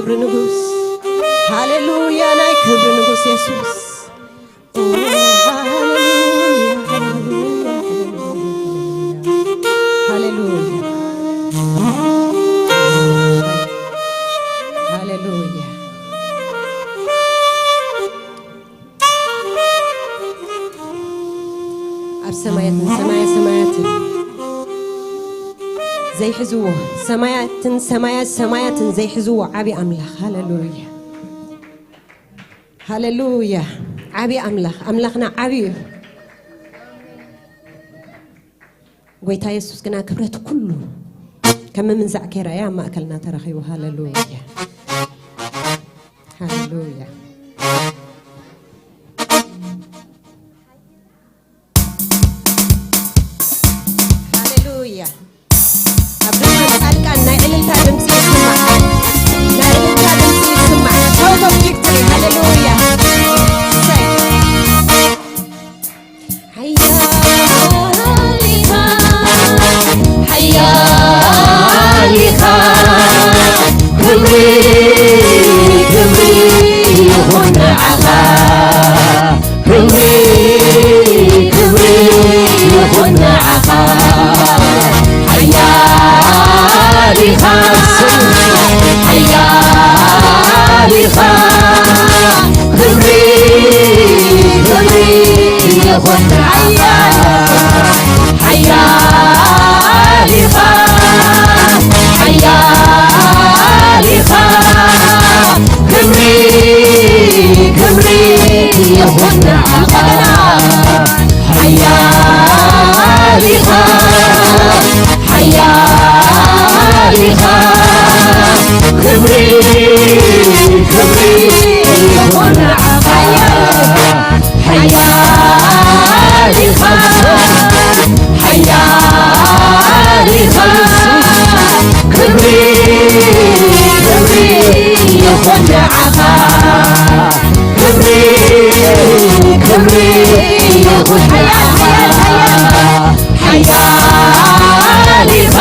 ክብሪ ንጉስ፣ ሃሌሉያ፣ ናይ ክብሪ ንጉስ የሱስ። ኦ፣ ሃሌሉያ፣ ሃሌሉያ፣ ሃሌሉያ። ኣብ ሰማያትን ሰማያ ሰማያትን ዘይሕዝዎ፣ ሰማያትን ሰማያ ሰማያትን ዘይሕዝዎ ዓቢ ኣምላኽ። ሃሌሉያ፣ ሃሌሉያ። ዓቢ ኣምላኽ፣ ኣምላኽና ዓቢ እዩ። ጎይታ የሱስ ግና ክብረት ኩሉ ከም ምምንዛዕ ከይረኣየ ኣብ ማእከልና ተረኺቡ። ሃሌሉያ፣ ሃሌሉያ፣ ሃሌሉያ። ኣብ ድምፂ ጻድቃን ናይ ዕልልታ ድምፂ ይስማዕ፣ ናይ ዕልልታ ድምፂ ይስማዕ። Shout of victory፣ ሃሌሉያ። እሰይ። ሓያል ኢኻ፣ ሓያል ኢኻ፣ ክብሪ፣ ክብሪ ይኹን ንዓኻ። ክብሪ፣ ክብሪ ይኹን ንዓኻ። ሓያል ኢኻ፣ ሓያል ኢኻ። ክብሪ፣ ክብሪ ይኹን ንዓኻ። ሓያል ኢኻ፣ ሓያል ኢኻ። ክብሪ፣ ክብሪ ይኹን ንዓኻ። ሓያል ኢኻ፣ ሓያል ኢኻ። ክብሪ፣ ክብሪ ይኹን ንዓኻ። ሓያል ኢኻ፣ ሓያል ኢኻ። ክብሪ፣ ክብሪ ይኹን ንዓኻ። ክብሪ፣ ክብሪ ይኹን ንዓኻ። ሓያል ኢኻ፣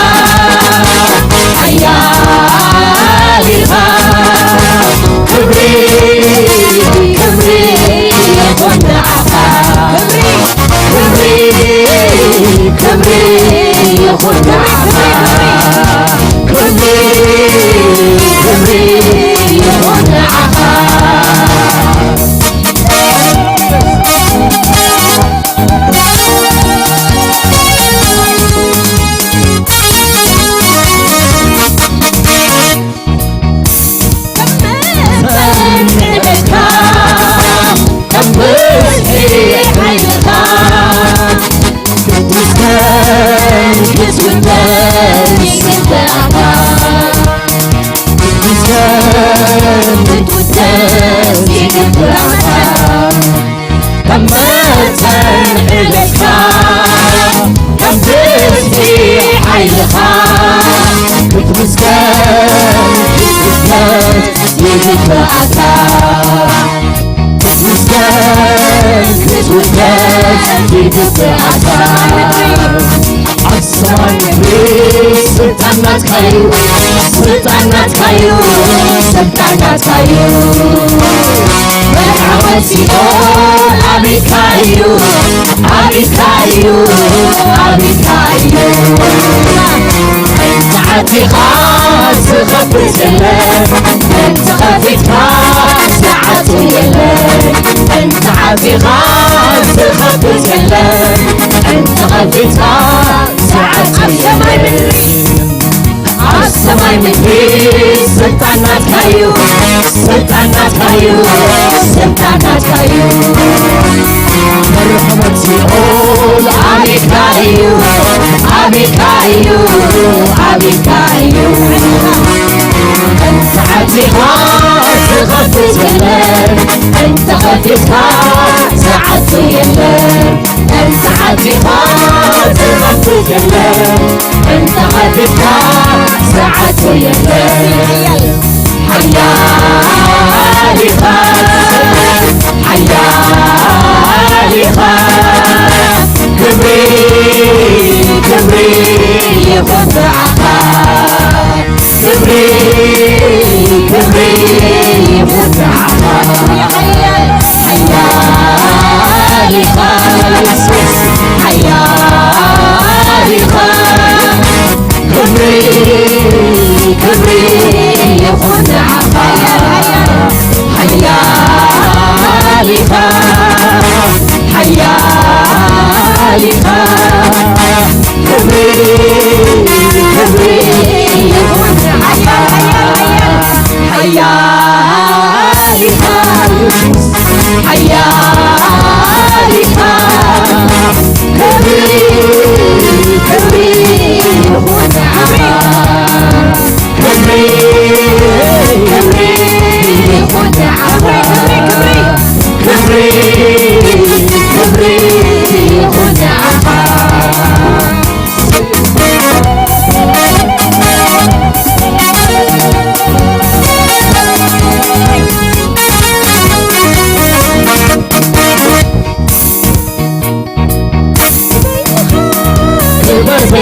ሓያል ኢኻ። ክብሪ፣ ክብሪ ይኹን ንዓኻ። ክብሪ፣ ክብሪ፣ ክብሪ ይኹን ንዓኻ። ክብሪ፣ ክብሪ ይኹን ንዓኻ። ከም መጠን ዕቤትካ፣ ከም ብዝሒ ሓይልኻ፣ ክትምስገን፣ ክትውደስ ይግብኣካ። ክትምስገን፣ ክትውደስ ይግብኣካ። ኣብ ሰማይ ምድሪ ስልጣን ናትካ'ዩ፣ ስልጣን ናትካ'ዩ፣ ስልጣን ናትካ'ዩ። መርዓወት ሲኦል ኣብ ኢድካ እዩ፣ ኣብ ኢድካ እዩ፣ ኣብ ኢድካ እዩ። እንተ ዓጺኻ ዝኸፍት የለን፣ እንተ ኸፊትካ ዝዓጹ የለን። እንተ ዓጺኻ ዝኸፍት የለን፣ እንተ ኸፊትካ ዝዓጹ የለን። ኣብ ሰማይ ምድሪ ስልጣን ናትካ'ዩ፣ ስልጣን ናትካ'ዩ፣ ስልጣን ናትካ'ዩ። መርዓወት ሲኦል ኣብ ኢድካ እዩ፣ ኣብ ኢድካ እዩ፣ ኣብ ኢድካ እዩ። እንተ ዓጺኻ ዝኸፍት የለን፣ እንተ ኸፊትካ ዝዓጹ የለን። እንተ ዓጺኻ ዝኸፍት የለን፣ እንተ ኸፊትካ ዝዓጹ የለን። ሓያል ኢኻ፣ ሓያል ኢኻ። ክብሪ፣ ክብሪ ይኹን ንዓኻ። ክብሪ፣ ክብሪ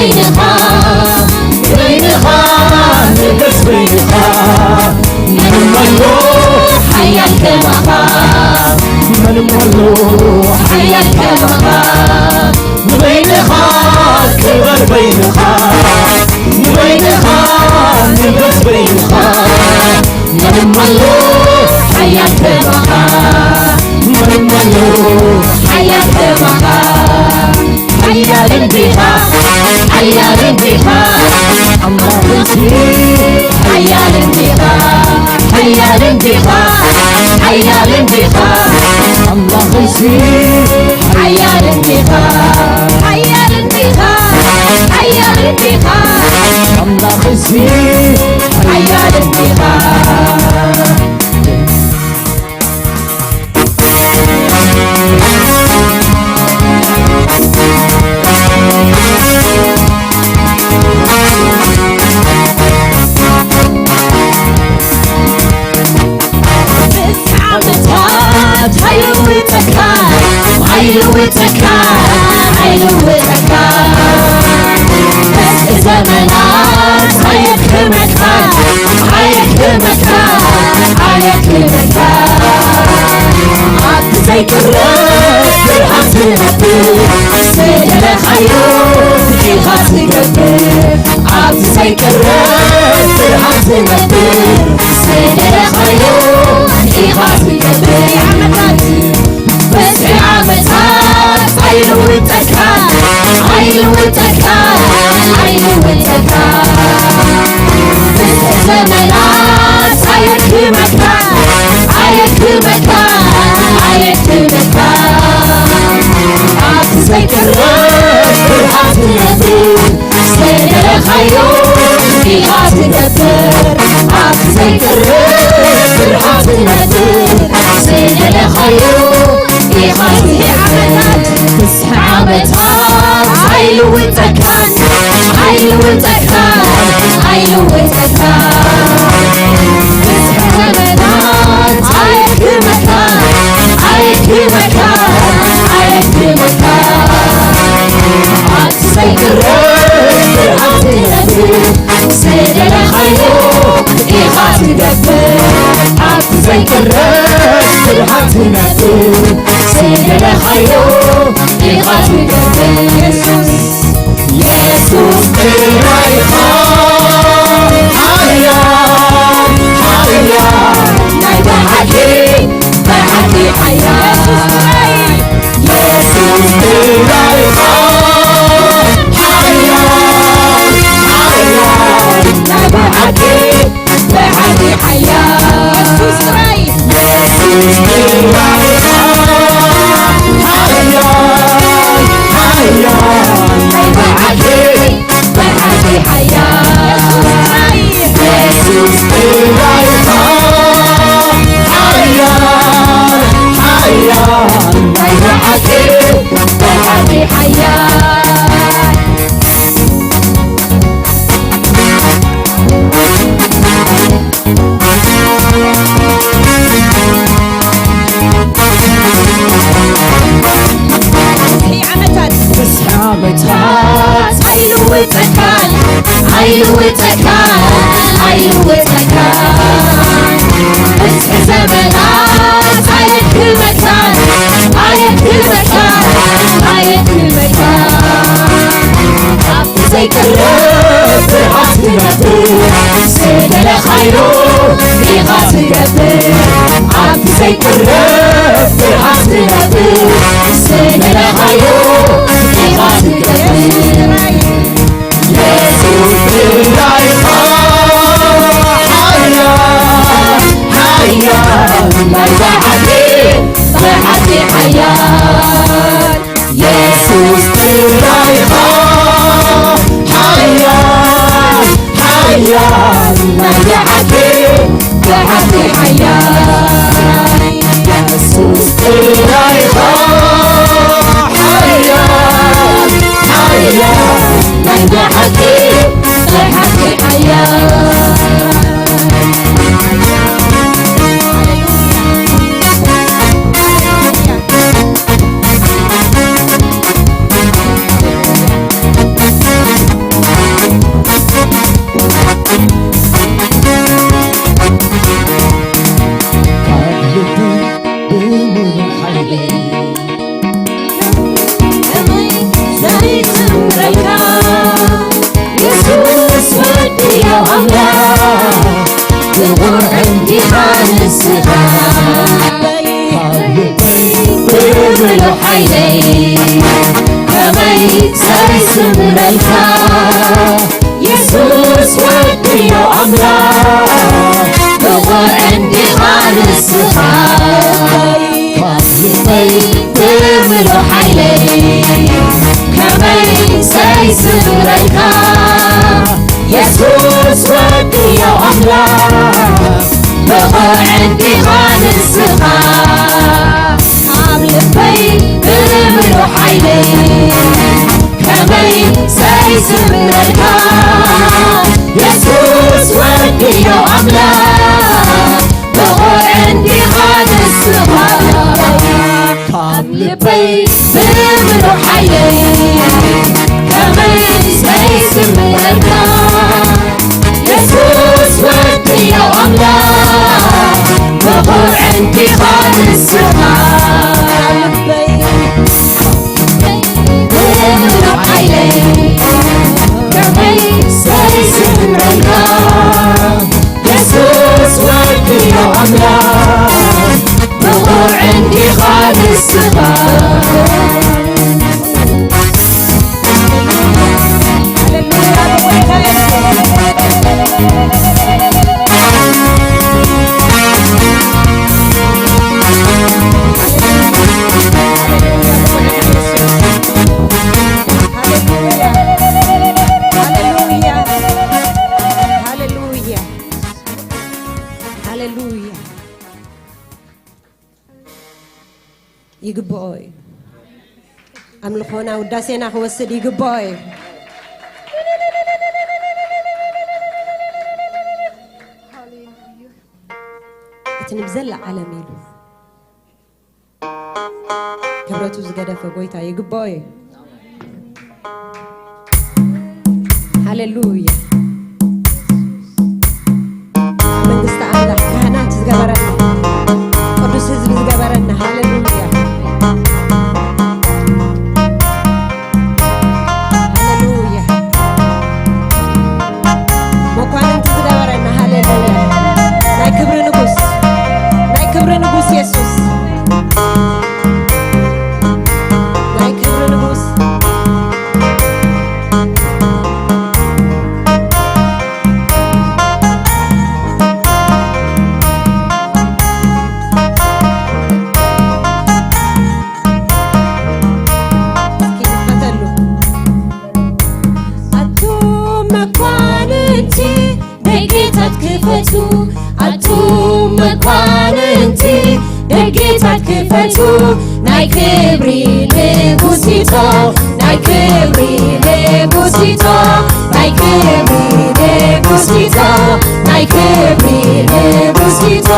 በይንኻ፣ በይንኻ፣ ንገስ በይንኻ። መን ኣሎ ሓያል ከማኻ? መን ኣሎ ሓያል ከማኻ? ንበይንኻ ክበር በይንኻ፣ ንበይንኻ ንገስ በይንኻ። መን ኣሎ ሓያል ከማኻ? መን ኣሎ ሓያል ከማኻ? ሓያል እንዲኻ፣ ሓያል እንዲኻ፣ ኣምላኽ እዚ ሓያል እንዲኻ፣ ሓያል እንዲኻ፣ ሓያል እንዲኻ፣ ኣምላኽ እዚ ሓያል እንዲኻ፣ ሓያል እንዲኻ፣ ሓያል እንዲኻ፣ ኣምላኽ እዚ ሓያል እንዲኻ። ዓመታት ኣይልውጠካ፣ ኣይልውጠካ፣ ኣይልውጠካ። በዚ ዘመናት ኣየድክመካ፣ ኣየድክመካ፣ ኣየድክመካ። ኣብቲ ዘይቅረብ ብርሃን ትነብር፣ ዝደለኻዮ ኢኻ ትገብር። ኣብቲ ዘይቅረብ ብርሃን ትነብር፣ ዝደለኻዮ ኢኻ ትገብር። ዓመታት በዚ ዓመታት ኣይልውጠካ፣ ኣይልውጠካ፣ ኣይልውጠካ። በዚ ዘመናት ኣየድክመካ፣ ኣየድክመካ፣ ኣየድክመካ። ኣብቲ ዘይቅረብ ብርሃን ትነብር፣ ዝደለኻዮ ኢኻ ትገብር። ኣብቲ ዘይቅረብ ብርሃን ትነብር፣ ዝደለኻዮ ኢኻ ትገብር። ዓመታት፣ ዓመታት ኣይልውጠካን፣ ኣይልውጠካን፣ ኣይልውጠካን። ዓመታት ኣይክመካን፣ ኣይክመካን፣ ኣይክመካን። ኣብቲ ዘይቅረብ ብርሃን ትነብር፣ ዝደለኻዮ ኢኻ ትገብር። ኣብቲ ዘይቅረብ ብርሃን ትነብር፣ ዝደለኻዮ ኢኻ ትገብር። የሱስ፣ የሱስ ጥራይ ኢኻ ሓያል፣ ሓያል፣ ናይ ብሓቂ፣ ብሓቂ ሓያል። የሱስ ጥራይ ኢኻ ሓያል፣ ሓያል፣ ናይ ብሓቂ፣ ብሓቂ ሓያል። የሱስ ጥራይ፣ የሱስ ጥራይ ኢኻ ሓያል፣ ሓያል፣ ናይ ብሓቂ፣ ብሓቂ ሓያል። የሱስ ጥራይ፣ የሱስ ጥራይ ኢኻ ሓያል፣ ሓያል፣ ናይ ብሓቂ፣ ብሓቂ ሓያል። ዓመታት፣ ብዝሒ ዓመታት ኣይልውጠካን፣ ኣይልውጠካን፣ ኣይልውጠካን። ብዝሒ ዘመናት ኣየድክመካን፣ ኣየድክመካን፣ ኣየድክመካን። ዘይቅረብ ብርሃን ትነብር፣ ዝደለኻዮ ኢኻ ትገብር። ኣብቲ ዘይቅረብ ብርሃን ትነብር፣ ዝደለኻዮ ኢኻ ትገብር። የሱስ ጥራይ ኢኻ ሓያል፣ ሓያል፣ ናይ ብሓቂ፣ ብሓቂ ሓያል። የሱስ ጥራይ ኢኻ ሓያል፣ ሓያል፣ ናይ ብሓቂ፣ ብሓቂ ሓያል። የሱስ ጥራይ ኢኻ ሓያል፣ ሓያል፣ ናይ ብሓቂ፣ ብሓቂ ሓያል። ቁርዕን ዲኻ ንስኻ? ካብ ልበይ ብምሉእ ሓይለይ ከመይ ዘይስምረልካ? የሱስ ወድዮ ኣምላኽ ብቑርዕን ዲኻ ንስኻ? ካብ ልበይ ብምሉእ ሓይለይ ከመይ ዘይስምረልካ? የሱስ ወድዮ ኣምላኽ ብቑርዕን ዲኻ ንስኻ? ካብ ልበይ ብምሉእ ሓይለይ ከመይ ዘይስምረልካ? የሱስ ወድዮ ኣምላኽ ብቑርዕን ዲኻ ንስኻ? ካብ ልበይ ብምሉእ ሓይለይ ከመይ ዘይስምረልካ? የሱስ ወድዮ ኣምላኽ ብቑርዕን ዲኻ ንስኻ? ካብ ልበይ ብምሉእ ሓይለይ ከመይ ዘይስምረልካ? የሱስ ወድዮ ኣምላኽ ብቑርዕን ዲኻ ንስኻ? ሃሌሉያ። ይግብኦ እዩ። ኣምልኾና ውዳሴና ክወስድ ይግብኦ እዩ። እቲ ንብዘላ ዓለም ኢሉ ክብረቱ ዝገደፈ ጎይታ ይግብኦ እዩ። ሃሌሉያ። መንግስቲ ኣምላኽ ካህናት ዝገበረና፣ ቅዱስ ህዝቢ ዝገበረና። ሃሌሉያ። ሃሌሉያ። መኳንንቲ ዝገበረና። ሃሌሉያ። ናይ ክብሪ ንጉስ፣ ናይ ክብሪ ንጉስ የሱስ፣ ናይ ክብሪ ንጉስ። እስኪ ንፈተሉ። ኣቱም መኳንንቲ ደጌታት ክፈቱ፣ ኣቱም መኳንንቲ ደጌታት ክፈቱ፣ ናይ ክብሪ ንጉስ ይቶ፣ ናይ ክብሪ ንጉስ ይቶ፣ ናይ ክብሪ ንጉስ ይቶ፣ ናይ ክብሪ ንጉስ ይቶ።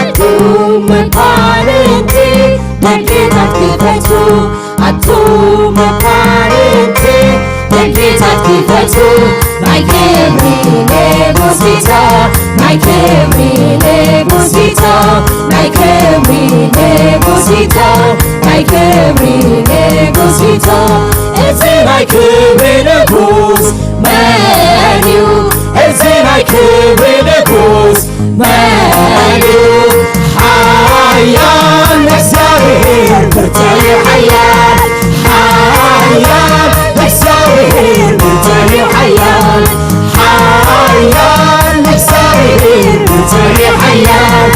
ኣቱም መኳንንቲ ደጌታት ክፈቱ፣ ኣቱም መኳንንቲ ደጌታት ክፈቱ፣ ናይ ክብሪ ንጉስ ይቶ፣ ናይ ክብሪ ንጉስ ይቶ፣ ናይ ክብሪ ንጉስ ይቶ፣ ናይ ክብሪ ንጉስ ይቶ። እዚ ናይ ክብሪ ንጉስ መን እዩ? እዚ ናይ ክብሪ ንጉስ መን እዩ? ሓያል እግዚኣብሔር ብርቱዕ እዩ ሓያል። ሓያል እግዚኣብሔር ብርቱዕ እዩ ሓያል። ሓያል እግዚኣብሔር ብርቱዕ እዩ ሓያል።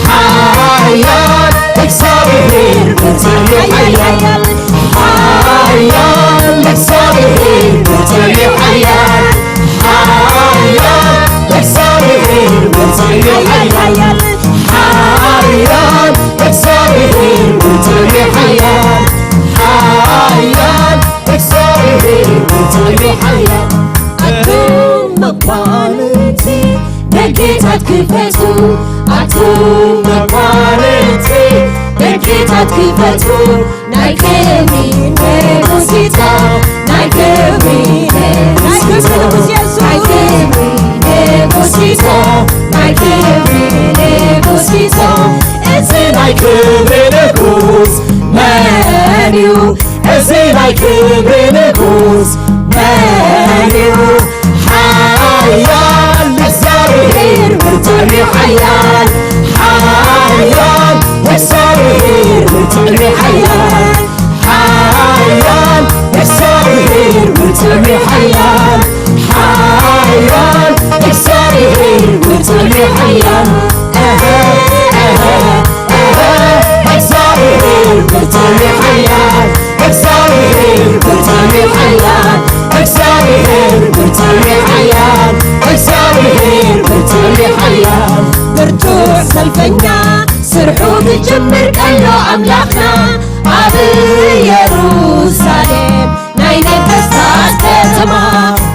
ሓያል እግዚኣብሔር ብርቱዕ እዩ ሓያል። ሓያል እግዚኣብሔር ብርቱዕ እዩ ሓያል። ሓያል እግዚኣብሔር ብርቱዕ እዩ ሓያል። ሓያል እግዚኣብሔር ብርቱዕ እዩ ሓያል። ሓያል እግዚኣብሔር ብርቱዕ እዩ ሓያል። ኣቱም መኳንንቲ ደጌታት ክፈቱ፣ ኣቱም መኳንንቲ ደጌታት ክፈቱ፣ ናይ ክብሪ ንጉስ ይቶ፣ ናይ ክብሪ ንጉስ ይቶ፣ ናይ ክብሪ ንጉስ የሱስ። ናይ ክብሪ ንጉስ ይቶ፣ ናይ ክብሪ ንጉስ ይቶ። እዚ ናይ ክብሪ ንጉስ መን እዩ? እዚ ናይ ክብሪ ንጉስ መን እዩ? ሓያል እግዚኣብሔር ብርቱዕ እዩ ሓያል፣ ሓያል፣ እግዚኣብሔር ብርቱዕ እዩ ሓያል። እህ፣ እህ፣ እህ፣ እግዚኣብሔር ብርቱዕ እዩ ሓያል። እግዚኣብሔር ብርቱዕ እዩ ሓያል። እግዚኣብሔር ብርቱዕ እዩ ሓያል። እግዚኣብሔር ብርቱዕ እዩ ሓያል። ብርቱዕ ሰልፈኛ ስርሑ ክጅምር ከሎ ኣምላኽና ኣብ ኢየሩሳሌም ናይ ነገስታት ከተማ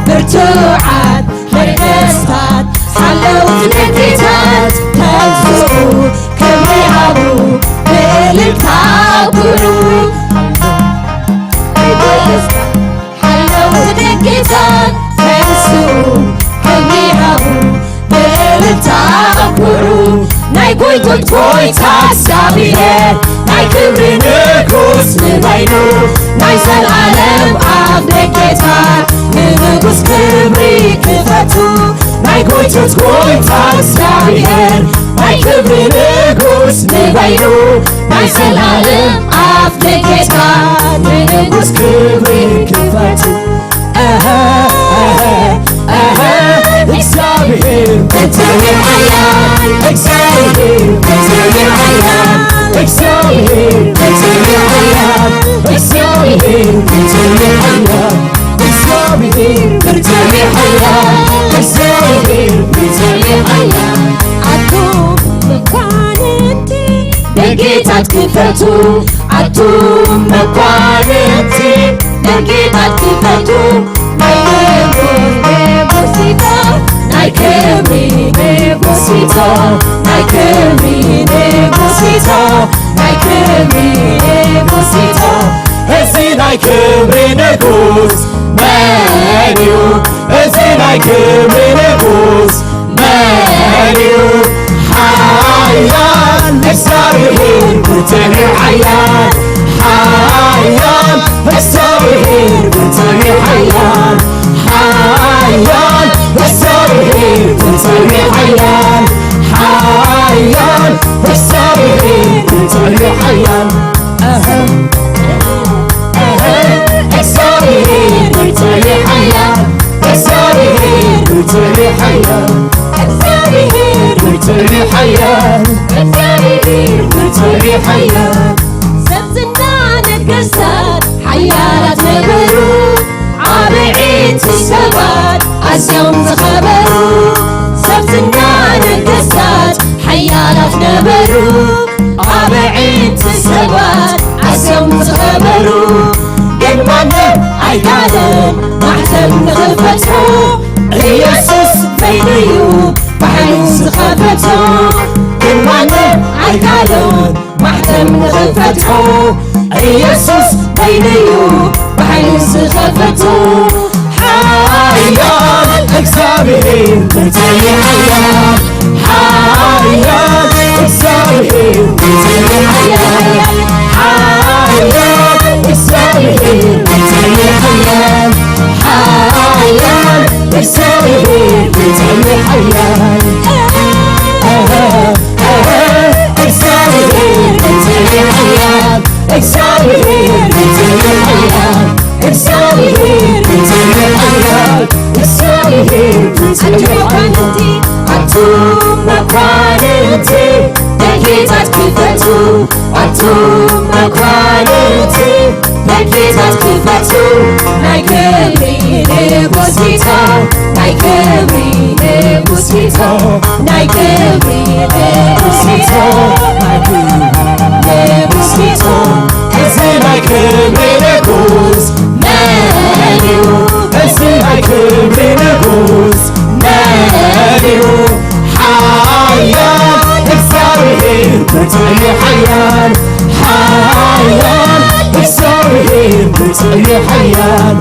ብርቱዓት ነገስታት ሓለውቲ ደቂታት ተንስኡ ክብሪ ሃቡ ብእልልታ ኣጉሩ ሓለውቲ ደቂታት ተንስኡ ክብሪ ሃቡ ብእልልታ ኣጉሩ ናይ ጎይቶት ጎይታ እግዚኣብሔር ናይ ክብሪ ንጉስ ንበይኑ ናይ ዘልኣለም ኣፍ ደጌታ ንንጉስ ክብሪ ክፈቱ ናይ ጎይቶት ጎይታ እግዚኣብሔር ናይ ክብሪ ንጉስ ንበይኑ ናይ ዘልኣለም ኣፍ ደጌታ ንንጉስ ክብሪ ክፈቱ። እህ፣ እህ፣ እህ፣ እግዚኣብሔር ብርቱዕ ሓያል፣ እግዚኣብሔር ብርቱዕ ሓያል፣ እግዚኣብሔር ብርቱዕ ሓያል፣ እግዚኣብሔር ብርቱዕ ሓያል፣ እግዚኣብሔር ብርቱዕ ሓያል፣ እግዚኣብሔር ብርቱዕ ሓያል። ኣቱም መኳንንቲ ደጌታት ክፈቱ፣ ኣቱም መኳንንቲ ደጌታት ክፈቱ። ናይ ክብሪ ንጉሲቶ፣ ናይ ክብሪ ንጉሲቶ፣ ናይ ክብሪ ንጉሲቶ፣ ናይ ክብሪ ንጉሲቶ። እዚ ናይ ክብሪ ንጉስ መን እዩ? እዚ ናይ ክብሪ ንጉስ መን እዩ? ሓያል እግዚኣብሔር ብርቱዕ ሓያል፣ ሓያል እግዚኣብሔር ብርቱዕ ሓያል፣ ሓያል እግዚኣብሔር ብርቱዕ ሓያል፣ ሓያል እግዚኣብሔር ብርቱዕ ሓያል። እህ፣ እህ፣ እግዚኣብሔር ብርቱዕ ሓያል፣ እግዚኣብሔር ብርቱዕ ሓያል፣ እግዚኣብሔር ብርቱዕ ሓያል፣ እግዚኣብሔር ብርቱዕ ሓያል። ሰብ ዝና ነገስታት ሓያላት ነበሩ፣ ዓበይቲ ሰባት ኣዝዮም ዝኸበሩ። ሰብ ዝና ነገስታት ሓያላት ነበሩ፣ ዓበይቲ ሰባት ኣዝዮም ዝኸበሩ። ግን ማንም ኣይካልን ማሕተም ንኽፈትሑ፣ ኢየሱስ በይኑ እዩ ባሕሪ ዝኸፈቶ። ግን ማንም ኣይካልን ማሕተም ንኽፈትሑ፣ ኢየሱስ በይኑ እዩ ባሕሪ ዝኸፈቶ። ሓያል እግዚኣብሔር ብርቱዕ ሓያል፣ ሓያል እግዚኣብሔር ብርቱዕ ሓያል፣ ሓያል እግዚኣብሔር ብርቱዕ ሓያል፣ ሓያል እግዚኣብሔር ብርቱዕ ሓያል። እህ፣ እህ፣ እግዚኣብሔር ብርቱዕ ሓያል፣ እግዚኣብሔር ብርቱዕ ሓያል፣ እግዚኣብሔር ብርቱዕ ሓያል፣ እግዚኣብሔር ብርቱዕ ሓያል። ኣቱም መኳንንቲ፣ ኣቱም መኳንንቲ፣ ደጌታት ክፈቱ፣ ኣቱም መኳንንቲ፣ ደጌታት ክፈቱ፣ ናይ ክብሪ ንጉስ ጌታ፣ ናይ ክብሪ ንጉስ ጌታ፣ ናይ ክብሪ ንጉስ ጌታ፣ ናይ ክብሪ ንጉስ ጌታ። እዚ ናይ ክብሪ ንጉስ መን እዩ? እዚ ናይ ክብሪ ንጉስ መን እዩ? ሓያል እግዚኣብሔር ብርቱዕ ሓያል፣ ሓያል እግዚኣብሔር ብርቱዕ ሓያል፣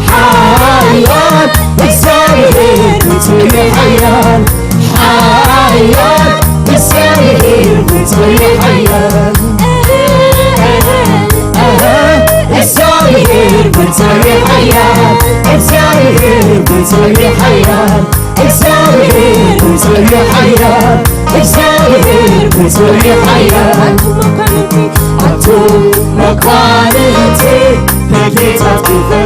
ሓያል እግዚኣብሔር ብርቱዕ ሓያል፣ ሓያል እግዚኣብሔር ብርቱዕ ሓያል። እህ፣ እህ፣ እግዚኣብሔር ብርቱዕ ሓያል፣ እግዚኣብሔር ብርቱዕ ሓያል፣ እግዚኣብሔር ብርቱዕ ሓያል፣ እግዚኣብሔር ብርቱዕ ሓያል። ኣቱም መኳንንቲ፣ ኣቱም መኳንንቲ፣ ደጌታት ክፈቱ፣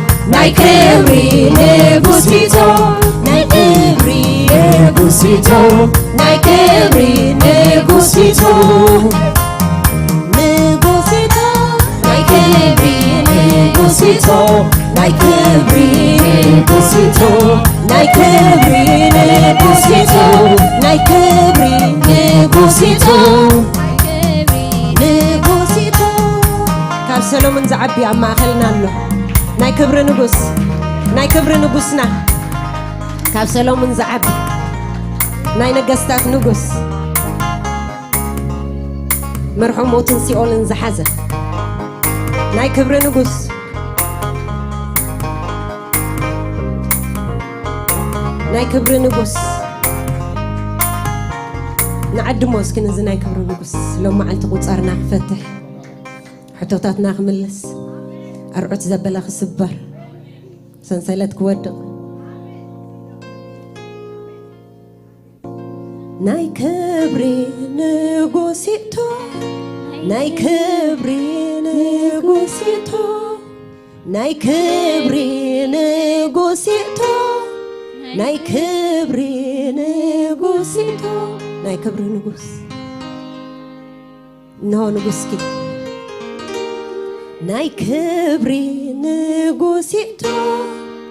ናይ ክብሪ ንጉሲቶ፣ ናይ ክብሪ ንጉሲቶ፣ ናይ ክብሪ ንጉሲቶ፣ ንጉሲቶ፣ ናይ ክብሪ ንጉሲቶ፣ ናይ ክብሪ ንጉሲቶ፣ ናይ ክብሪ ንጉሲቶ፣ ናይ ክብሪ ንጉሲቶ፣ ንጉሲቶ። ካብ ሰሎሞን ዝዓቢ ኣብ ማእከልና ኣሎ። ናይ ክብሪ ንጉስ፣ ናይ ክብሪ ንጉስና፣ ካብ ሰሎሞን ዝዓቢ፣ ናይ ነገስታት ንጉስ፣ መርሖ ሞትን ሲኦልን ዝሓዘ ናይ ክብሪ ንጉስ፣ ናይ ክብሪ ንጉስ፣ ንዓድሞ እስኪ ነዚ ናይ ክብሪ ንጉስ። ሎም መዓልቲ ቁጻርና ክፈትሕ፣ ሕቶታትና ክምልስ፣ ኣርዑት ዘበለ ክስበር፣ ሰንሰለት ክወድቕ። ናይ ክብሪ ንጉሲቶ፣ ናይ ክብሪ ንጉሲቶ፣ ናይ ክብሪ ንጉሲቶ፣ ናይ ክብሪ ንጉሲቶ፣ ናይ ክብሪ ንጉስ። እንሆ ንጉስኪ። ናይ ክብሪ ንጉሲቶ፣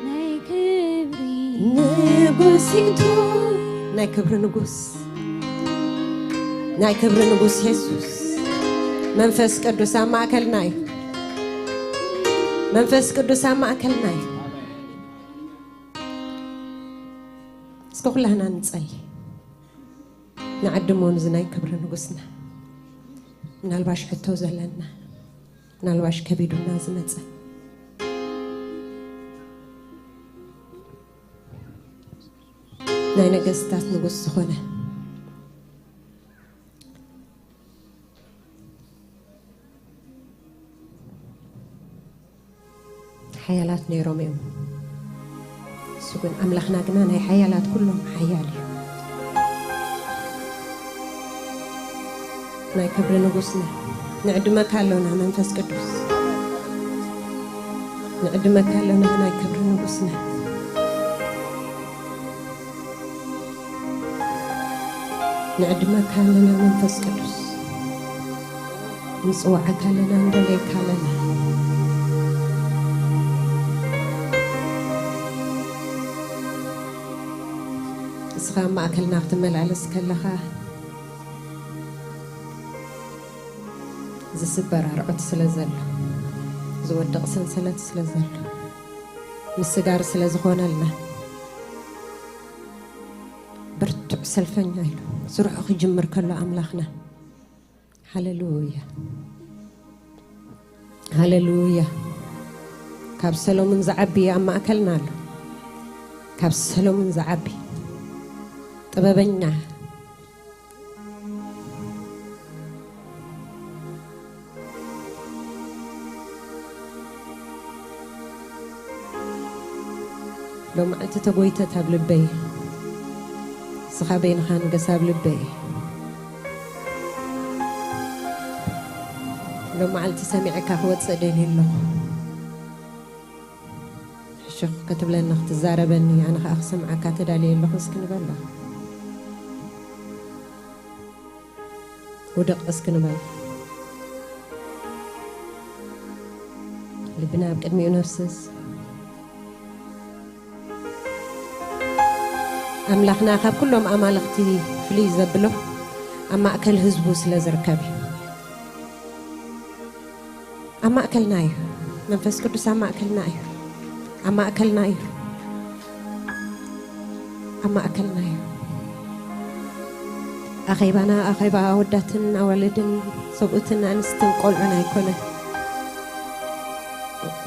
ናይ ክብሪ ንጉሲቶ፣ ናይ ክብሪ ንጉስ፣ ናይ ክብሪ ንጉስ የሱስ። መንፈስ ቅዱስ ኣብ ማእከልና እዩ። መንፈስ ቅዱስ ኣብ ማእከልና እዩ። እስከ ኩላህና ንጸሊ። ንዓድሞ ንዚ ናይ ክብሪ ንጉስና። ምናልባሽ ሕቶ ዘለና፣ ምናልባሽ ከቢዱና ዝመጸ፣ ናይ ነገስታት ንጉስ ዝኾነ፣ ሓያላት ነይሮም እዮም። እሱ ግን ኣምላኽና ግና ናይ ሓያላት ኩሎም ሓያል እዩ። ናይ ክብሪ ንጉስና ንዕድመካ ኣሎና መንፈስ ቅዱስ፣ ንዕድመካ ኣሎና ናይ ክብሪ ንጉስና። ንዕድመካ ኣለና መንፈስ ቅዱስ፣ ንጽውዓካ ኣለና፣ ንደልየካ ኣለና። እስኻ ኣብ ማእከልና ክትመላለስ ከለኻ፣ ዝስበር ኣርዑት ስለ ዘሎ፣ ዝወድቕ ሰንሰለት ስለ ዘሎ፣ ምስጋር ስለ ዝኾነልና፣ ብርቱዕ ሰልፈኛ ኢሉ ስርሑ ክጅምር ከሎ ኣምላኽና። ሃሌሉያ፣ ሃሌሉያ። ካብ ሰሎሞን ዝዓቢ ኣብ ማእከልና ኣሎ። ካብ ሰሎሞን ዝዓቢ ጥበበኛ። ሎማዓልቲ ተጎይተት ኣብ ልበይ፣ ንስኻ በይንኻ ንገስ ኣብ ልበይ። ሎማዓልቲ ሰሚዐካ ክወፅእ ደልየ ኣለኹ። ሕሹኽ ክትብለኒ ክትዛረበኒ፣ ኣነ ኸኣ ክሰምዓካ ተዳልየ ኣለኹ። እስኪ ንበሎ። ውድቕ እስኪ ንበል። ልብና ኣብ ቅድሚኡ ነፍስስ። ኣምላኽና ካብ ኩሎም ኣማልኽቲ ፍልይ ዘብሎ ኣብ ማእከል ህዝቡ ስለ ዝርከብ እዩ። ኣብ ማእከልና እዩ። መንፈስ ቅዱስ ኣብ ማእከልና እዩ። ኣብ ማእከልና እዩ። ኣብ ማእከልና እዩ። ኣኼባና ኣኼባ ኣወዳትን ኣዋልድን፣ ሰብኡትን ኣንስትን ቆልዑን ኣይኮነን።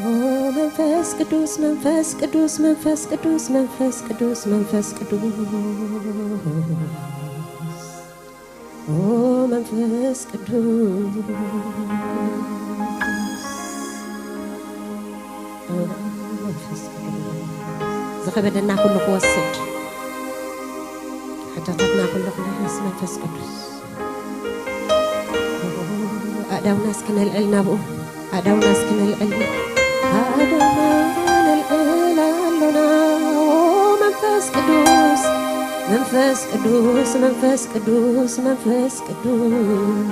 ኦ መንፈስ ቅዱስ፣ መንፈስ ቅዱስ፣ መንፈስ ቅዱስ፣ መንፈስ ቅዱስ፣ መንፈስ ቅዱስ፣ መንፈስ ቅዱስ። ኦ መንፈስ ቅዱስ፣ መንፈስ ቅዱስ፣ ዝኸበደና ኩሉ ክወስድ፣ ሕቶታትና ኩሉ ክምልስ መንፈስ ቅዱስ። ኣእዳውና እስኪ ነልዕል ናብኡ፣ ኣእዳውና እስኪ ነልዕል፣ ኣእዳውና ነልዕል ኣሎና። ኦ መንፈስ ቅዱስ፣ መንፈስ ቅዱስ፣ መንፈስ ቅዱስ፣ መንፈስ ቅዱስ።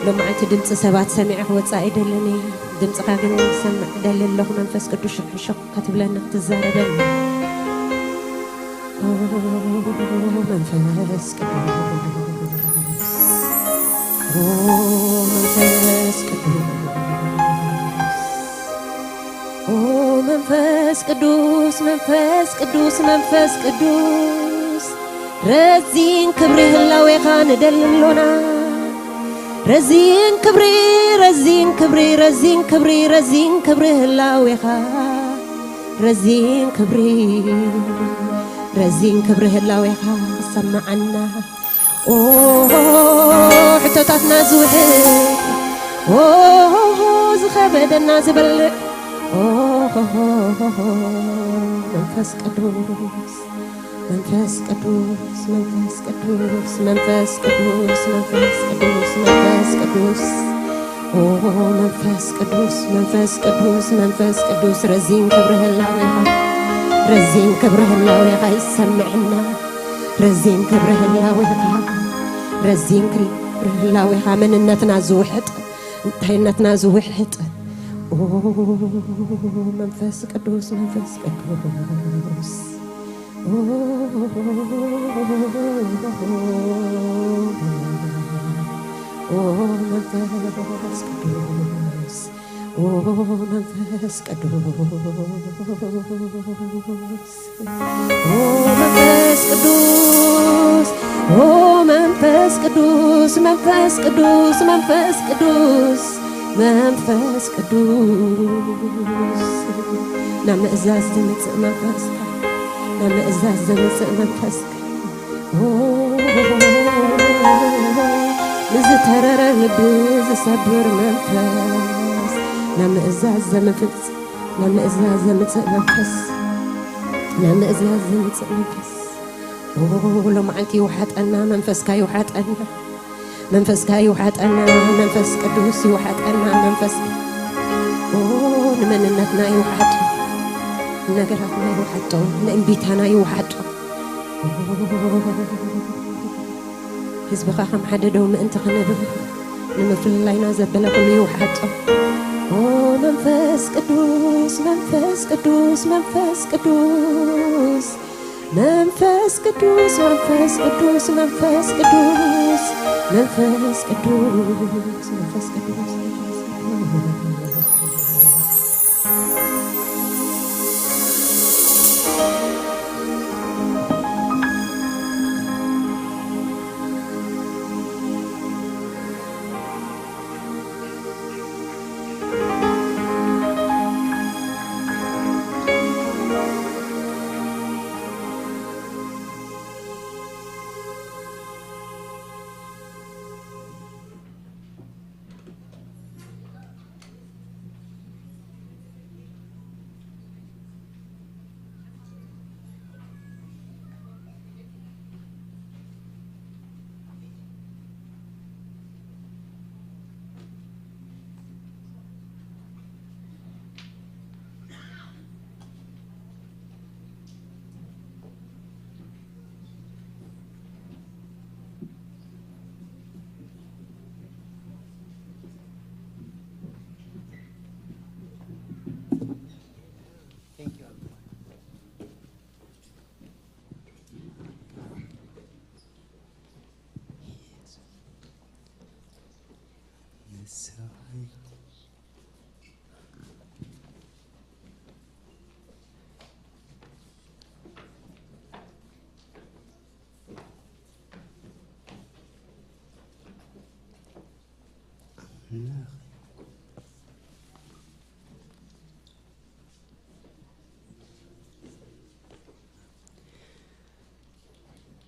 ሎማዓንቲ ድምፂ ሰባት ሰሚዐ ክወፅእ ኣይደልን እየ። ድምፅኻ ግን ክሰምዕ እደሊ ኣለኹ። መንፈስ ቅዱስ ሽቕ ሽቕ ክትብለኒ ክትዛረበኒ። ኦ መንፈስ ቅዱስ፣ ኦ መንፈስ ቅዱስ፣ ኦ መንፈስ ቅዱስ፣ መንፈስ ቅዱስ፣ መንፈስ ቅዱስ፣ ረዚን ክብሪ ህላዌኻ ንደሊ ኣሎና። ረዚን ክብሪ፣ ረዚን ክብሪ፣ ረዚን ክብሪ፣ ረዚን ክብሪ ህላዌኻ፣ ረዚን ክብሪ፣ ረዚን ክብሪ ህላዌኻ ሰማዓና። ኦ ሕቶታትና ዝውሕጥ፣ ኦ ዝኸበደና ዝበልዕ፣ ኦ መንፈስ ቅዱስ፣ መንፈስ ቅዱስ፣ መንፈስ ቅዱስ፣ መንፈስ ቅዱስ፣ መንፈስ ቅዱስ፣ መንፈስ ቅዱስ፣ ኦ መንፈስ ቅዱስ፣ መንፈስ ቅዱስ፣ መንፈስ ቅዱስ፣ ረዚን ክብሪ ህላዌኻ፣ ረዚን ክብሪ ህላዌኻ ይሰምዐና። ረዚን ክብሪ ህላዌኻ፣ ረዚን ክብሪ ህላዌኻ መንነትና ዝውሕጥ፣ እንታይነትና ዝውሕጥ። ኦ መንፈስ ቅዱስ፣ መንፈስ ቅዱስ፣ ኦ መንፈስ ቅዱስ፣ ኦ መንፈስ ቅዱስ፣ ኦ መንፈስ ቅዱስ፣ ኦ መንፈስ ቅዱስ፣ መንፈስ ቅዱስ፣ መንፈስ ቅዱስ፣ መንፈስ ቅዱስ፣ ናብ ምእዛዝ ዘምጽእ መንፈስካ፣ ናብ ምእዛዝ ዘምጽእ መንፈስካ፣ ንዝተረረ ልቢ ዝሰብር መንፈስ፣ ናብ ምእዛዝ ዘምፍጽ፣ ናብ ምእዛዝ ዘምጽእ መንፈስ፣ ናብ ምእዛዝ ዘምጽእ መንፈስ። ኦ ሎማዓንቲ ይውሓጠና፣ መንፈስካ ይውሓጠና፣ መንፈስካ ይውሓጠና፣ መንፈስ ቅዱስ ይውሓጠና፣ መንፈስ ኦ ንመንነትና ይውሓጦ፣ ነገራትና ይውሓጦ፣ ንእምቢታና ይውሓጦ። ህዝብኻ ከም ሓደ ደው ምእንቲ ክንብል፣ ንምፍልላይና ዘበለ ኩሉ ይውሓጦ። ኦ መንፈስ ቅዱስ፣ መንፈስ ቅዱስ፣ መንፈስ ቅዱስ፣ መንፈስ ቅዱስ፣ መንፈስ ቅዱስ፣ መንፈስ ቅዱስ፣ መንፈስ ቅዱስ፣ መንፈስ ቅዱስ፣ መንፈስ ቅዱስ።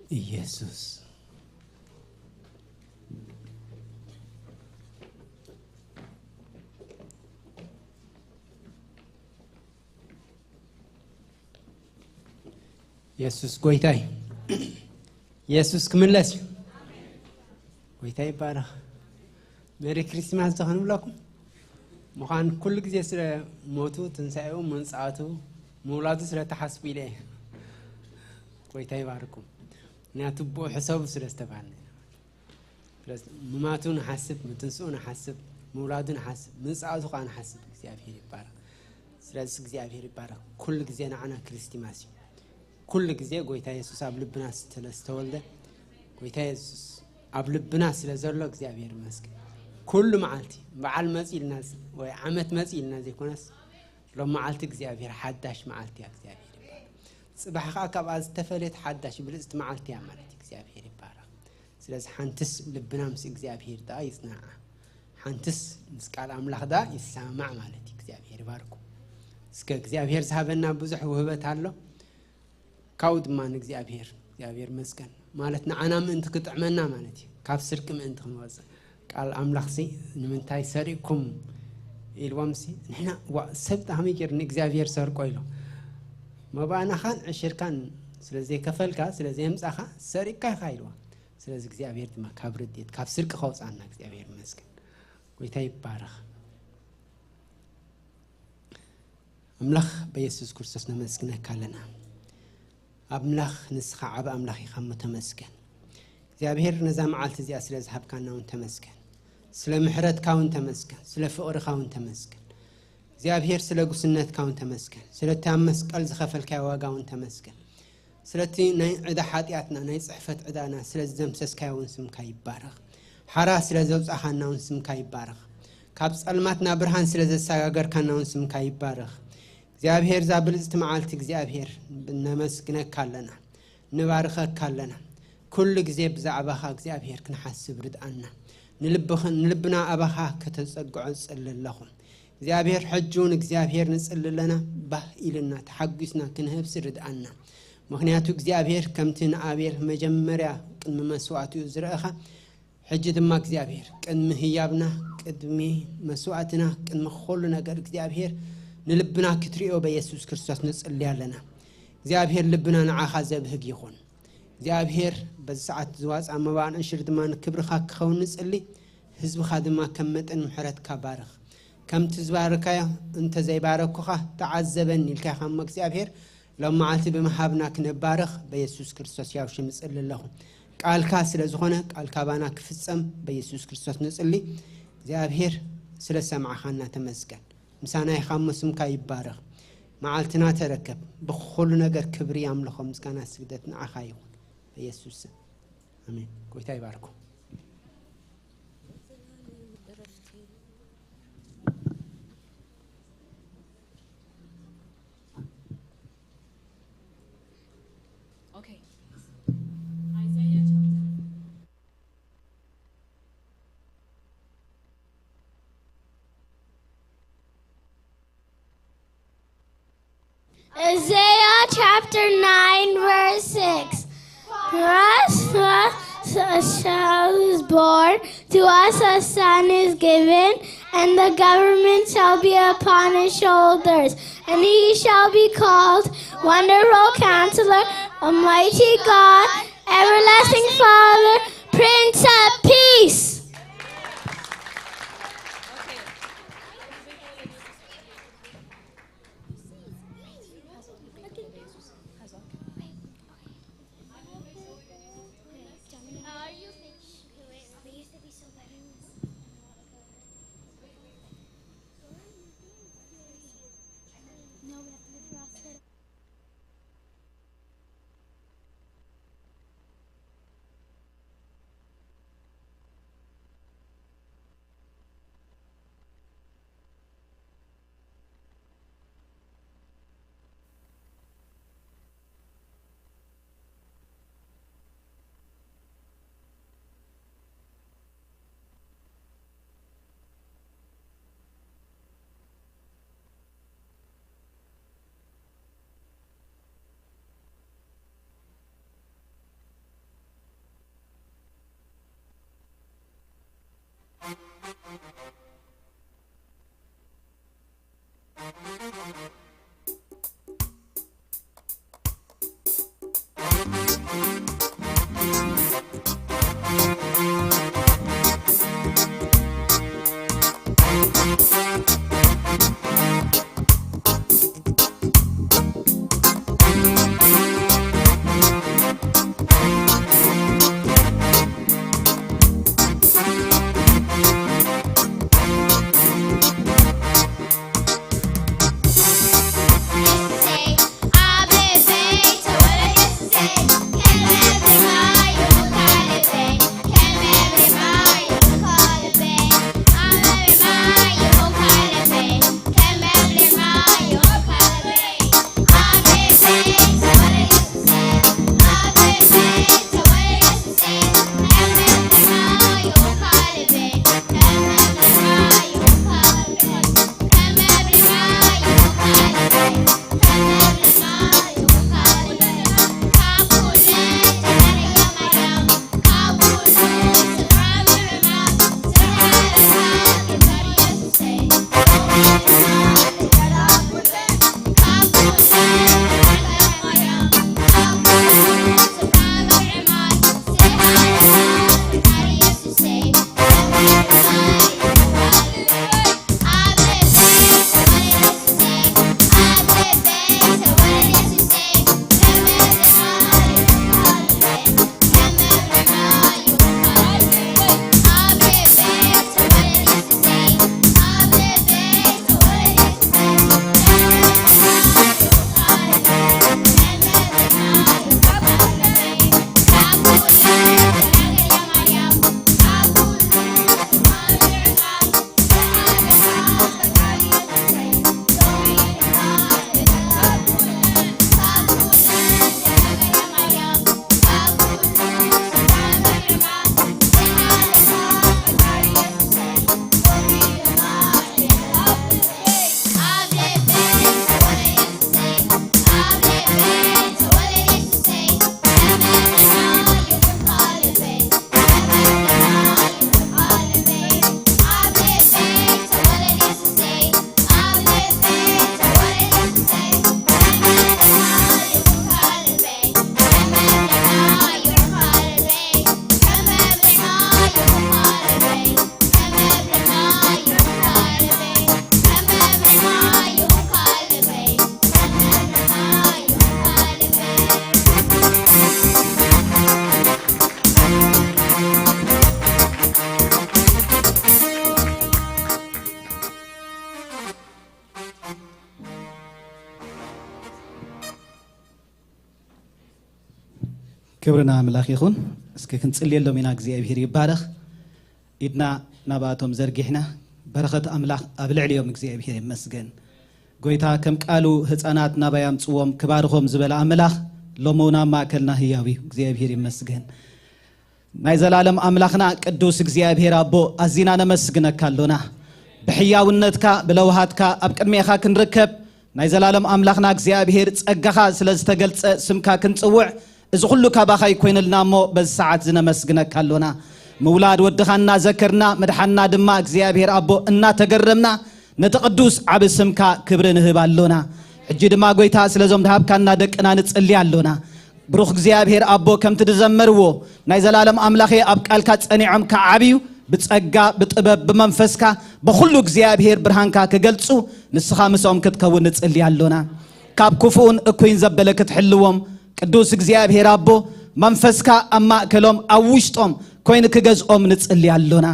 ኢየሱስ። የሱስ ጎይታይ። የሱስ ክምለስ እዩ። ጎይታ ይባረኽ። ሜሪ ክሪስማስ ዶ ክንብለኩም? ምዃን ኩሉ ግዜ ስለ ሞቱ፣ ትንሳኤኡ፣ መንጻቱ፣ ምውላዱ ስለ ተሓስቡ ኢለ እየ። ጎይታ ይባርኩም። ምክንያቱ ብኡ ሕሰቡ ስለ ዝተባህልና ኢና። ስለዚ ምማቱ ንሓስብ፣ ምትንስኡ ንሓስብ፣ ምውላዱ ንሓስብ፣ ምንጻቱ ከዓ ንሓስብ። እግዚኣብሔር ይባረኽ። ስለዚ እግዚኣብሔር ይባረኽ። ኩሉ ግዜ ንዓና ክሪስቲማስ እዩ። ኩሉ ግዜ ጎይታ የሱስ ኣብ ልብና ስለ ዝተወልደ፣ ጎይታ የሱስ ኣብ ልብና ስለ ዘሎ እግዚኣብሔር ይመስገን። ኩሉ መዓልቲ በዓል መጺ ኢልና ወይ ዓመት መጺ ኢልና ዘይኮነስ፣ ሎም መዓልቲ እግዚኣብሔር ሓዳሽ መዓልቲ እያ። እግዚኣብሔር ይባረኽ። ጽባሕ ከዓ ካብኣ ዝተፈለየት ሓዳሽ ብልጽቲ መዓልቲ እያ ማለት እዩ። እግዚኣብሔር ይባረኽ። ስለዚ ሓንትስ ልብና ምስ እግዚኣብሔር ደኣ ይጽናዓ፣ ሓንትስ ምስ ቃል ኣምላኽ ደኣ ይሰማማዕ ማለት እዩ። እግዚኣብሔር ይባርኩም። እስከ እግዚኣብሔር ዝሃበና ብዙሕ ውህበት ኣሎ። ካብኡ ድማ ንእግዚኣብሔር፣ እግዚኣብሔር መስገን ማለት ንዓና ምእንቲ ክጥዕመና ማለት እዩ። ካብ ስርቂ ምእንቲ ክንወጽእ። ቃል ኣምላኽሲ ንምንታይ ሰሪቕኩም ኢልዎምሲ፣ ንሕና፣ ዋ፣ ሰብ ከመይ ገይሩ ንእግዚኣብሔር ሰርቆ ኢሉ? መባእናኻን ዕሽርካን ስለ ዘይከፈልካ፣ ስለ ዘየምጻኻ ሰሪቕካ ኢኻ ኢልዎ። ስለዚ እግዚኣብሔር ድማ ካብ ርድኢት፣ ካብ ስርቂ ከውጽኣና እግዚኣብሔር ይመስገን። ጎይታ ይባረኽ። ኣምላኽ በየሱስ ክርስቶስ ነመስግነካ ኣለና። ኣምላኽ ንስኻ ዓቢ ኣምላኽ ኢኻ እሞ ተመስገን። እግዚኣብሔር ነዛ መዓልቲ እዚኣ ስለ ዝሃብካና እውን ተመስገን። ስለ ምሕረትካ እውን ተመስገን። ስለ ፍቕርኻ እውን ተመስገን። እግዚኣብሔር ስለ ጉስነትካ እውን ተመስገን። ስለቲ ኣብ መስቀል ዝኸፈልካዮ ዋጋ እውን ተመስገን። ስለቲ ናይ ዕዳ ሓጢኣትና፣ ናይ ጽሕፈት ዕዳና ስለ ዝደምሰስካዮ እውን ስምካ ይባረኽ። ሓራ ስለ ዘውጻኻና እውን ስምካ ይባረኽ። ካብ ጸልማት ናብ ብርሃን ስለ ዘሰጋገርካና እውን ስምካ ይባረኽ። እግዚኣብሔር፣ እዛ ብልጽቲ መዓልቲ እግዚኣብሔር ነመስግነካ ኣለና፣ ንባርኸካ ኣለና። ኩሉ ግዜ ብዛዕባኻ እግዚኣብሔር ክንሓስብ ርድኣና። ንልብኽን-፣ ንልብና ኣባኻ ከተጸግዖ እጽሊ ኣለኹ። እግዚኣብሔር፣ ሕጂ እውን እግዚኣብሔር ንጽሊ ኣለና፣ ባህ ኢልና ተሓጒስና ክንህብሲ ርድኣና። ምኽንያቱ እግዚኣብሔር ከምቲ ንኣቤል መጀመርያ ቅድሚ መስዋእትኡ ዝረኣኻ፣ ሕጂ ድማ እግዚኣብሔር ቅድሚ ህያብና፣ ቅድሚ መስዋእትና፣ ቅድሚ ኩሉ ነገር እግዚኣብሔር ንልብና ክትሪኦ በየሱስ ክርስቶስ ንጽሊ ኣለና። እግዚኣብሔር ልብና ንዓኻ ዘብህግ ይኹን። እግዚኣብሔር በዚ ሰዓት ዝዋፃ መባእን ዕሽር ድማ ንክብርኻ ክኸውን ንጽሊ፣ ህዝብኻ ድማ ከም መጠን ምሕረትካ ባርኽ። ከምቲ ዝባረካዮ እንተ ዘይባረኩኻ ተዓዘበኒ ኢልካ ኢኻ እሞ እግዚኣብሔር ሎም መዓልቲ ብምሃብና ክነባርኽ በየሱስ ክርስቶስ ያው ሽም እጽሊ ኣለኹ። ቃልካ ስለ ዝኾነ ቃልካ ባና ክፍጸም በየሱስ ክርስቶስ ንጽሊ። እግዚኣብሔር ስለ ሰማዕኻና ተመስገን። ምሳና ኢኻ እሞ ስምካ ይባረኽ። መዓልትና ተረከብ። ብኹሉ ነገር ክብሪ ኣምልኾ ምስጋና ስግደት ንዓኻ ይኹን። በየሱስ ስም። ኣሜን። ጎይታ ይባርኩም። Okay. Isaiah chapter Isaiah chapter nine, verse six. For us, for us a child is born, to us a son is given, and the government shall be upon his shoulders, and he shall be called Wonderful Counselor, Almighty God, Everlasting Father, Prince of Peace. ክብሪ ንኣምላኽ ይኹን። እስኪ ክንጽልየሎም ኢና። እግዚኣብሔር ይባረኽ። ኢድና ናባቶም ዘርጊሕና፣ በረኸት ኣምላኽ ኣብ ልዕሊኦም እግዚኣብሔር ይመስገን። ጎይታ ከም ቃሉ ህፃናት ናባይ ኣምጽዎም ክባርኾም ዝበለ ኣምላኽ ሎሚ እውን ኣብ ማእከልና ህያው እዩ። እግዚኣብሔር ይመስገን። ናይ ዘላለም ኣምላኽና ቅዱስ እግዚኣብሔር ኣቦ ኣዚና ነመስግነካ ኣሎና። ብሕያውነትካ ብለውሃትካ ኣብ ቅድሜኻ ክንርከብ ናይ ዘላለም ኣምላኽና እግዚኣብሔር ጸጋኻ ስለ ዝተገልጸ ስምካ ክንጽውዕ እዚ ኩሉ ካባኻ ይኮይንልና እሞ በዚ ሰዓት ዝነመስግነካ ኣሎና። ምውላድ ወድኻ እናዘከርና ምድሓንና ድማ እግዚኣብሔር ኣቦ እናተገረምና ነቲ ቅዱስ ዓቢ ስምካ ክብሪ ንህብ ኣሎና። ሕጂ ድማ ጎይታ ስለዞም ድሃብካና ደቅና ንጽሊ ኣሎና። ብሩኽ እግዚኣብሔር ኣቦ ከምቲ ዝዘመርዎ ናይ ዘላለም ኣምላኸ ኣብ ቃልካ ጸኒዖም ክዓብዩ ብጸጋ ብጥበብ ብመንፈስካ ብኹሉ እግዚኣብሔር ብርሃንካ ክገልጹ ንስኻ ምስኦም ክትከውን ንጽሊ ኣሎና። ካብ ክፉእን እኩይን ዘበለ ክትሕልዎም ቅዱስ እግዚኣብሔር ኣቦ መንፈስካ ኣብ ማእከሎም ኣብ ውሽጦም ኮይኑ ክገዝኦም ንጽሊ ኣሎና።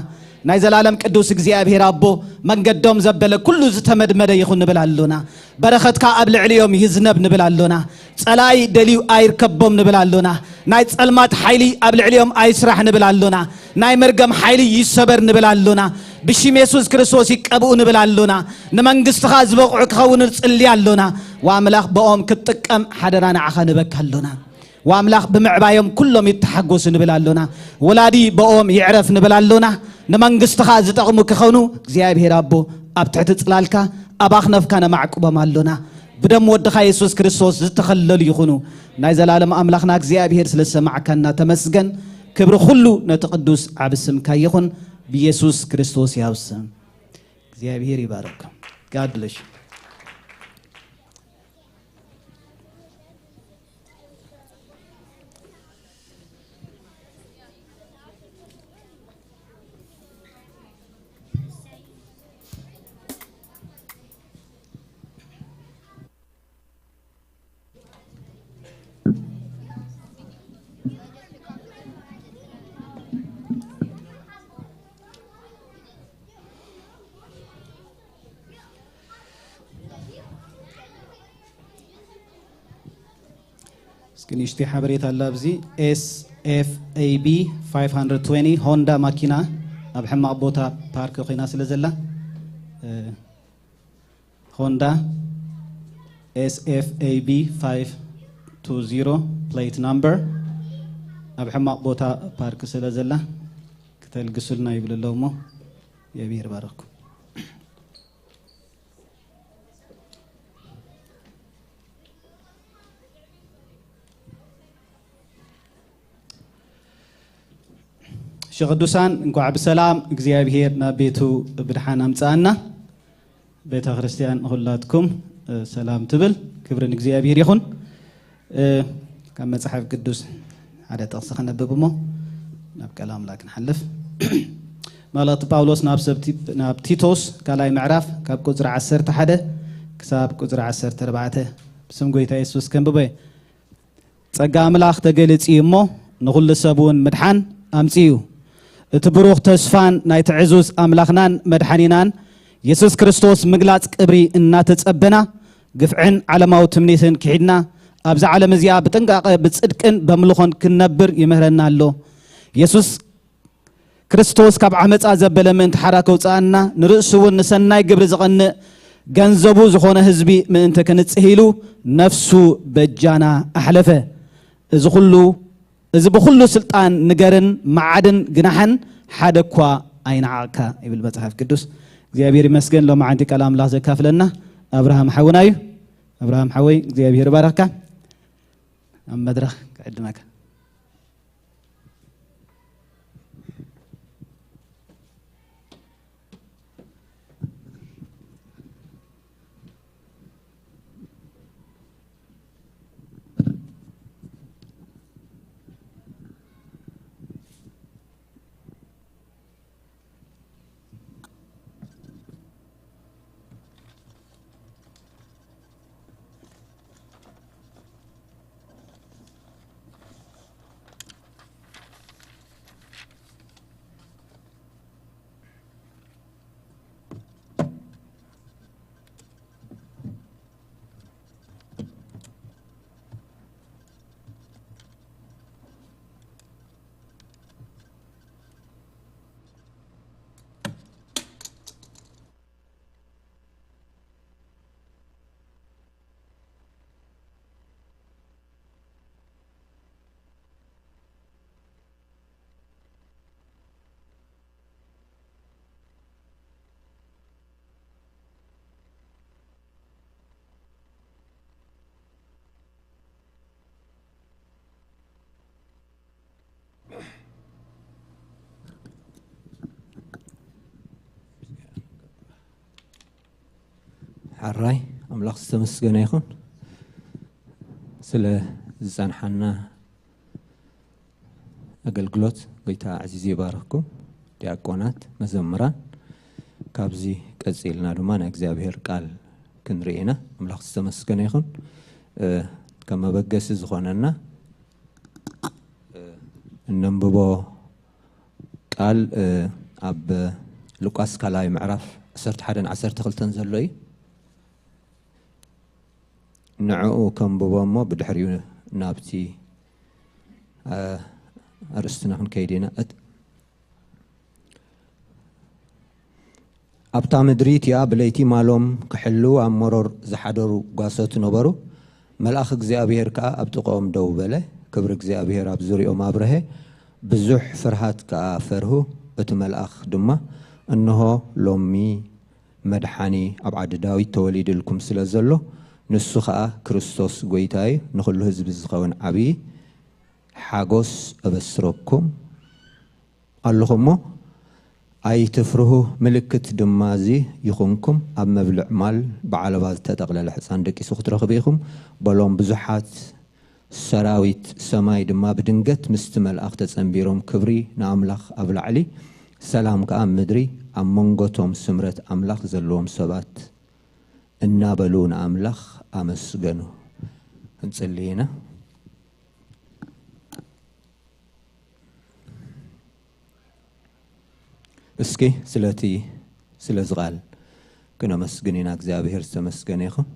ናይ ዘላለም ቅዱስ እግዚኣብሔር ኣቦ መንገዶም ዘበለ ኩሉ ዝተመድመደ ይኹን ንብል ኣሎና። በረኸትካ ኣብ ልዕሊኦም ይዝነብ ንብል ኣሎና። ጸላኢ ደልዩ ኣይርከቦም ንብል ኣሎና። ናይ ጸልማት ሓይሊ ኣብ ልዕሊኦም ኣይስራሕ ንብል ኣሎና። ናይ መርገም ሓይሊ ይሰበር ንብል ኣሎና። ብሽም የሱስ ክርስቶስ ይቀብኡ ንብል ኣሎና። ንመንግስትኻ ዝበቕዑ ክኸውን ንጽሊ ኣሎና። ወኣምላኽ ብኦም ክትጥቀም ሓደራ ንዓኻ ንበካ ኣሎና። ወኣምላኽ ብምዕባዮም ኩሎም ይተሓጎሱ ንብል ኣሎና። ወላዲ ብኦም ይዕረፍ ንብል ኣሎና። ንመንግስትኻ ዝጠቕሙ ክኸኑ እግዚኣብሔር ኣቦ ኣብ ትሕቲ ጽላልካ ኣብ ኣኽነፍካ ነማዕቁቦም ኣሎና። ብደም ወድኻ የሱስ ክርስቶስ ዝተኸለሉ ይኹኑ። ናይ ዘላለም ኣምላኽና እግዚኣብሔር ስለ ዝሰማዕካና ተመስገን። ክብሪ ኩሉ ነቲ ቅዱስ ዓቢ ስምካ ይኹን። ብኢየሱስ ክርስቶስ ያው ስም እግዚኣብሔር ይባረክ። God bless you። እስኪ ንእሽተይ ሓበሬታ ኣላ ኣብዚ። S F A B five hundred twenty ሆንዳ ማኪና ኣብ ሕማቕ ቦታ ፓርክ ኮይና ስለ ዘላ፣ እ፣ ሆንዳ S F A B five two zero plate number ኣብ ሕማቕ ቦታ ፓርክ ስለ ዘላ ክተልግሱልና ይብል ኣለዉ እሞ፣ የብሔር ባረኩም። እሺ ቅዱሳን፣ እንኳዕ ብሰላም እግዚኣብሔር ናብ ቤቱ ብድሓን ኣምጽኣና። ቤተ ክርስቲያን ንኹላትኩም፣ እ፣ ሰላም ትብል። ክብሪ ንእግዚኣብሔር ይኹን። እ፣ ካብ መጽሓፍ ቅዱስ ሓደ ጥቕሲ ከነብብ እሞ ናብ ቃል ኣምላኽ ክንሓልፍ። መልእኽቲ ጳውሎስ ናብ ሰብ ቲ-፣ ናብ ቲቶስ ካልኣይ ምዕራፍ ካብ ቁጽሪ ዓሰርተ ሓደ ክሳብ ቁጽሪ ዓሰርተ ኣርባዕተ ብስም ጎይታ የሱስ ከንብቦ እየ። ጸጋ ኣምላኽ ተገሊጹ እዩ እሞ፣ ንኹሉ ሰብ እውን ምድሓን ኣምጺኡ እዩ። እቲ ብሩኽ ተስፋን ናይቲ ዕዙዝ ኣምላኽናን መድሓኒናን የሱስ ክርስቶስ ምግላጽ ቅብሪ እናተጸበና፣ ግፍዕን ዓለማዊ ትምኒትን ክሒድና፣ ኣብዛ ዓለም እዚኣ ብጥንቃቐ፣ ብጽድቅን በምልኾን ክንነብር ይምህረና ኣሎ። የሱስ ክርስቶስ ካብ ዓመጻ ዘበለ ምእንቲ ሓራ ከውጽኣና፣ ንርእሱ እውን ንሰናይ ግብሪ ዝቐንእ ገንዘቡ ዝኾነ ህዝቢ ምእንቲ ክንጽህ ኢሉ ነፍሱ በጃና ኣሕለፈ። እዚ ኩሉ፣ እዚ ብኹሉ ስልጣን ንገርን መዓድን ግናሕን ሓደ እኳ ኣይነዓቕካ ይብል መጽሓፍ ቅዱስ። እግዚኣብሔር ይመስገን፣ ሎማዓንቲ ቃል ኣምላኽ ዘካፍለና ኣብርሃም ሓውና እዩ። ኣብርሃም ሓወይ እግዚኣብሔር ይባርኽካ። ኣብ መድረኽ ክዕድመካ። ሓራይ ኣምላኽ ዝተመስገነ ይኹን ስለ ዝጸንሓና ኣገልግሎት። ጎይታ ኣዕዚዙ ይባርኽኩም ዲያቆናት፣ መዘምራን። ካብዚ ቀጺልና ድማ ናይ እግዚኣብሔር ቃል ክንርኢ ኢና። ኣምላኽ ዝተመስገነ ይኹን። እ፣ ከም መበገሲ ዝኾነና፣ እ፣ እነንብቦ ቃል፣ እ፣ ኣብ ሉቃስ ካልኣይ ምዕራፍ ዓሰርተ ሓደን ዓሰርተ ክልተን ዘሎ እዩ። ንዕኡ ከንብቦ እሞ ብድሕሪኡ ናብቲ፣ እ፣ ኣርእስትና ክንከይድ ኢና። እት-፣ ኣብታ ምድሪ እቲኣ ብለይቲ ማሎም ክሕልዉ ኣብ መሮር ዝሓደሩ ጓሶት ነበሩ። መልኣኽ እግዚኣብሔር ከኣ ኣብ ጥቕኦም ደው በለ። ክብሪ እግዚኣብሔር ኣብ ዙርያኦም ኣብርሀ። ብዙሕ ፍርሃት ከኣ ፈርሁ። እቲ መልኣኽ ድማ፣ "እንሆ፣ ሎሚ መድሓኒ ኣብ ዓዲ ዳዊት ተወሊዱልኩም ስለ ዘሎ፣ ንሱ ኸኣ ክርስቶስ ጐይታ እዩ፣ ንኹሉ ህዝቢ ዝኸውን ዓብዪ ሓጎስ እበስረኩም ኣለኹ እሞ፣ ኣይትፍርሁ፣ ምልክት ድማ እዚ ይኹንኩም፣ ኣብ መብልዕ ማል ብዓለባ ዝተጠቕለለ ሕፃን ደቂሱ ክትረኽቡ ኢኹም በሎም። ብዙሓት ሰራዊት ሰማይ ድማ ብድንገት ምስቲ መልኣኽ ተጸንቢሮም፣ ክብሪ ንኣምላኽ ኣብ ላዕሊ፣ ሰላም ከኣ ኣብ ምድሪ፣ ኣብ መንጎቶም ስምረት ኣምላኽ ዘለዎም ሰባት እናበሉ ንኣምላኽ ኣመስገኑ። ክንጽሊ ኢና። እስኪ ስለቲ ስለዚ ቃል ክነመስግን ኢና። እግዚኣብሔር ዝተመስገነ ይኹን።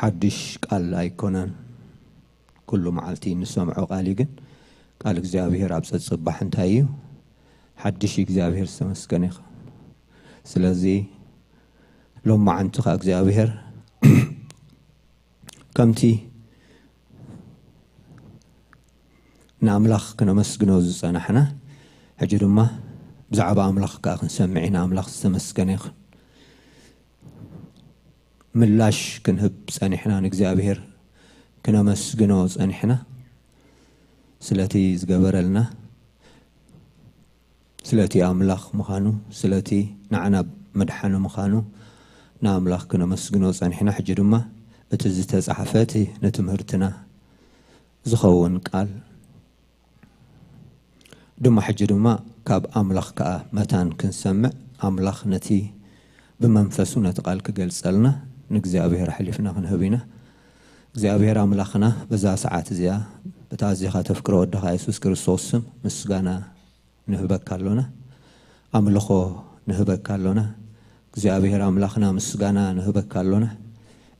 ሓድሽ ቃል ኣይኮነን፣ ኩሉ መዓልቲ እንሰምዖ ቃል እዩ። ግን ቃል እግዚኣብሔር ኣብ ጸጽባሕ እንታይ እዩ? ሓድሽ እዩ። እግዚኣብሔር ዝተመስገነ ይኹን። ስለዚ ሎማዓንቲ ኸኣ እግዚኣብሔር ከምቲ ንኣምላኽ ክነመስግኖ ዝጸናሕና፣ ሕጂ ድማ ብዛዕባ ኣምላኽ ከኣ ክንሰምዕ ኢና። ኣምላኽ ዝተመስገነ ይኹን። ምላሽ ክንህብ ጸኒሕና፣ ንእግዚኣብሔር ክነመስግኖ ጸኒሕና፣ ስለቲ ዝገበረልና፣ ስለቲ ኣምላኽ ምዃኑ፣ ስለቲ ንዓና መድሓኒ ምዃኑ ንኣምላኽ ክነመስግኖ ጸኒሕና። ሕጂ ድማ እቲ ዝተጻሕፈ፣ እቲ ንትምህርትና ዝኸውን ቃል ድማ፣ ሕጂ ድማ ካብ ኣምላኽ ከኣ መታን ክንሰምዕ፣ ኣምላኽ ነቲ ብመንፈሱ ነቲ ቃል ክገልጸልና ንእግዚኣብሔር ኣሕሊፍና ክንህብ ኢና። እግዚኣብሔር ኣምላኽና፣ በዛ ሰዓት እዚኣ፣ በታ ኣዚኻ ተፍቅሮ ወድኻ የሱስ ክርስቶስ ስም ምስጋና ንህበካ ኣሎና። ኣምልኾ ንህበካ ኣሎና። እግዚኣብሔር ኣምላኽና፣ ምስጋና ንህበካ ኣሎና።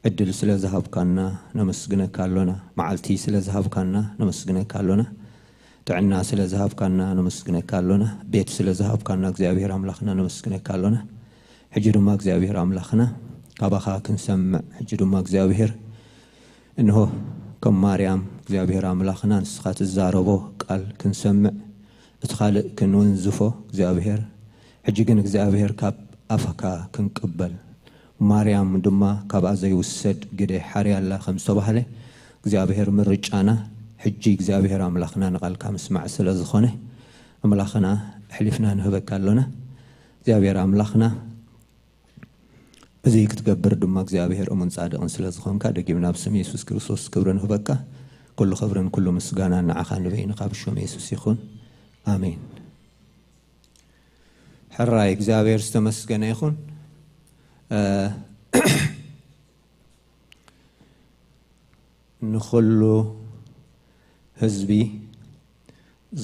ዕድል ስለ ዝሃብካና ነመስግነካ ኣሎና። መዓልቲ ስለ ዝሃብካና ነመስግነካ ኣሎና። ጥዕና ስለ ዝሃብካና ነመስግነካ ኣሎና። ቤት ስለ ዝሃብካና እግዚኣብሔር ኣምላኽና ነመስግነካ ኣሎና። ሕጂ ድማ እግዚኣብሔር ኣምላኽና፣ ካባኻ ክንሰምዕ፣ ሕጂ ድማ እግዚኣብሔር፣ እንሆ፣ ከም ማርያም እግዚኣብሔር ኣምላኽና ንስኻ ትዛረቦ ቃል ክንሰምዕ፣ እቲ ካልእ ክንውንዝፎ እግዚኣብሔር፣ ሕጂ ግን እግዚኣብሔር ካብ ኣፍካ ክንቅበል፣ ማርያም ድማ ካብኣ ዘይውሰድ ግደ ሓርያ ኣላ ከም ዝተባህለ፣ እግዚኣብሔር ምርጫና ሕጂ እግዚኣብሔር ኣምላኽና ንቓልካ ምስማዕ ስለ ዝኾነ፣ ኣምላኽና ኣሕሊፍና ንህበካ ኣሎና። እግዚኣብሔር ኣምላኽና፣ እዚ ክትገብር ድማ እግዚኣብሔር እሙን ጻድቕን ስለ ዝኾንካ፣ ደጊምና ኣብ ስም የሱስ ክርስቶስ ክብሪ ንህበካ። ኩሉ ክብርን ኩሉ ምስጋናን ንዓኻ ንበይንኻ ብሽም የሱስ ይኹን። ኣሜን። ሕራይ እግዚኣብሔር ዝተመስገነ ይኹን። እ፣ ንኹሉ ህዝቢ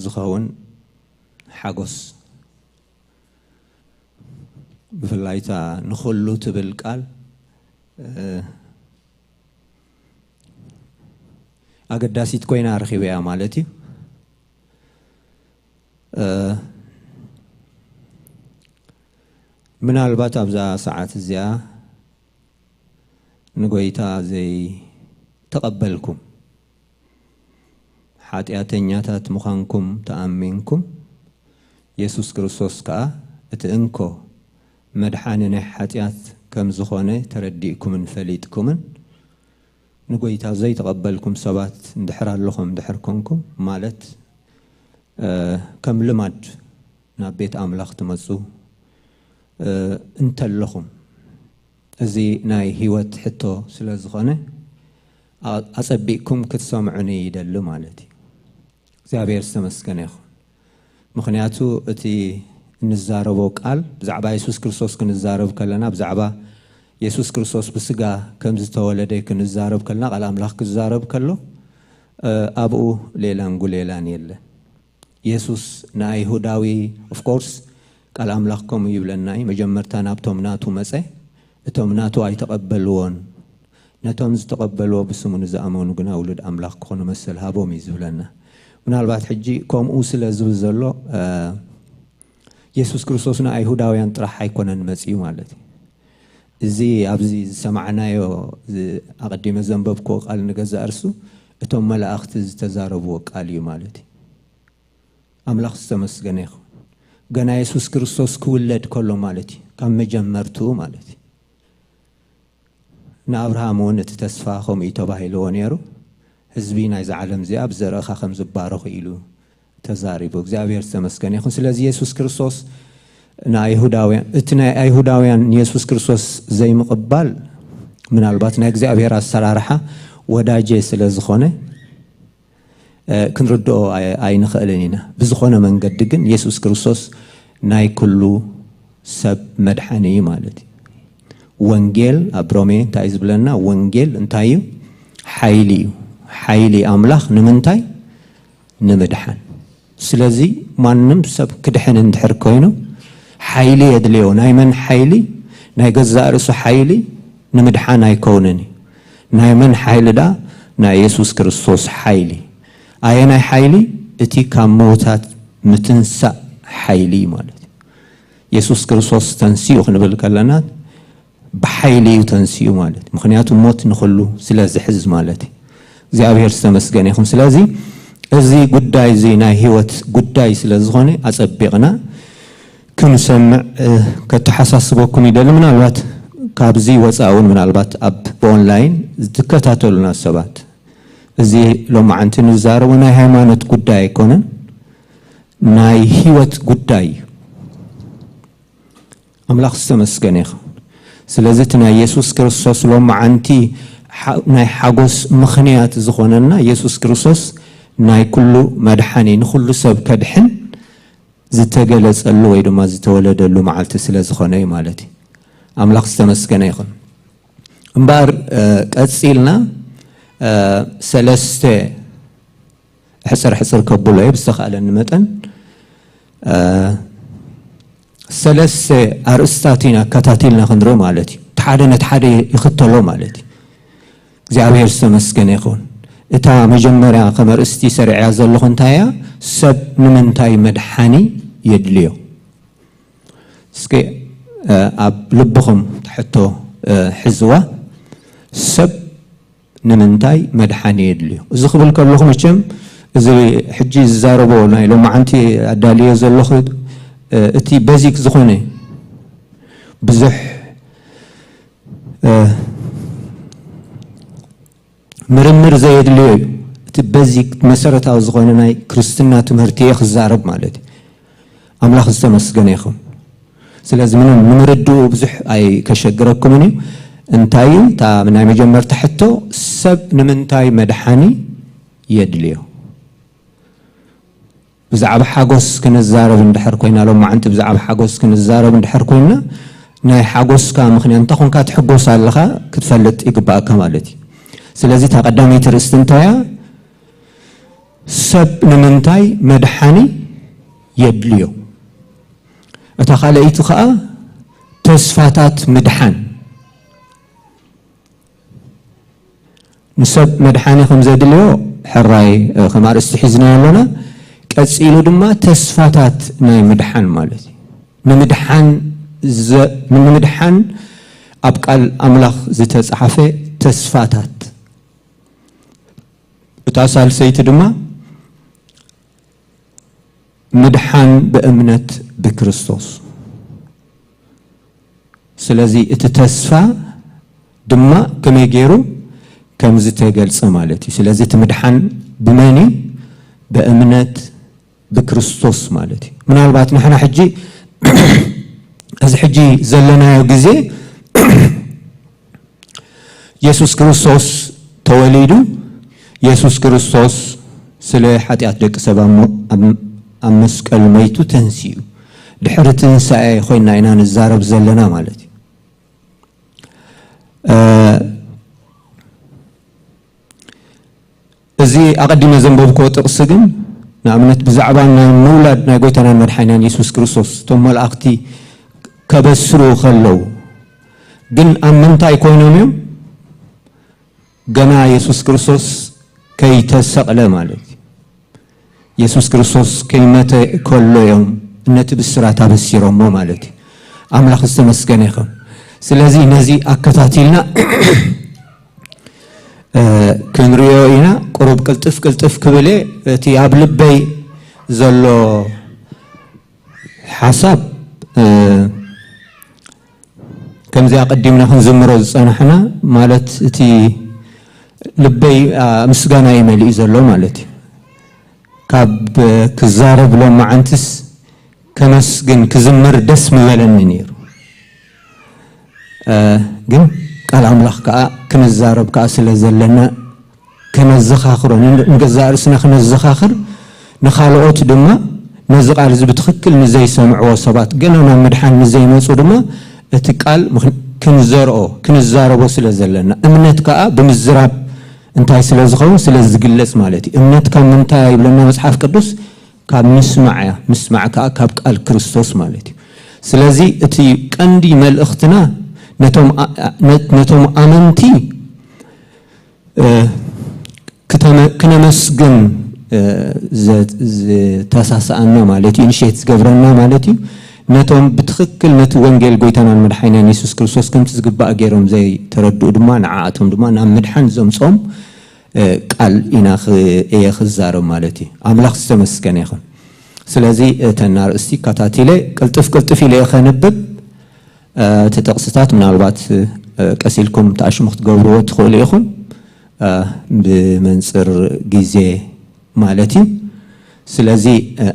ዝኸውን ሓጎስ፣ ብፍላይ እታ ንኹሉ ትብል ቃል፣ እ፣ ኣገዳሲት ኮይና ረኺበያ ማለት እዩ። እ፣ ምናልባት ኣብዛ ሰዓት እዚኣ ንጎይታ ዘይተቐበልኩም፣ ሓጢኣተኛታት ምዃንኩም ተኣሚንኩም፣ የሱስ ክርስቶስ ከኣ እቲ እንኮ መድሓኒ ናይ ሓጢኣት ከም ዝኾነ ተረዲእኩምን ፈሊጥኩምን፣ ንጎይታ ዘይተቐበልኩም ሰባት እንድሕር ኣለኹም፣ እንድሕር ኮንኩም፣ ማለት፣ እ፣ ከም ልማድ ናብ ቤት ኣምላኽ ትመጹ፣ እ፣ እንተለኹም፣ እዚ ናይ ህይወት ሕቶ ስለ ዝኾነ፣ ኣ-፣ ኣጸቢቕኩም ክትሰምዑኒ ይደሊ ማለት እዩ። እግዚኣብሔር ዝተመስገነ ይኹን። ምኽንያቱ እቲ እንዛረቦ ቃል ብዛዕባ የሱስ ክርስቶስ ክንዛረብ ከለና፣ ብዛዕባ የሱስ ክርስቶስ ብስጋ ከም ዝተወለደ ክንዛረብ ከለና፣ ቃል ኣምላኽ ክዛረብ ከሎ፣ እ፣ ኣብኡ ሌላን ጉሌላን የለን። የሱስ ንኣይሁዳዊ፣ of course፣ ቃል ኣምላኽ ከምኡ ይብለና እዩ፣ መጀመርታ ናብቶም ናቱ መጸ፣ እቶም ናቱ ኣይተቐበልዎን። ነቶም ዝተቐበልዎ ብስሙ ንዝኣመኑ ግና ውሉድ ኣምላኽ ክኾኑ መሰል ሃቦም እዩ ዝብለና። ምናልባት ሕጂ ከምኡ ስለ ዝብል ዘሎ፣ እ፣ የሱስ ክርስቶስ ንኣይሁዳውያን ጥራሕ ኣይኮነን መጺኡ ማለት እዩ። እዚ ኣብዚ ዝሰማዕናዮ፣ ዝ-፣ ኣቐዲመ ዘንበብክዎ ቃል ንገዛእ ርእሱ እቶም መላእኽቲ ዝተዛረብዎ ቃል እዩ ማለት እዩ። ኣምላኽ ዝተመስገነ ይኹን። ገና የሱስ ክርስቶስ ክውለድ ከሎ ማለት እዩ፣ ካብ መጀመርትኡ ማለት እዩ። ንኣብርሃም እውን እቲ ተስፋ ከምኡ እዩ ተባሂልዎ ነይሩ። ህዝቢ ናይዛ ዓለም እዚኣ ብዘርእኻ ከም ዝባረኹ ኢሉ ተዛሪቡ። እግዚኣብሔር ዝተመስገነ ይኹን። ስለዚ የሱስ ክርስቶስ ንኣይሁዳውያን፣ እቲ ናይ ኣይሁዳውያን ንየሱስ ክርስቶስ ዘይምቕባል ምናልባት ናይ እግዚኣብሔር ኣሰራርሓ ወዳጀ ስለ ዝኾነ፣ እ፣ ክንርድኦ ኣይ-፣ ኣይንኽእልን ኢና። ብዝኾነ መንገዲ ግን የሱስ ክርስቶስ ናይ ኩሉ ሰብ መድሓኒ እዩ ማለት እዩ። ወንጌል ኣብ ሮሜ እንታይ እዩ ዝብለና? ወንጌል እንታይ እዩ? ሓይሊ እዩ። ሓይሊ ኣምላኽ ንምንታይ? ንምድሓን። ስለዚ ማንም ሰብ ክድሕን እንድሕር ኮይኑ ሓይሊ የድልዮ። ናይ መን ሓይሊ? ናይ ገዛእ ርእሱ ሓይሊ ንምድሓን ኣይከውንን እዩ። ናይ መን ሓይሊ ደኣ? ናይ የሱስ ክርስቶስ ሓይሊ። ኣየናይ ሓይሊ? እቲ ካብ ምዉታት ምትንሳእ ሓይሊ ማለት እዩ። የሱስ ክርስቶስ ተንሲኡ ክንብል ከለና ብሓይሊ እዩ ተንሲኡ ማለት እዩ። ምኽንያቱ ሞት ንኹሉ ስለ ዝሕዝ ማለት እዩ። እግዚኣብሔር ዝተመስገነ ይኹን። ስለዚ እዚ ጉዳይ እዚ ናይ ህይወት ጉዳይ ስለ ዝኾነ ኣጸቢቕና ክንሰምዕ፣ እ፣ ከተሓሳስበኩም ይደሊ። ምናልባት ካብዚ ወፃእ እውን ምናልባት ኣብ ብኦንላይን ዝትከታተሉና ሰባት፣ እዚ ሎማዓንቲ ንዛረቦ ናይ ሃይማኖት ጉዳይ ኣይኮነን፣ ናይ ህይወት ጉዳይ እዩ። ኣምላኽ ዝተመስገነ ይኹን። ስለዚ እቲ ናይ የሱስ ክርስቶስ ሎማዓንቲ ሓ-፣ ናይ ሓጎስ ምኽንያት ዝኾነና የሱስ ክርስቶስ ናይ ኩሉ መድሓኒ፣ ንኹሉ ሰብ ከድሕን ዝተገለጸሉ ወይ ድማ ዝተወለደሉ መዓልቲ ስለ ዝኾነ እዩ ማለት እዩ። ኣምላኽ ዝተመስገነ ይኹን። እምበኣር፣ እ፣ ቀጺልና፣ እ፣ ሰለስተ ሕጽር ሕጽር ከብሎ እየ ብዝተኻእለኒ መጠን፣ እ፣ ሰለስተ ኣርእስታት ኢና ኣከታቲልና ክንርኢ ማለት እዩ። እቲ ሓደ ነቲ ሓደ ይኽተሎ ማለት እዩ። እግዚኣብሔር ዝተመስገነ ይኹን። እታ መጀመርያ ከም ኣርእስቲ ሰሪዐያ ዘለኹ እንታይ እያ? ሰብ ንምንታይ መድሓኒ የድልዮ? እስከ፣ እ፣ ኣብ ልብኹም ትሕቶ፣ እ፣ ሕዝዋ። ሰብ ንምንታይ መድሓኒ የድልዮ? እዚ ክብል ከለኹ መቸም እዚ ሕጂ ዝዛረቦ ናይ ሎማዓንቲ ኣዳልዮ ዘለኹ፣ እ፣ እቲ በዚክ ዝኾነ ብዙሕ፣ እ፣ ምርምር ዘየድልዮ እዩ። እቲ በዚክ መሰረታዊ ዝኾነ ናይ ክርስትና ትምህርቲ እየ ክዛረብ ማለት እዩ። ኣምላኽ ዝተመስገነ ይኹን። ስለዚ ምንም ንምርድኡ ብዙሕ ኣይከሸግረኩምን እዩ። እንታይ እዩ? እታ ናይ መጀመርታ ሕቶ፣ ሰብ ንምንታይ መድሓኒ የድልዮ? ብዛዕባ ሓጎስ ክንዛረብ እንድሕር ኮይና፣ ሎማዓንቲ ብዛዕባ ሓጎስ ክንዛረብ እንድሕር ኮይና፣ ናይ ሓጎስካ ምኽንያት እንታይ ኮንካ ትሕጎስ ኣለኻ ክትፈልጥ ይግባኣካ ማለት እዩ። ስለዚ እታ ቀዳመይቲ ርእስቲ እንታይ እያ? ሰብ ንምንታይ መድሓኒ የድልዮ? እታ ካልኣይቲ ኸኣ ተስፋታት ምድሓን። ንሰብ መድሓኒ ከም ዘድልዮ ሕራይ፣ እ፣ ከም ኣርእስቲ ሒዝናዮ ኣለና። ቀጺሉ ድማ ተስፋታት ናይ ምድሓን ማለት እዩ። ንምድሓን ዘ-፣ ንምድሓን ኣብ ቃል ኣምላኽ ዝተጻሕፈ ተስፋታት። እታ ሳልሰይቲ ድማ ምድሓን ብእምነት ብክርስቶስ። ስለዚ እቲ ተስፋ ድማ ከመይ ገይሩ ከም ዝተገልጸ ማለት እዩ። ስለዚ እቲ ምድሓን ብመን እዩ? ብእምነት ብክርስቶስ ማለት እዩ። ምናልባት ንሕና ሕጂ፣ እዚ ሕጂ ዘለናዮ ግዜ፣ የሱስ ክርስቶስ ተወሊዱ፣ የሱስ ክርስቶስ ስለ ሓጢኣት ደቂ ሰብ ኣብ ሞ-፣ ኣብ፣ ኣብ መስቀል መይቱ ተንሲኡ። ድሕሪ ትንሳኤ ኮይና ኢና ንዛረብ ዘለና ማለት እዩ። እ፣ እዚ ኣቐዲመ ዘንበብክዎ ጥቕሲ ግን፣ ንኣብነት ብዛዕባ ናይ ምውላድ ናይ ጎይታናን መድሓኒናን የሱስ ክርስቶስ እቶም መላእኽቲ ከበስሩ ከለዉ፣ ግን ኣብ ምንታይ ኮይኖም እዮም? ገና የሱስ ክርስቶስ ከይተሰቕለ ማለት እዩ። የሱስ ክርስቶስ ከይመተ ከሎ እዮም ነቲ ብስራት ኣበሲሮሞ ማለት እዩ። ኣምላኽ ዝተመስገነ ይኹን። ስለዚ ነዚ ኣከታቲልና፣ እ፣ ክንሪኦ ኢና። ቁሩብ ቅልጥፍ ቅልጥፍ ክብል እየ። እቲ ኣብ ልበይ ዘሎ ሓሳብ፣ እ፣ ከምዚ ኣቐዲምና ክንዝምሮ ዝጸናሕና፣ ማለት እቲ ልበይ፣ ኣ፣ ምስጋና እዩ መሊኡ ዘሎ ማለት እዩ። ካብ ክዛረብ ሎማዓንትስ ከመስግን ክዝምር ደስ ምበለኒ ነይሩ። እ፣ ግን ቃል ኣምላኽ ከኣ ክንዛረብ ከኣ ስለ ዘለና ከነዘኻኽሮ፣ ን-፣ ንገዛእ ርእስና ክነዘኻኽር፣ ንኻልኦት ድማ ነዚ ቃል እዚ ብትኽክል ንዘይሰምዕዎ ሰባት፣ ገና ናብ ምድሓን ንዘይመጹ ድማ እቲ ቃል ምኽ-፣ ክንዘርኦ፣ ክንዛረቦ ስለ ዘለና፣ እምነት ከኣ ብምዝራብ እንታይ ስለ ዝኸውን? ስለ ዝግለጽ ማለት እዩ። እምነትካ ምንታይ ይብለና መጽሓፍ ቅዱስ? ካብ ምስማዕ እያ። ምስማዕ ከኣ ካብ ቃል ክርስቶስ ማለት እዩ። ስለዚ እቲ ቀንዲ መልእኽትና ነቶም ኣ-፣ ነ-፣ ነቶም ኣመንቲ፣ እ፣ ክተመ-፣ ክነመስግን፣ እ፣ ዘ-፣ ዝተሳስኣና ማለት እዩ፣ ኢኒሼት ዝገብረና ማለት እዩ። ነቶም ብትኽክል ነቲ ወንጌል ጎይታናን መድሓኒናን የሱስ ክርስቶስ ከምቲ ዝግባእ ገይሮም ዘይተረድኡ ድማ ንዓኣቶም ድማ ናብ ምድሓን ዘምጾም፣ እ፣ ቃል ኢና ኽ-፣ እየ ክዛረብ ማለት እዩ። ኣምላኽ ዝተመስገነ ይኹን። ስለዚ እተን ኣርእስቲ ከታቲለ ቅልጥፍ ቅልጥፍ ኢለ እየ ከንብብ። እ፣ እቲ ጥቕስታት ምናልባት፣ እ፣ ቀስ ኢልኩም ተኣሽሙ ክትገብርዎ ትኽእሉ ኢኹም፣ እ፣ ብመንጽር ግዜ ማለት እዩ። ስለዚ፣ እ፣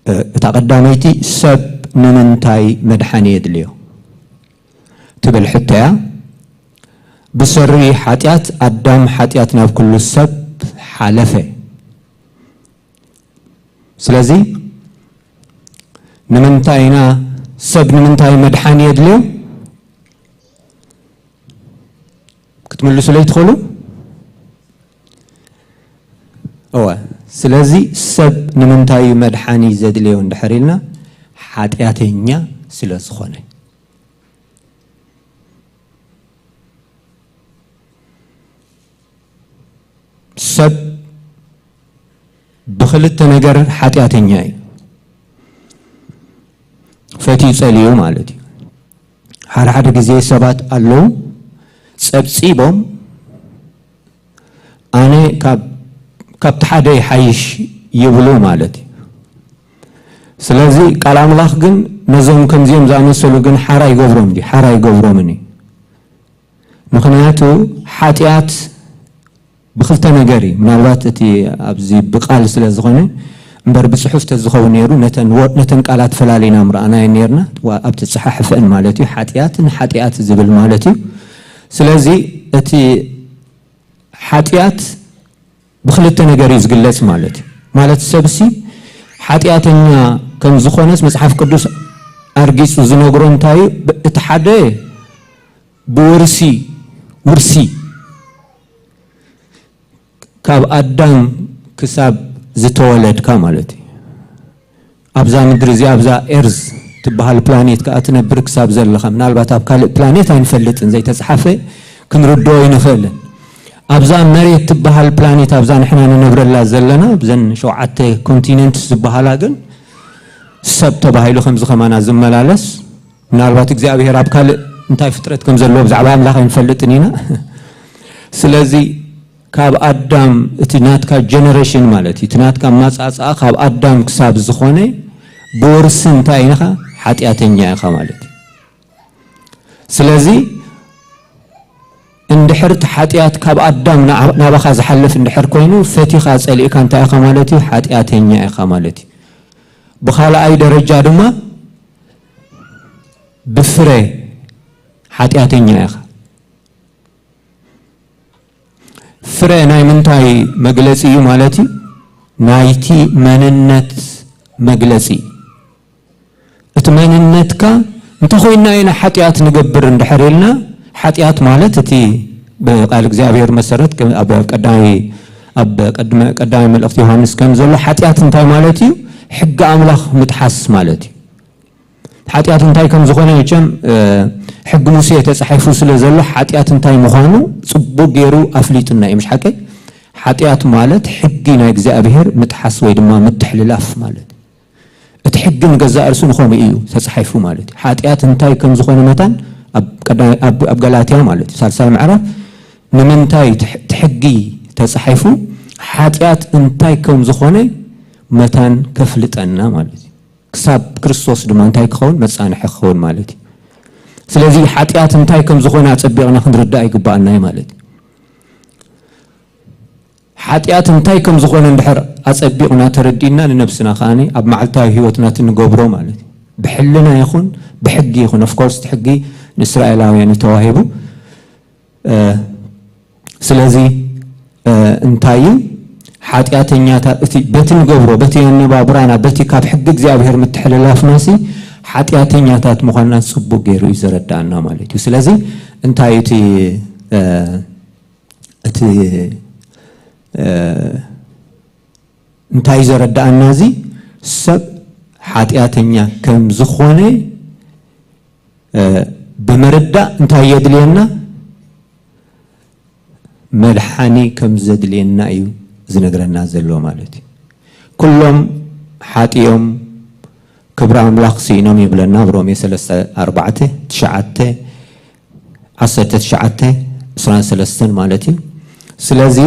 እ፣ እታ ቀዳመይቲ፣ ሰብ ንምንታይ መድሓኒ የድልዮ? ትብል ሕቶ እያ። ብሰሪ ሓጢኣት ኣዳም ሓጢኣት ናብ ኩሉ ሰብ ሓለፈ። ስለዚ ንምንታይ ኢና፣ ሰብ ንምንታይ መድሓኒ የድልዮ? ክትምልሱለይ ትኽእሉ? እወ። ስለዚ ሰብ ንምንታይ እዩ መድሓኒ ዘድልዮ እንድሕር ኢልና፣ ሓጢኣተኛ ስለ ዝኾነ። ሰብ ብኽልተ ነገር ሓጢኣተኛ እዩ። ፈትዩ ጸልዩ ማለት እዩ። ሓደ ሓደ ግዜ ሰባት ኣለዉ፣ ጸብጺቦም፣ "ኣነ ካብ፣ ካብቲ ሓደ ይሓይሽ" ይብሉ ማለት እዩ። ስለዚ ቃል ኣምላኽ ግን ነዞም ከምዚኦም ዝኣመሰሉ ግን ሓራ ይገብሮም ድዩ? ሓራ ይገብሮምን እዩ። ምኽንያቱ ሓጢኣት ብኽልተ ነገር እዩ። ምናልባት እቲ ኣብዚ ብቃል ስለ ዝኾነ እምበር ብጽሑፍ ተዝኸውን ነይሩ፣ ነተን ወ-፣ ነተን ቃላት ፈላሊና ምረኣናየን ነይርና። ዋ-፣ ኣብ ተጸሓሕፈአን ማለት እዩ። ሓጢኣትን ሓጢኣት ዝብል ማለት እዩ። ስለዚ እቲ ሓጢኣት ብኽልተ ነገር እዩ ዝግለጽ ማለት እዩ። ማለት ሰብሲ ሓጢኣተኛ ከም ዝኾነስ መጽሓፍ ቅዱስ ኣርጊጹ ዝነግሮ እንታይ እዩ? ብ-፣ እቲ ሓደ ብውርሲ፣ ውርሲ ካብ ኣዳም ክሳብ ዝተወለድካ ማለት እዩ። ኣብዛ ምድሪ እዚኣ፣ ኣብዛ ኤርዝ ትበሃል ፕላኔት ከኣ ትነብር ክሳብ ዘለኻ፣ ምናልባት ኣብ ካልእ ፕላኔት ኣይንፈልጥን፣ ዘይተጻሓፈ ክንርድኦ ኣይንኽእልን። ኣብዛ መሬት ትበሃል ፕላኔት፣ ኣብዛ ንሕና ንነብረላ ዘለና፣ ኣብዘን ሸውዓተ ኮንቲነንትስ ዝበሃላ ግን ሰብ ተባሂሉ ከምዚ ከማና ዝመላለስ፣ ምናልባት እግዚኣብሔር ኣብ ካልእ እንታይ ፍጥረት ከም ዘለዎ ብዛዕባ ኣምላኽ ኣይንፈልጥን ኢና። ስለዚ ካብ ኣዳም፣ እቲ ናትካ ጀነሬሽን ማለት እዩ፣ እቲ ናትካ ኣመጻጽኣ ካብ ኣዳም ክሳብ ዝኾነ ብውርሲ እንታይ ኢኻ? ሓጢኣተኛ ኢኻ ማለት እዩ። ስለዚ እንድሕር እቲ ሓጢኣት ካብ ኣዳም ና-፣ ናባኻ ዝሓልፍ እንድሕር ኮይኑ፣ ፈቲኻ ጸሊእካ እንታይ ኢኻ ማለት እዩ? ሓጢኣተኛ ኢኻ ማለት እዩ። ብኻልኣይ ደረጃ ድማ ብፍረ ሓጢኣተኛ ኢኻ። ፍረ ናይ ምንታይ መግለጺ እዩ ማለት እዩ? ናይቲ መንነት መግለጺ። እቲ መንነትካ እንተኾይንና ኢና ሓጢኣት ንገብር እንድሕር ኢልና፣ ሓጢኣት ማለት እቲ ብቃል እግዚኣብሔር መሰረት ከም ኣብ ቀዳማይ፣ ኣብ ቀድመ-፣ ቀዳማይ መልእኽቲ ዮሃንስ ከም ዘሎ ሓጢኣት እንታይ ማለት እዩ? ሕጊ ኣምላኽ ምጥሓስ ማለት እዩ። ሓጢኣት እንታይ ከም ዝኾነ መቸም፣ እ፣ ሕጊ ሙሴ ተጻሒፉ ስለ ዘሎ ሓጢኣት እንታይ ምዃኑ ጽቡቕ ገይሩ ኣፍሊጡና እዩ፣ ምሽ ሓቀይ? ሓጢኣት ማለት ሕጊ ናይ እግዚኣብሔር ምጥሓስ ወይ ድማ ምትሕልላፍ ማለት እዩ። እቲ ሕጊ ንገዛእ ርእሱ ንኸምኡ እዩ ተጻሒፉ ማለት እዩ። ሓጢኣት እንታይ ከም ዝኾነ መታን ኣብ ቀዳማይ፣ ኣብ፣ ኣብ ገላትያ ማለት እዩ፣ ሳልሳይ ምዕራፍ ንምንታይ እቲ ሕ-፣ እቲ ሕጊ ተጻሒፉ፣ ሓጢኣት እንታይ ከም ዝኾነ መታን ከፍልጠና ማለት እዩ። ክሳብ ክርስቶስ ድማ እንታይ ክኸውን? መጻንሒ ክኸውን ማለት እዩ። ስለዚ ሓጢኣት እንታይ ከም ዝኾነ ኣጸቢቕና ክንርዳእ ይግባኣና እዩ ማለት እዩ። ሓጢኣት እንታይ ከም ዝኾነ እንድሕር ኣጸቢቕና ተረዲእና፣ ንነብስና ከኣኒ ኣብ መዓልታዊ ህይወትና እቲ ንገብሮ ማለት እዩ። ብሕልና ይኹን ብሕጊ ይኹን፣ of course እቲ ሕጊ ንእስራኤላውያን እዩ ተዋሂቡ። እ፣ ስለዚ፣ እ፣ እንታይ እዩ? ሓጢኣተኛታት፣ እቲ በቲ ንገብሮ፣ በቲ ኣነባብራና፣ በቲ ካብ ሕጊ እግዚኣብሔር ምትሕልላፍናሲ ሓጢኣተኛታት ምዃንና ጽቡቅ ገይሩ እዩ ዘረዳእና ማለት እዩ። ስለዚ እንታይ እዩ እቲ፣ እ፣ እቲ፣ እ፣ እንታይ ዘረዳእና? እዚ ሰብ ሓጢኣተኛ ከም ዝኾነ፣ እ፣ ብምርዳእ እንታይ የድልየና? መድሓኒ ከም ዘድልየና እዩ ዝነግረና ዘሎ ማለት እዩ። ኩሎም ሓጢኦም ክብሪ ኣምላኽ ስኢኖም ይብለና ኣብ ሮሜ ሰለስተ ኣርባዕተ፣ ትሽዓተ፣ ዓሰርተ ትሽዓተ፣ ዕስራን ሰለስተን ማለት እዩ። ስለዚ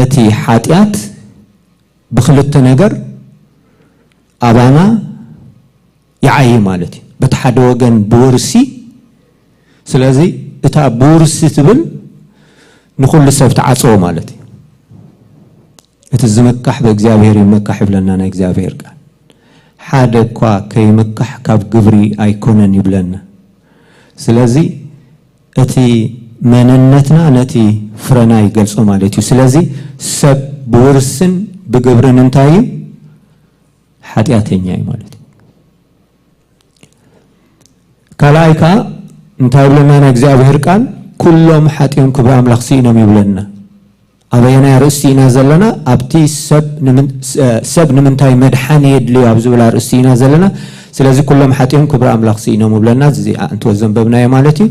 እቲ ሓጢኣት ብክልተ ነገር ኣባና ይዓዪ ማለት እዩ። በቲ ሓደ ወገን ብውርሲ፣ ስለዚ እታ ብውርሲ ትብል ንኹሉ ሰብ ትዓጽዎ ማለት እዩ። እቲ ዝምካሕ ብእግዚኣብሔር ይመካሕ ይብለና ናይ እግዚኣብሔር ቃል። ሓደ እኳ ከይምካሕ ካብ ግብሪ ኣይኮነን ይብለና። ስለዚ እቲ መንነትና ነቲ ፍረና ይገልጾ ማለት እዩ። ስለዚ ሰብ ብውርስን ብግብርን እንታይ እዩ? ሓጢኣተኛ እዩ ማለት እዩ። ካልኣይ ከኣ እንታይ ይብለና ናይ እግዚኣብሔር ቃል? ኩሎም ሓጢኦም ክብሪ ኣምላኽ ስኢኖም ይብለና። ኣበየናይ ኣርእስቲ ኢና ዘለና? ኣብቲ ሰብ ንምን-፣ ስ-፣ ሰብ ንምንታይ መድሓኒ የድልዮ ኣብ ዝብል ኣርእስቲ ኢና ዘለና። ስለዚ ኩሎም ሓጢኦም ክብሪ ኣምላኽ ስኢኖም ይብለና። እዚ ኣንትወ ዘንበብናዮ ማለት እዩ።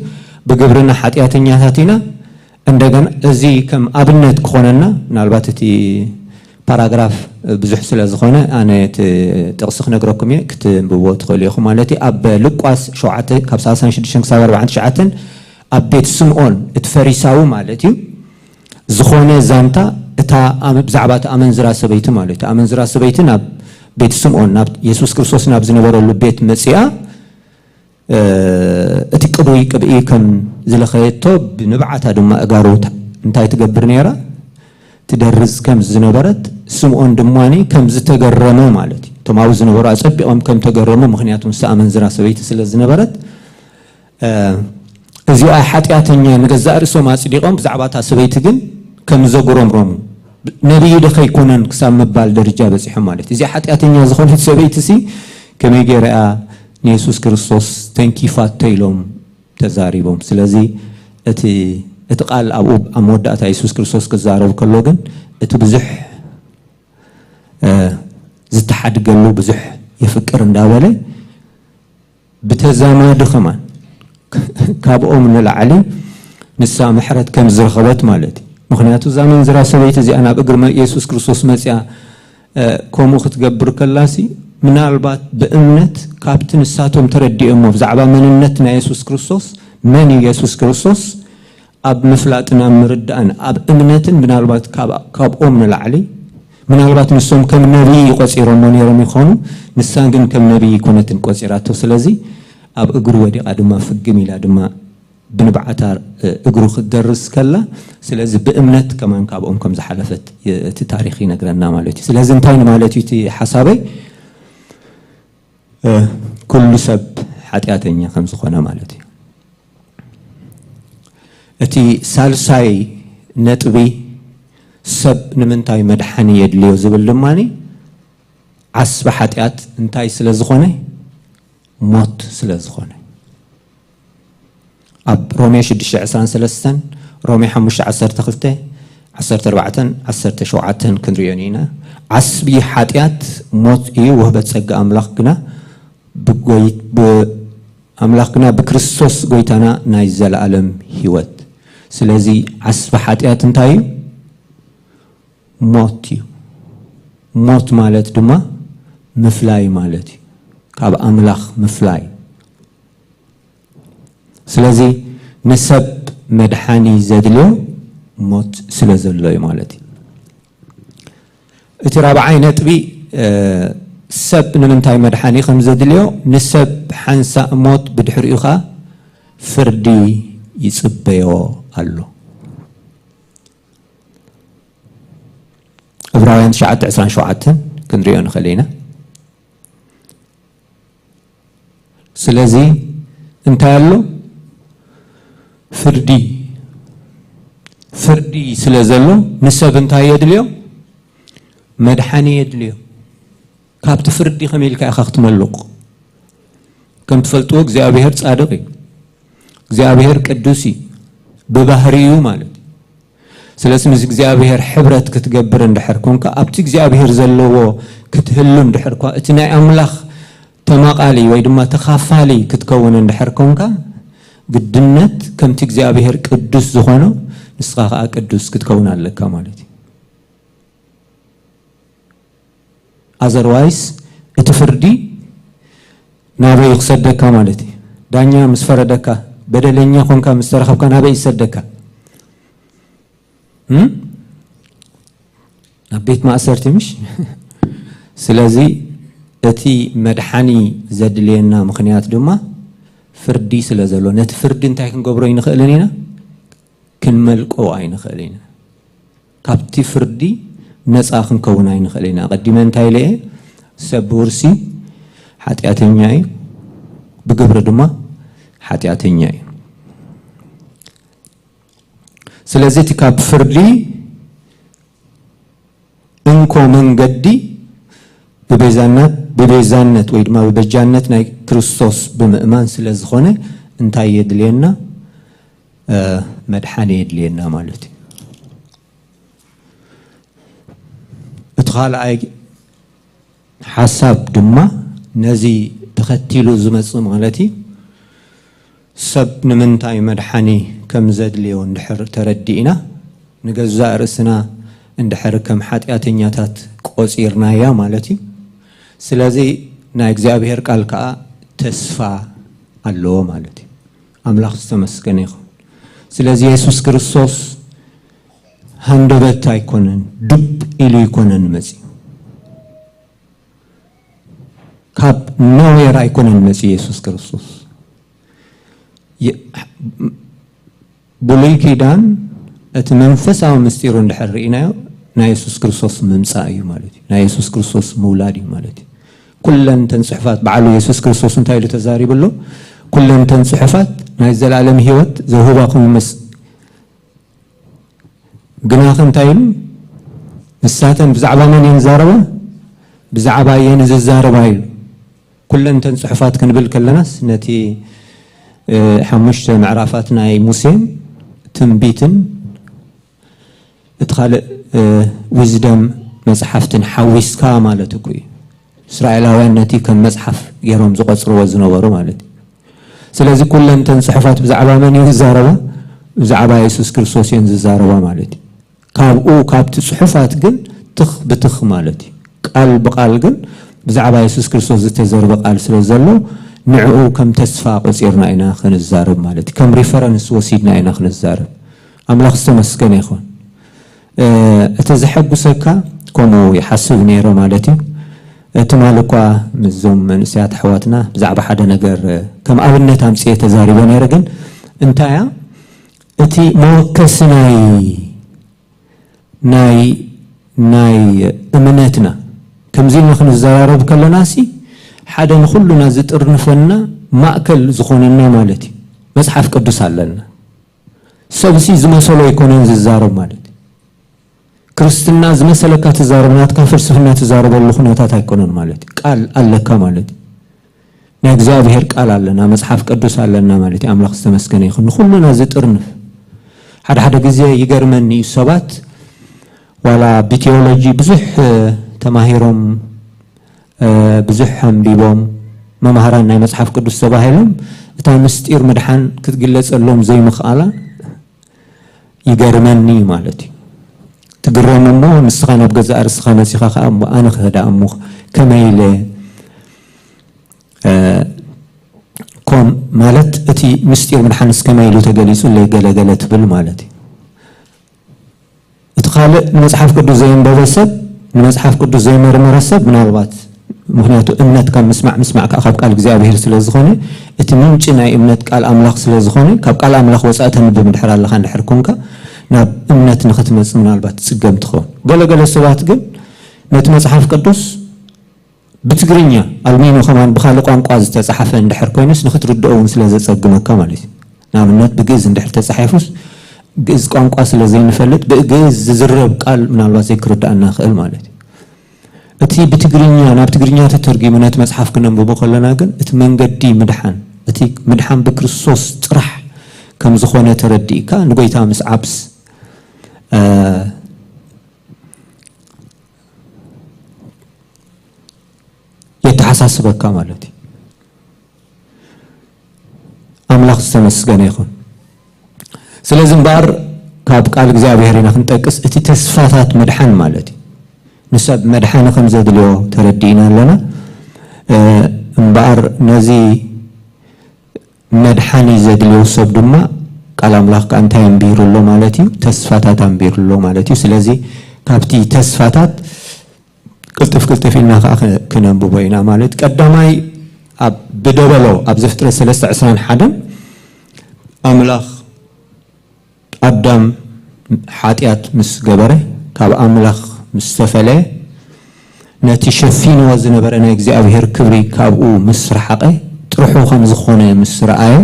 ብግብርና ሓጢኣተኛታት ኢና። እንደገና እዚ ከም ኣብነት ክኾነና፣ ምናልባት እቲ ፓራግራፍ ብዙሕ ስለ ዝኾነ ኣነ እቲ ጥቕሲ ክነግረኩም እየ፣ ክትንብብዎ ትኽእሉ ኢኹም ማለት እዩ። ኣብ ሉቃስ ሸውዓተ ካብ ሰላሳን ሽዱሽተን ክሳብ ኣርባዓን ትሽዓተን ኣብ ቤት ስምዖን እቲ ፈሪሳዊ ማለት እዩ ዝኾነ ዛንታ እታ ኣመ-፣ ብዛዕባ እታ ኣመንዝራ ሰበይቲ ማለት እዩ። እታ ኣመንዝራ ሰበይቲ ናብ ቤት ስምዖን፣ ናብ የሱስ ክርስቶስ ናብ ዝነበረሉ ቤት መጺኣ፣ እ፣ እቲ ቅዱይ ቅብኢ ከም ዝለኸየቶ ብንብዓታ ድማ እጋሩ ት-፣ እንታይ ትገብር ነይራ? ትደርዝ ከም ዝነበረት፣ ስምዖን ድማኒ ከም ዝተገረመ ማለት እዩ። እቶም ኣብኡ ዝነበሩ ኣጸቢቖም ከም ተገረሙ፣ ምኽንያቱ ንሳ ኣመንዝራ ሰበይቲ ስለ ዝነበረት፣ እ፣ እዚኣ ሓጢኣተኛ ንገዛእ ርእሶም ኣጽዲቖም፣ ብዛዕባ እታ ሰበይቲ ግን ከም ዘጉረምረሙ፣ ነቢይ ዶ ከይኮነን ክሳብ ምባል ደረጃ በጺሖም ማለት እዩ። እዚኣ ሓጢኣተኛ ዝኾነት ሰበይቲሲ ከመይ ገይራ እያ ንየሱስ ክርስቶስ ተንኪፋቶ ኢሎም ተዛሪቦም። ስለዚ እቲ፣ እቲ ቃል ኣብኡ ኣብ መወዳእታ የሱስ ክርስቶስ ክዛረብ ከሎ ግን እቲ ብዙሕ፣ እ፣ ዝተሓድገሉ ብዙሕ የፍቅር እንዳበለ ብተዛማዲ ከማን ካብኦም ንላዕሊ ንሳ ምሕረት ከም ዝረኸበት ማለት እዩ። ምኽንያቱ እዛ ኣመንዝራ ሰበይቲ እዚኣ ናብ እግሪ መ-፣ የሱስ ክርስቶስ መጺኣ፣ እ፣ ከምኡ ክትገብር ከላሲ ምናልባት ብእምነት ካብቲ ንሳቶም ተረዲኦሞ ብዛዕባ መንነት ናይ የሱስ ክርስቶስ፣ መን እዩ የሱስ ክርስቶስ ኣብ ምፍላጥን ኣብ ምርዳእን ኣብ እምነትን ምናልባት ካብ-፣ ካብኦም ንላዕሊ ምናልባት ንሶም ከም ነቢይ ቆጺሮሞ ነይሮም ይኾኑ፣ ንሳ ግን ከም ነቢይ ኣይኮነትን ቆጺራቶ። ስለዚ ኣብ እግሩ ወዲቓ ድማ ፍግም ኢላ ድማ ብንብዓታ፣ እ፣ እግሩ ክትደርስ ከላ፣ ስለዚ ብእምነት ከማን ካብኦም ከም ዝሓለፈት የ-፣ እቲ ታሪኽ ይነግረና ማለት እዩ። ስለዚ እንታይ ንማለት እዩ እቲ ሓሳበይ? እ፣ ኩሉ ሰብ ሓጢኣተኛ ከም ዝኾነ ማለት እዩ። እቲ ሳልሳይ ነጥቢ ሰብ ንምንታይ መድሓኒ የድልዮ ዝብል ድማኒ ዓስቢ ሓጢኣት እንታይ ስለ ዝኾነ? ሞት ስለ ዝኾነ። ኣብ ሮሜ ሽዱሽተ ዕስራን ሰለስተን፣ ሮሜ ሓሙሽተ ዓሰርተ ክልተ፣ ዓሰርተ ኣርባዕተን ዓሰርተ ሸውዓተን ክንሪኦ ኢና። ዓስቢ ሓጢኣት ሞት እዩ፣ ወህበት ጸጋ ኣምላኽ ግና ብጎይ-፣ ብ-፣ ኣምላኽ ግና ብክርስቶስ ጎይታና ናይ ዘለኣለም ህይወት። ስለዚ ዓስቢ ሓጢኣት እንታይ እዩ? ሞት እዩ። ሞት ማለት ድማ ምፍላይ ማለት እዩ። ካብ ኣምላኽ ምፍላይ። ስለዚ ንሰብ መድሓኒ ዘድልዮ ሞት ስለ ዘሎ እዩ ማለት እዩ። እቲ ራብዓይ ነጥቢ፣ እ፣ ሰብ ንምንታይ መድሓኒ ከም ዘድልዮ፣ ንሰብ ሓንሳእ ሞት ብድሕሪኡ ኸኣ ፍርዲ ይጽበዮ ኣሎ። ዕብራውያን ትሽዓተ ዕስራን ሸውዓተን ክንሪኦ ንኽእል ኢና። ስለዚ እንታይ ኣሎ? ፍርዲ። ፍርዲ ስለ ዘሎ ንሰብ እንታይ የድልዮ? መድሓኒ የድልዮ። ካብቲ ፍርዲ ከመይ ኢልካ ኢኻ ክትመልቕ? ከም ትፈልጥዎ እግዚኣብሔር ጻድቕ እዩ። እግዚኣብሔር ቅዱስ እዩ ብባህሪኡ ማለት እዩ። ስለዚ ምስ እግዚኣብሔር ሕብረት ክትገብር እንድሕር ኮንካ፣ ኣብቲ እግዚኣብሔር ዘለዎ ክትህሉ እንድሕር ኳ፣ እቲ ናይ ኣምላኽ ተማቓሊ ወይ ድማ ተኻፋሊ ክትከውን እንድሕር ኮንካ፣ ግድነት ከምቲ እግዚኣብሔር ቅዱስ ዝኾኖ ንስኻ ከኣ ቅዱስ ክትከውን ኣለካ ማለት እዩ። ኣዘርዋይስ እቲ ፍርዲ ናበይ ክሰደካ ማለት እዩ? ዳኛ ምስ ፈረደካ፣ በደለኛ ኮንካ ምስ ተረኸብካ ናበይ ይሰደካ? እም? ናብ ቤት ማእሰርቲ ምሽ? ስለዚ እቲ መድሓኒ ዘድልየና ምኽንያት ድማ ፍርዲ ስለ ዘሎ፣ ነቲ ፍርዲ እንታይ ክንገብሮ ኣይንኽእልን ኢና? ክንመልቆ ኣይንኽእል ኢና። ካብቲ ፍርዲ ነፃ ክንከውን ኣይንኽእል ኢና። ኣቐዲመ እንታይ ኢለ እየ? ሰብ ብውርሲ ሓጢኣተኛ እዩ፣ ብግብሪ ድማ ሓጢኣተኛ እዩ። ስለዚ እቲ ካብ ፍርዲ እንኮ መንገዲ ብቤዛነት፣ ብቤዛነት ወይ ድማ ብበጃነት ናይ ክርስቶስ ብምእማን ስለ ዝኾነ እንታይ የድልየና? እ፣ መድሓኒ የድልየና ማለት እዩ። እቲ ካልኣይ ሓሳብ ድማ ነዚ ተኸቲሉ ዝመጽእ ማለት እዩ። ሰብ ንምንታይ መድሓኒ ከም ዘድልዮ እንድሕር ተረዲእና፣ ንገዛእ ርእስና እንድሕር ከም ሓጢኣተኛታት ቆጺርናያ ማለት እዩ። ስለዚ ናይ እግዚኣብሔር ቃል ከኣ ተስፋ ኣለዎ ማለት እዩ። ኣምላኽ ዝተመስገነ ይኹን። ስለዚ የሱስ ክርስቶስ ሃንደበት ኣይኮነን፣ ዱብ ኢሉ ኣይኮነን መጺኡ። ካብ ነዌር ኣይኮነን መጺኡ የሱስ ክርስቶስ። የ-፣ ብሉይ ኪዳን እቲ መንፈሳዊ ምስጢሩ እንድሕር ርኢናዮ ናይ የሱስ ክርስቶስ ምምጻእ እዩ ማለት እዩ። ናይ የሱስ ክርስቶስ ምውላድ እዩ ማለት እዩ። ኩለን ተን ጽሑፋት፣ በዓሉ የሱስ ክርስቶስ እንታይ ኢሉ ተዛሪቡ ኣሎ? ኩለን ተን ጽሑፋት ናይ ዘላለም ህይወት ዘውህባኹም ይመስ-፣ ግናኸ እንታይ ኢሉ? ንሳተን ብዛዕባ መን እየን ዝዛረባ? ብዛዕባ እየን ዝዛረባ ኢሉ። ኩለን ተን ጽሑፋት ክንብል ከለናስ ነቲ፣ እ፣ ሓሙሽተ ምዕራፋት ናይ ሙሴን ትንቢትን እቲ ካልእ፣ እ፣ ዊዝደም መጽሓፍትን ሓዊስካ ማለት እኮ እዩ። እስራኤላውያን ነቲ ከም መጽሓፍ ገይሮም ዝቖጽርዎ ዝነበሩ ማለት እዩ። ስለዚ ኩለን ተን ጽሑፋት ብዛዕባ መን እዩ ዝዛረባ? ብዛዕባ የሱስ ክርስቶስ እየን ዝዛረባ ማለት እዩ። ካብኡ፣ ካብቲ ጽሑፋት ግን ትኽ ብትኽ ማለት እዩ። ቃል ብቃል ግን ብዛዕባ የሱስ ክርስቶስ ዝተዘርበ ቃል ስለ ዘሎ ንዕኡ ከም ተስፋ ቆጺርና ኢና ክንዛረብ ማለት እዩ። ከም ሪፈረንስ ወሲድና ኢና ክንዛረብ። ኣምላኽ ዝተመስገነ ይኹን። እ፣ እቲ ዘሐጉሰካ ከምኡ ይሓስብ ነይረ ማለት እዩ። ትማሊ እኳ ምስዞም መንእሰያት ኣሕዋትና ብዛዕባ ሓደ ነገር፣ እ፣ ከም ኣብነት ኣምጽኤ ተዛሪበ ነይረ፣ ግን እንታያ እቲ መወከሲ ናይ፣ ናይ፣ ናይ እምነትና ከምዚ ኢልና ክንዘራረብ ከለናሲ ሓደ ንኹሉና ዝጥርንፈና ማእከል ዝኾነና ማለት እዩ። መጽሓፍ ቅዱስ ኣለና። ሰብሲ ዝመሰሎ ኣይኮነን ዝዛረብ ማለት እዩ። ክርስትና ዝመሰለካ ትዛረብ፣ ናትካ ፍልስፍና ትዛረበሉ ኩነታት ኣይኮነን ማለት እዩ። ቃል ኣለካ ማለት እዩ። ናይ እግዚኣብሔር ቃል ኣለና፣ መጽሓፍ ቅዱስ ኣለና ማለት እዩ። ኣምላኽ ዝተመስገነ ይኹን። ንኹሉና ዝጥርንፍ። ሓደ ሓደ ግዜ ይገርመኒ እዩ፣ ሰባት ዋላ ብቴዎሎጂ ብዙሕ፣ እ፣ ተማሂሮም፣ እ፣ ብዙሕ ኣንቢቦም፣ መማህራን ናይ መጽሓፍ ቅዱስ ተባሂሎም፣ እታ ምስጢር ምድሓን ክትግለጸሎም ዘይምኽኣላ ይገርመኒ ማለት እዩ። ትግረም እሞ ንስኻ ናብ ገዛእ ርእስኻ መጺኻ ከኣ፣ እሞ ኣነ ኸ ደኣ እሞ ከመይ ኢለ፣ እ፣ ኮም ማለት እቲ ምስጢር ምድሓንስ ከመይ ኢሉ ተገሊጹለይ ገለ ገለ ትብል ማለት እዩ። እቲ ካልእ ንመጽሓፍ ቅዱስ ዘየንበበ ሰብ፣ ንመጽሓፍ ቅዱስ ዘይመርመረ ሰብ ምናልባት፣ ምኽንያቱ እምነት ካብ ምስማዕ፣ ምስማዕ ከኣ ካብ ቃል እግዚኣብሔር ስለ ዝኾነ፣ እቲ ምንጪ ናይ እምነት ቃል ኣምላኽ ስለ ዝኾነ፣ ካብ ቃል ኣምላኽ ወጻኢ ተንብብ እንድሕር ኣለኻ እንድሕር ኮንካ፣ ናብ እምነት ንኽትመጽእ ምናልባት ትጽገም ትኸውን። ገለገለ ሰባት ግን ነቲ መጽሓፍ ቅዱስ ብትግርኛ ኣልሚኑ ከማን ብኻልእ ቋንቋ ዝተጻሓፈ እንድሕር ኮይኑስ ንኽትርድኦ እውን ስለ ዘጸግመካ ማለት እዩ። ንኣብነት ብግእዝ እንድሕር ተጻሒፉስ ግእዝ ቋንቋ ስለ ዘይንፈልጥ ብግእዝ ዝዝረብ ቃል ምናልባት ዘይክርድኣና ይኽእል ማለት እዩ። እቲ ብትግርኛ ናብ ትግርኛ ተተርጊሙ ነቲ መጽሓፍ ክነንብቦ ከለና ግን እቲ መንገዲ ምድሓን እቲ ምድሓን ብክርስቶስ ጥራሕ ከም ዝኾነ ተረዲእካ ንጎይታ ምስዓብስ የተሓሳስበካ ማለት እዩ። ኣምላኽ ዝተመስገነ ይኹን። ስለዚ እምበኣር ካብ ቃል እግዚኣብሔር ኢና ክንጠቅስ እቲ ተስፋታት ምድሓን ማለት እዩ። ንሰብ መድሓኒ ከም ዘድልዮ ተረዲእና ኣለና። እምበኣር ነዚ መድሓኒ ዘድልዮ ሰብ ድማ ቃል ኣምላኽ ከዓ እንታይ ኣንቢሩ ኣሎ ማለት እዩ? ተስፋታት ኣንቢሩ ኣሎ ማለት እዩ። ስለዚ ካብቲ ተስፋታት ቅልጥፍ ቅልጥፍ ኢልና ከዓ ክነንብቦ ኢና ማለት ቀዳማይ ኣብ ብደበሎ ኣብ ዘፍጥረት ሰለስተ ዕስራን ሓደን ኣምላኽ ኣዳም ሓጢኣት ምስ ገበረ ካብ ኣምላኽ ምስ ተፈለየ ነቲ ሸፊንዎ ዝነበረ ናይ እግዚኣብሔር ክብሪ ካብኡ ምስ ረሓቐ ጥርሑ ከም ዝኾነ ምስ ረኣየ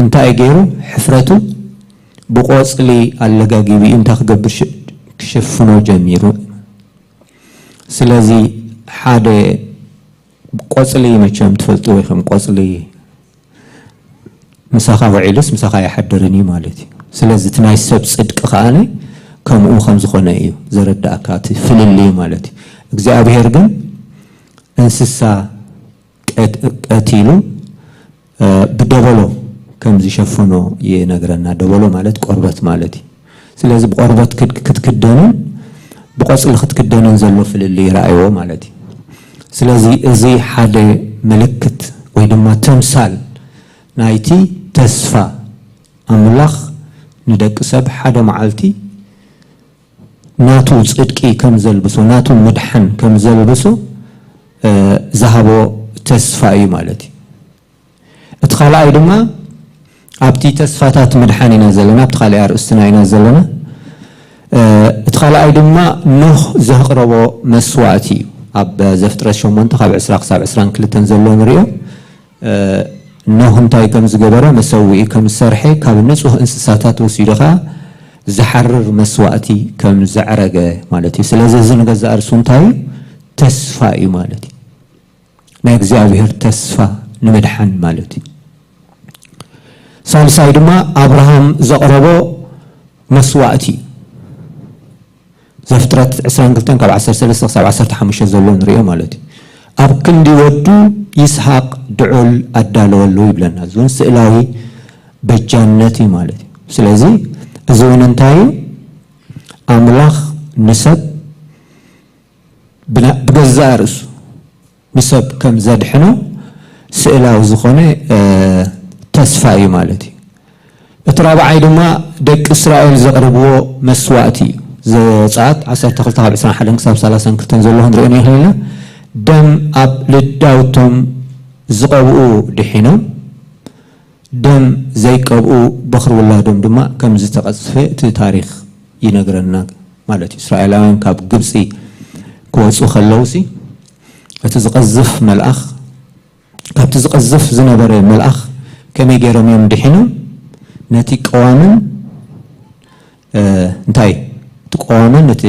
እንታይ ገይሩ ሕፍረቱ ብቆፅሊ ኣለጋጊቡ እንታይ ክገብር ክሸፍኖ ጀሚሩ። ስለዚ ሓደ ቆፅሊ መቸም ትፈልጥዎ ኢኹም። ቆፅሊ ምሳኻ ውዒሉስ ምሳኻ ኣይሓድርን እዩ ማለት እዩ። ስለዚ እቲ ናይ ሰብ ፅድቂ ከዓኒ ከምኡ ከም ዝኾነ እዩ ዘረዳእካ እቲ ፍልልዩ ማለት እዩ። እግዚኣብሔር ግን እንስሳ ቀቲሉ ብደበሎ ከም ዝሸፈኖ ይነግረና። ደበሎ ማለት ቆርበት ማለት እዩ። ስለዚ ብቆርበት ክትክደንን ብቆፅሊ ክትክደንን ዘሎ ፍልልይ ረኣይዎ ማለት እዩ። ስለዚ እዚ ሓደ ምልክት ወይ ድማ ተምሳል ናይቲ ተስፋ ኣምላኽ ንደቂ ሰብ ሓደ መዓልቲ ናቱ ፅድቂ ከም ዘልብሶ ናቱ ምድሓን ከም ዘልብሶ ዝሃቦ ተስፋ እዩ ማለት እዩ። እቲ ካልኣይ ድማ ኣብቲ ተስፋታት ምድሓን ኢና ዘለና ኣብቲ ካልኣይ ኣርእስትና ኢና ዘለና። እቲ ካልኣይ ድማ ኖህ ዘቕረቦ መስዋእቲ እዩ። ኣብ ዘፍጥረት ሸሞንተ ካብ ዕስራ ክሳብ ዕስራን ክልተን ዘሎ ንሪኦ። ኖህ እንታይ ከም ዝገበረ መሰውኢ ከም ዝሰርሐ ካብ ንጹህ እንስሳታት ወሲዱ ኸዓ ዝሓርር መስዋእቲ ከም ዘዕረገ ማለት እዩ። ስለዚ እዚ ንገዛእ ርእሱ እንታይ እዩ? ተስፋ እዩ ማለት እዩ። ናይ እግዚኣብሔር ተስፋ ንምድሓን ማለት እዩ። ሳልሳይ ድማ ኣብርሃም ዘቕረቦ መስዋእቲ እዩ። ዘፍጥረት ዕስራን ክልተን ካብ ዓሰርተ ሰለስተ ክሳብ ዓሰርተ ሓሙሽተ ዘሎ ንሪኦ ማለት እዩ። ኣብ ክንዲ ወዱ ይስሓቅ ድዑል ኣዳለወሉ ይብለና። እዚ እውን ስእላዊ በጃነት እዩ ማለት እዩ። ስለዚ እዚ እውን እንታይ እዩ? ኣምላኽ ንሰብ ብገዛእ ርእሱ ንሰብ ከም ዘድሕኖ ስእላዊ ዝኾነ ተስፋ እዩ ማለት እዩ። እቲ ራብዓይ ድማ ደቂ እስራኤል ዘቕርብዎ መስዋእቲ እዩ። ዘጸኣት ዓሰርተ ክልተ ካብ ዕስራን ሓደን ክሳብ ሰላሳን ክልተን ዘሎ ክንሪኦ ንኽእል ኢና። ደም ኣብ ልዳውቶም ዝቐብኡ ድሒኖም ደም ዘይቀብኡ በኽሪ ውላዶም ድማ ከም ዝተቐዝፈ እቲ ታሪኽ ይነግረና ማለት እዩ። እስራኤላውያን ካብ ግብፂ ክወፁ ከለውሲ እቲ ዝቐዝፍ መልኣኽ ካብቲ ዝቐዝፍ ዝነበረ መልኣኽ ከመይ ገይሮም እዮም ድሒኖም? ነቲ ቀዋምን እንታይ እቲ ቀዋምን እቲ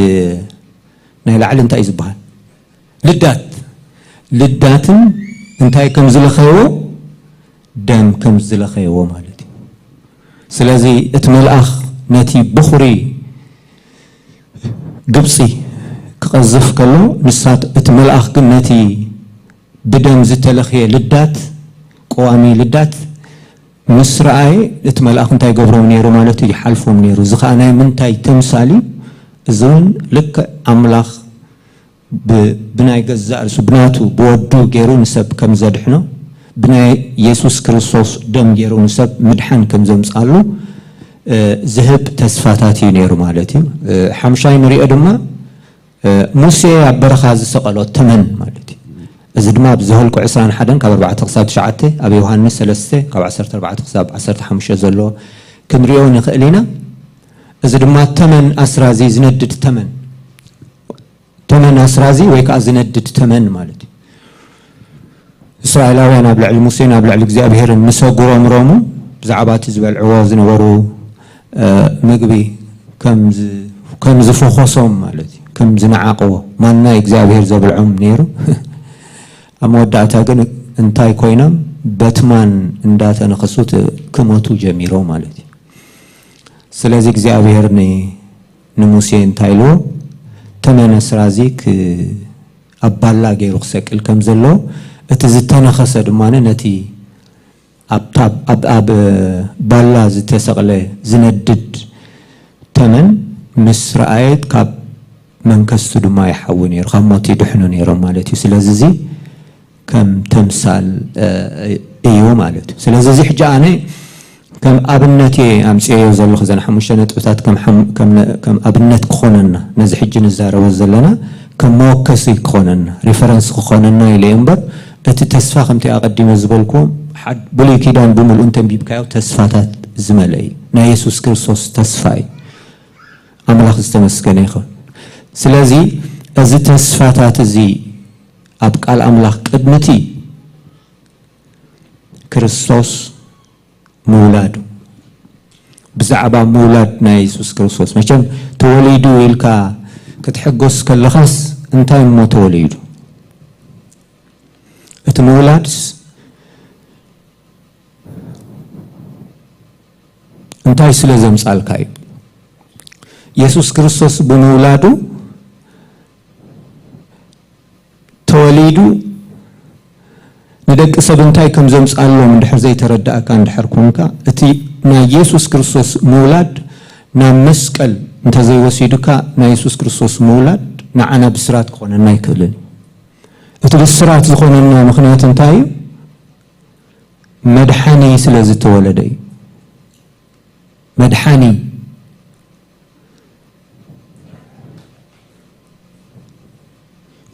ናይ ላዕሊ እንታይ እዩ ዝበሃል? ልዳት ልዳትን እንታይ ከም ዝለኸይዎ ደም ከም ዝለኸይዎ ማለት እዩ። ስለዚ እቲ መልኣኽ ነቲ ብኹሪ ግብፂ ክቐዝፍ ከሎ ንሳት እቲ መልኣኽ ግን ነቲ ብደም ዝተለኽየ ልዳት ቀዋሚ ልዳት ምስ ረኣየ እቲ መልኣኽ እንታይ ገብሮም ነይሩ ማለት እዩ? ይሓልፎም ነይሩ። እዚ ከዓ ናይ ምንታይ ተምሳል እዩ? እዚ እውን ልክዕ ኣምላኽ ብናይ ገዛእ ርእሱ ብናቱ ብወዱ ገይሩ ንሰብ ከም ዘድሕኖ ብናይ የሱስ ክርስቶስ ደም ገይሩ ንሰብ ምድሓን ከም ዘምፅኣሉ ዝህብ ተስፋታት እዩ ነይሩ ማለት እዩ። ሓምሻይ ንሪኦ ድማ ሙሴ ኣብ በረኻ ዝሰቐሎ ተመን ማለት እዩ። እዚ ድማ ኣብ ዘኍልቁ ዕስራን ሓደን ካብ ኣርባዕተ ክሳብ ትሽዓተ ኣብ ዮሃንስ ሰለስተ ካብ ዓሰርተ ኣርባዕተ ክሳብ ዓሰርተ ሓሙሽተ ዘሎ ክንሪኦ ንኽእል ኢና። እዚ ድማ ተመን ኣስራዚ ዝነድድ ተመን ተመን ኣስራዚ ወይ ከዓ ዝነድድ ተመን ማለት እዩ። እስራኤላውያን ኣብ ልዕሊ ሙሴን ኣብ ልዕሊ እግዚኣብሄርን ምስ ኣጉረምረሙ፣ ብዛዕባ እቲ ዝበልዕዎ ዝነበሩ ምግቢ ከም ዝፈኾሶም ማለት እዩ፣ ከም ዝነዓቕዎ፣ ማና እግዚኣብሄር ዘብልዖም ነይሩ። ኣብ መወዳእታ ግን እንታይ ኮይኖም? በትማን እንዳተነኸሱ ክመቱ ጀሚሮም ማለት እዩ። ስለዚ እግዚኣብሄር ንሙሴ እንታይ ኢልዎ? ተመን ኣስራዚ ኣብ ባላ ገይሩ ክሰቅል ከም ዘለዎ፣ እቲ ዝተነኸሰ ድማ ነቲ ኣብ ባላ ዝተሰቕለ ዝነድድ ተመን ምስ ረኣየ፣ ካብ መንከስቱ ድማ ይሓዊ ነይሩ፣ ካብ ሞት ይድሕኑ ነይሮም ማለት እዩ። ስለዚ እዚ ከም ተምሳል እዩ ማለት እዩ። ስለዚ እዚ ሕጂ ኣነ ከም ኣብነት እየ ኣምፅኤዮ ዘለኹ፣ ዘን ሓሙሽተ ነጥብታት ከም ኣብነት ክኾነና፣ ነዚ ሕጂ ንዛረቦ ዘለና ከም መወከሲ ክኾነና፣ ሪፈረንስ ክኾነና ኢለ እየ እምበር፣ እቲ ተስፋ ከምቲ ኣቐዲመ ዝበልኩ፣ ብሉይ ኪዳን ብምልኡ እንተንቢብካዮ ተስፋታት ዝመልአ እዩ። ናይ የሱስ ክርስቶስ ተስፋ እዩ። ኣምላኽ ዝተመስገነ ይኹን። ስለዚ እዚ ተስፋታት እዚ ኣብ ቃል ኣምላኽ ቅድሚቲ ክርስቶስ ምውላዱ፣ ብዛዕባ ምውላድ ናይ የሱስ ክርስቶስ፣ መቸም ተወሊዱ ኢልካ ክትሕጎስ ከለኻስ እንታይ እሞ ተወሊዱ? እቲ ምውላድስ እንታይ ስለ ዘምጻልካ እዩ? የሱስ ክርስቶስ ብምውላዱ ተወሊዱ ንደቂ ሰብ እንታይ ከም ዘምጻሎም እንድሕር ዘይተረዳእካ እንድሕር ኮንካ፣ እቲ ናይ የሱስ ክርስቶስ ምውላድ ናብ መስቀል እንተዘይወሲዱካ፣ ናይ የሱስ ክርስቶስ ምውላድ ንዓና ብስራት ክኾነና ኣይክእልን። እቲ ብስራት ዝኾነና ምኽንያት እንታይ እዩ? መድሓኒ ስለ ዝተወለደ እዩ። መድሓኒ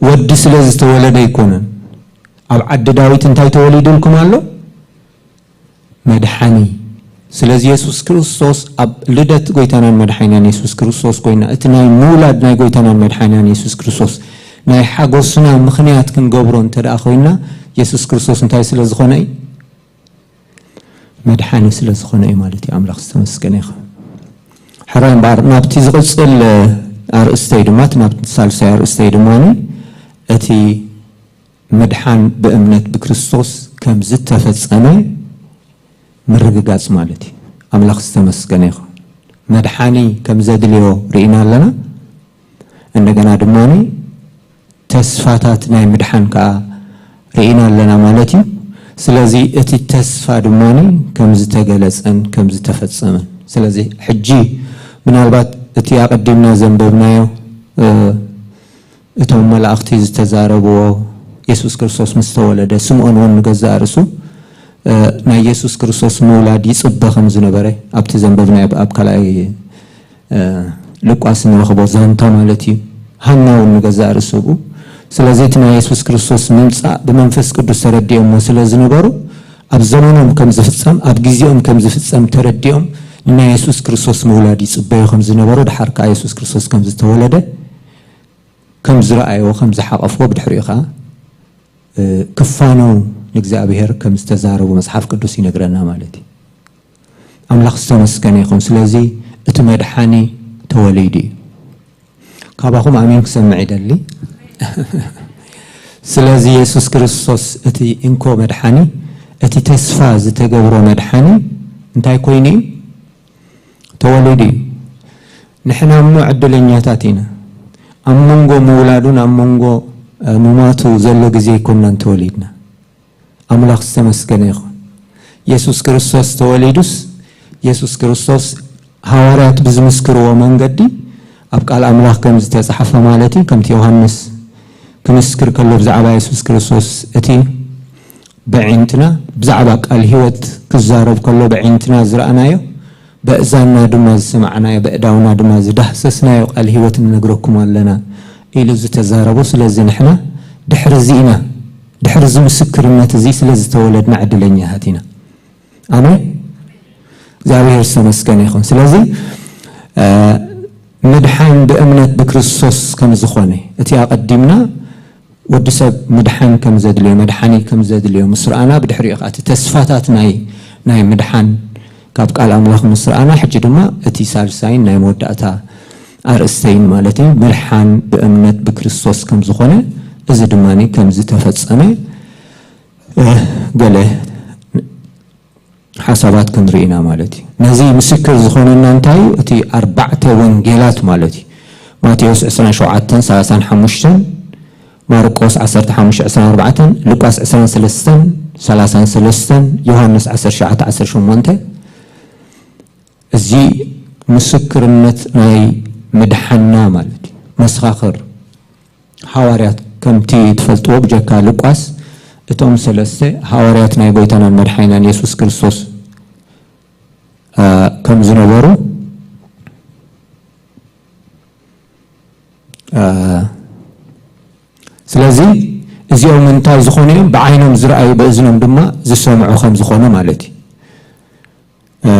ወዲ ስለ ዝተወለደ ኣይኮነን። ኣብ ዓዲ ዳዊት እንታይ ተወሊዱልኩም ኣሎ? መድሓኒ። ስለዚ የሱስ ክርስቶስ ኣብ ልደት ጎይታናን መድሓኒናን የሱስ ክርስቶስ ኮይና፣ እቲ ናይ ምውላድ ናይ ጎይታናን መድሓኒናን የሱስ ክርስቶስ ናይ ሓጎስና ምኽንያት ክንገብሮ እንተ ደኣ ኮይና፣ የሱስ ክርስቶስ እንታይ ስለ ዝኾነ እዩ? መድሓኒ ስለ ዝኾነ እዩ ማለት እዩ። ኣምላኽ ዝተመስገነ ይኹን። ሕራይ እምበኣር ናብቲ ዝቕጽል ኣርእስተይ ድማ፣ እቲ ናብቲ ሳልሳይ ኣርእስተይ ድማ፣ እቲ ምድሓን ብእምነት ብክርስቶስ ከም ዝተፈጸመ ምርግጋጽ ማለት እዩ። ኣምላኽ ዝተመስገነ ይኹን። መድሓኒ ከም ዘድልዮ ርኢና ኣለና። እንደገና ድማ ተስፋታት ናይ ምድሓን ከኣ ርኢና ኣለና ማለት እዩ። ስለዚ እቲ ተስፋ ድማ ከም ዝተገለጸን ከም ዝተፈጸመን። ስለዚ ሕጂ ምናልባት እቲ ኣቐዲምና ዘንበብናዮ፣ እ፣ እቶም መላእኽቲ ዝተዛረብዎ፣ የሱስ ክርስቶስ ምስ ተወለደ፣ ስምዖን እውን ንገዛእ ርእሱ፣ እ፣ ናይ የሱስ ክርስቶስ ምውላድ ይጽበ ከም ዝነበረ ኣብቲ ዘንበብናዮ ኣብ ካልኣይ፣ እ፣ ሉቃስ እንረኽቦ ዛንታ ማለት እዩ። ሃና እውን ንገዛእ ርእሱ ብኡ። ስለዚ እቲ ናይ የሱስ ክርስቶስ ምምጻእ ብመንፈስ ቅዱስ ተረዲኦሞ ስለ ዝነበሩ፣ ኣብ ዘመኖም ከም ዝፍጸም፣ ኣብ ግዜኦም ከም ዝፍጸም ተረዲኦም፣ ንናይ የሱስ ክርስቶስ ምውላድ ይጽበዩ ከም ዝነበሩ፣ ድሓር ከኣ የሱስ ክርስቶስ ከም ዝተወለደ፣ ከም ዝረኣይዎ፣ ከም ዝሓቐፍዎ፣ ብድሕሪኡ ኸዓ፣ እ፣ ክፋነው ንእግዚኣብሔር ከም ዝተዛረቡ መጽሓፍ ቅዱስ ይነግረና ማለት እዩ። ኣምላኽ ዝተመስገነ ይኹን። ስለዚ እቲ መድሓኒ ተወሊዱ እዩ። ካባኹም ኣሜን ክሰምዕ ይደሊ። ስለዚ የሱስ ክርስቶስ እቲ እንኮ መድሓኒ፣ እቲ ተስፋ ዝተገብሮ መድሓኒ እንታይ ኮይኑ እዩ? ተወሊዱ እዩ። ንሕና እሞ ዕድለኛታት ኢና። ኣብ መንጎ ምውላዱን ኣብ መንጎ፣ እ፣ ምማቱ ዘሎ ግዜ ኣይኮንናን ተወሊድና። ኣምላኽ ዝተመስገነ ይኹን። የሱስ ክርስቶስ ተወሊዱስ፣ የሱስ ክርስቶስ ሃዋርያት ብዝምስክርዎ መንገዲ ኣብ ቃል ኣምላኽ ከም ዝተጻሕፈ ማለት እዩ፣ ከምቲ ዮሃንስ ክምስክር ከሎ ብዛዕባ የሱስ ክርስቶስ፣ እቲ በዒንትና ብዛዕባ ቃል ህይወት ክዛረብ ከሎ በዒንትና ዝረኣናዮ፣ በእዛንና ድማ ዝሰማዕናዮ፣ በእዳውና ድማ ዝዳህሰስናዮ ቃል ህይወት ንነግረኩም ኣለና ኢሉ ዝተዛረቦ። ስለዚ ንሕና ድሕሪ እዚ ኢና፣ ድሕሪ እዚ ምስክርነት እዚ ስለ ዝተወለድና ዕድለኛታት ኢና። ኣሜን። እግዚኣብሔር ዝተመስገነ ይኹን። ስለዚ፣ እ፣ ምድሓን ብእምነት ብክርስቶስ ከም ዝኾነ፣ እቲ ኣቐዲምና ወዲ ሰብ ምድሓን ከም ዘድልዮ፣ መድሓኒ ከም ዘድልዮ ምስ ረኣና፣ ብድሕሪኡ ኸዓ እቲ ተስፋታት ናይ፣ ናይ ምድሓን ካብ ቃል ኣምላኽ ምስ ረኣና፣ ሕጂ ድማ እቲ ሳልሳይን ናይ መወዳእታ ኣርእስተይን ማለት እዩ፣ ምድሓን ብእምነት ብክርስቶስ ከም ዝኾነ፣ እዚ ድማ ከም ዝተፈጸመ፣ እ፣ ገለ ሓሳባት ክንርኢ ኢና ማለት እዩ። ነዚ ምስክር ዝኾነና እንታይ እዩ? እቲ ኣርባዕተ ወንጌላት ማለት እዩ። ማቴዎስ ዕስራን ሸውዓተን ሰላሳን ሓሙሽተን፣ ማርቆስ ዓሰርተ ሓሙሽተ ዕስራን ኣርባዕተን፣ ሉቃስ ዕስራን ሰለስተን ሰላሳን ሰለስተን፣ ዮሃንስ ዓሰርተ ትሽዓተ ዓሰርተ ሸሞንተ። እዚ ምስክርነት ናይ ምድሓና ማለት እዩ። መሰኻኽር፣ ሃዋርያት፣ ከምቲ ትፈልጥዎ፣ ብጀካ ሉቃስ እቶም ሰለስተ ሃዋርያት ናይ ጎይታናን መድሓኒናን የሱስ ክርስቶስ፣ እ፣ ከም ዝነበሩ፣ እ፣ ስለዚ እዚኦም እንታይ ዝኾኑ እዮም? ብዓይኖም ዝረኣዩ፣ ብእዝኖም ድማ ዝሰምዑ ከም ዝኾኑ ማለት እዩ። እ፣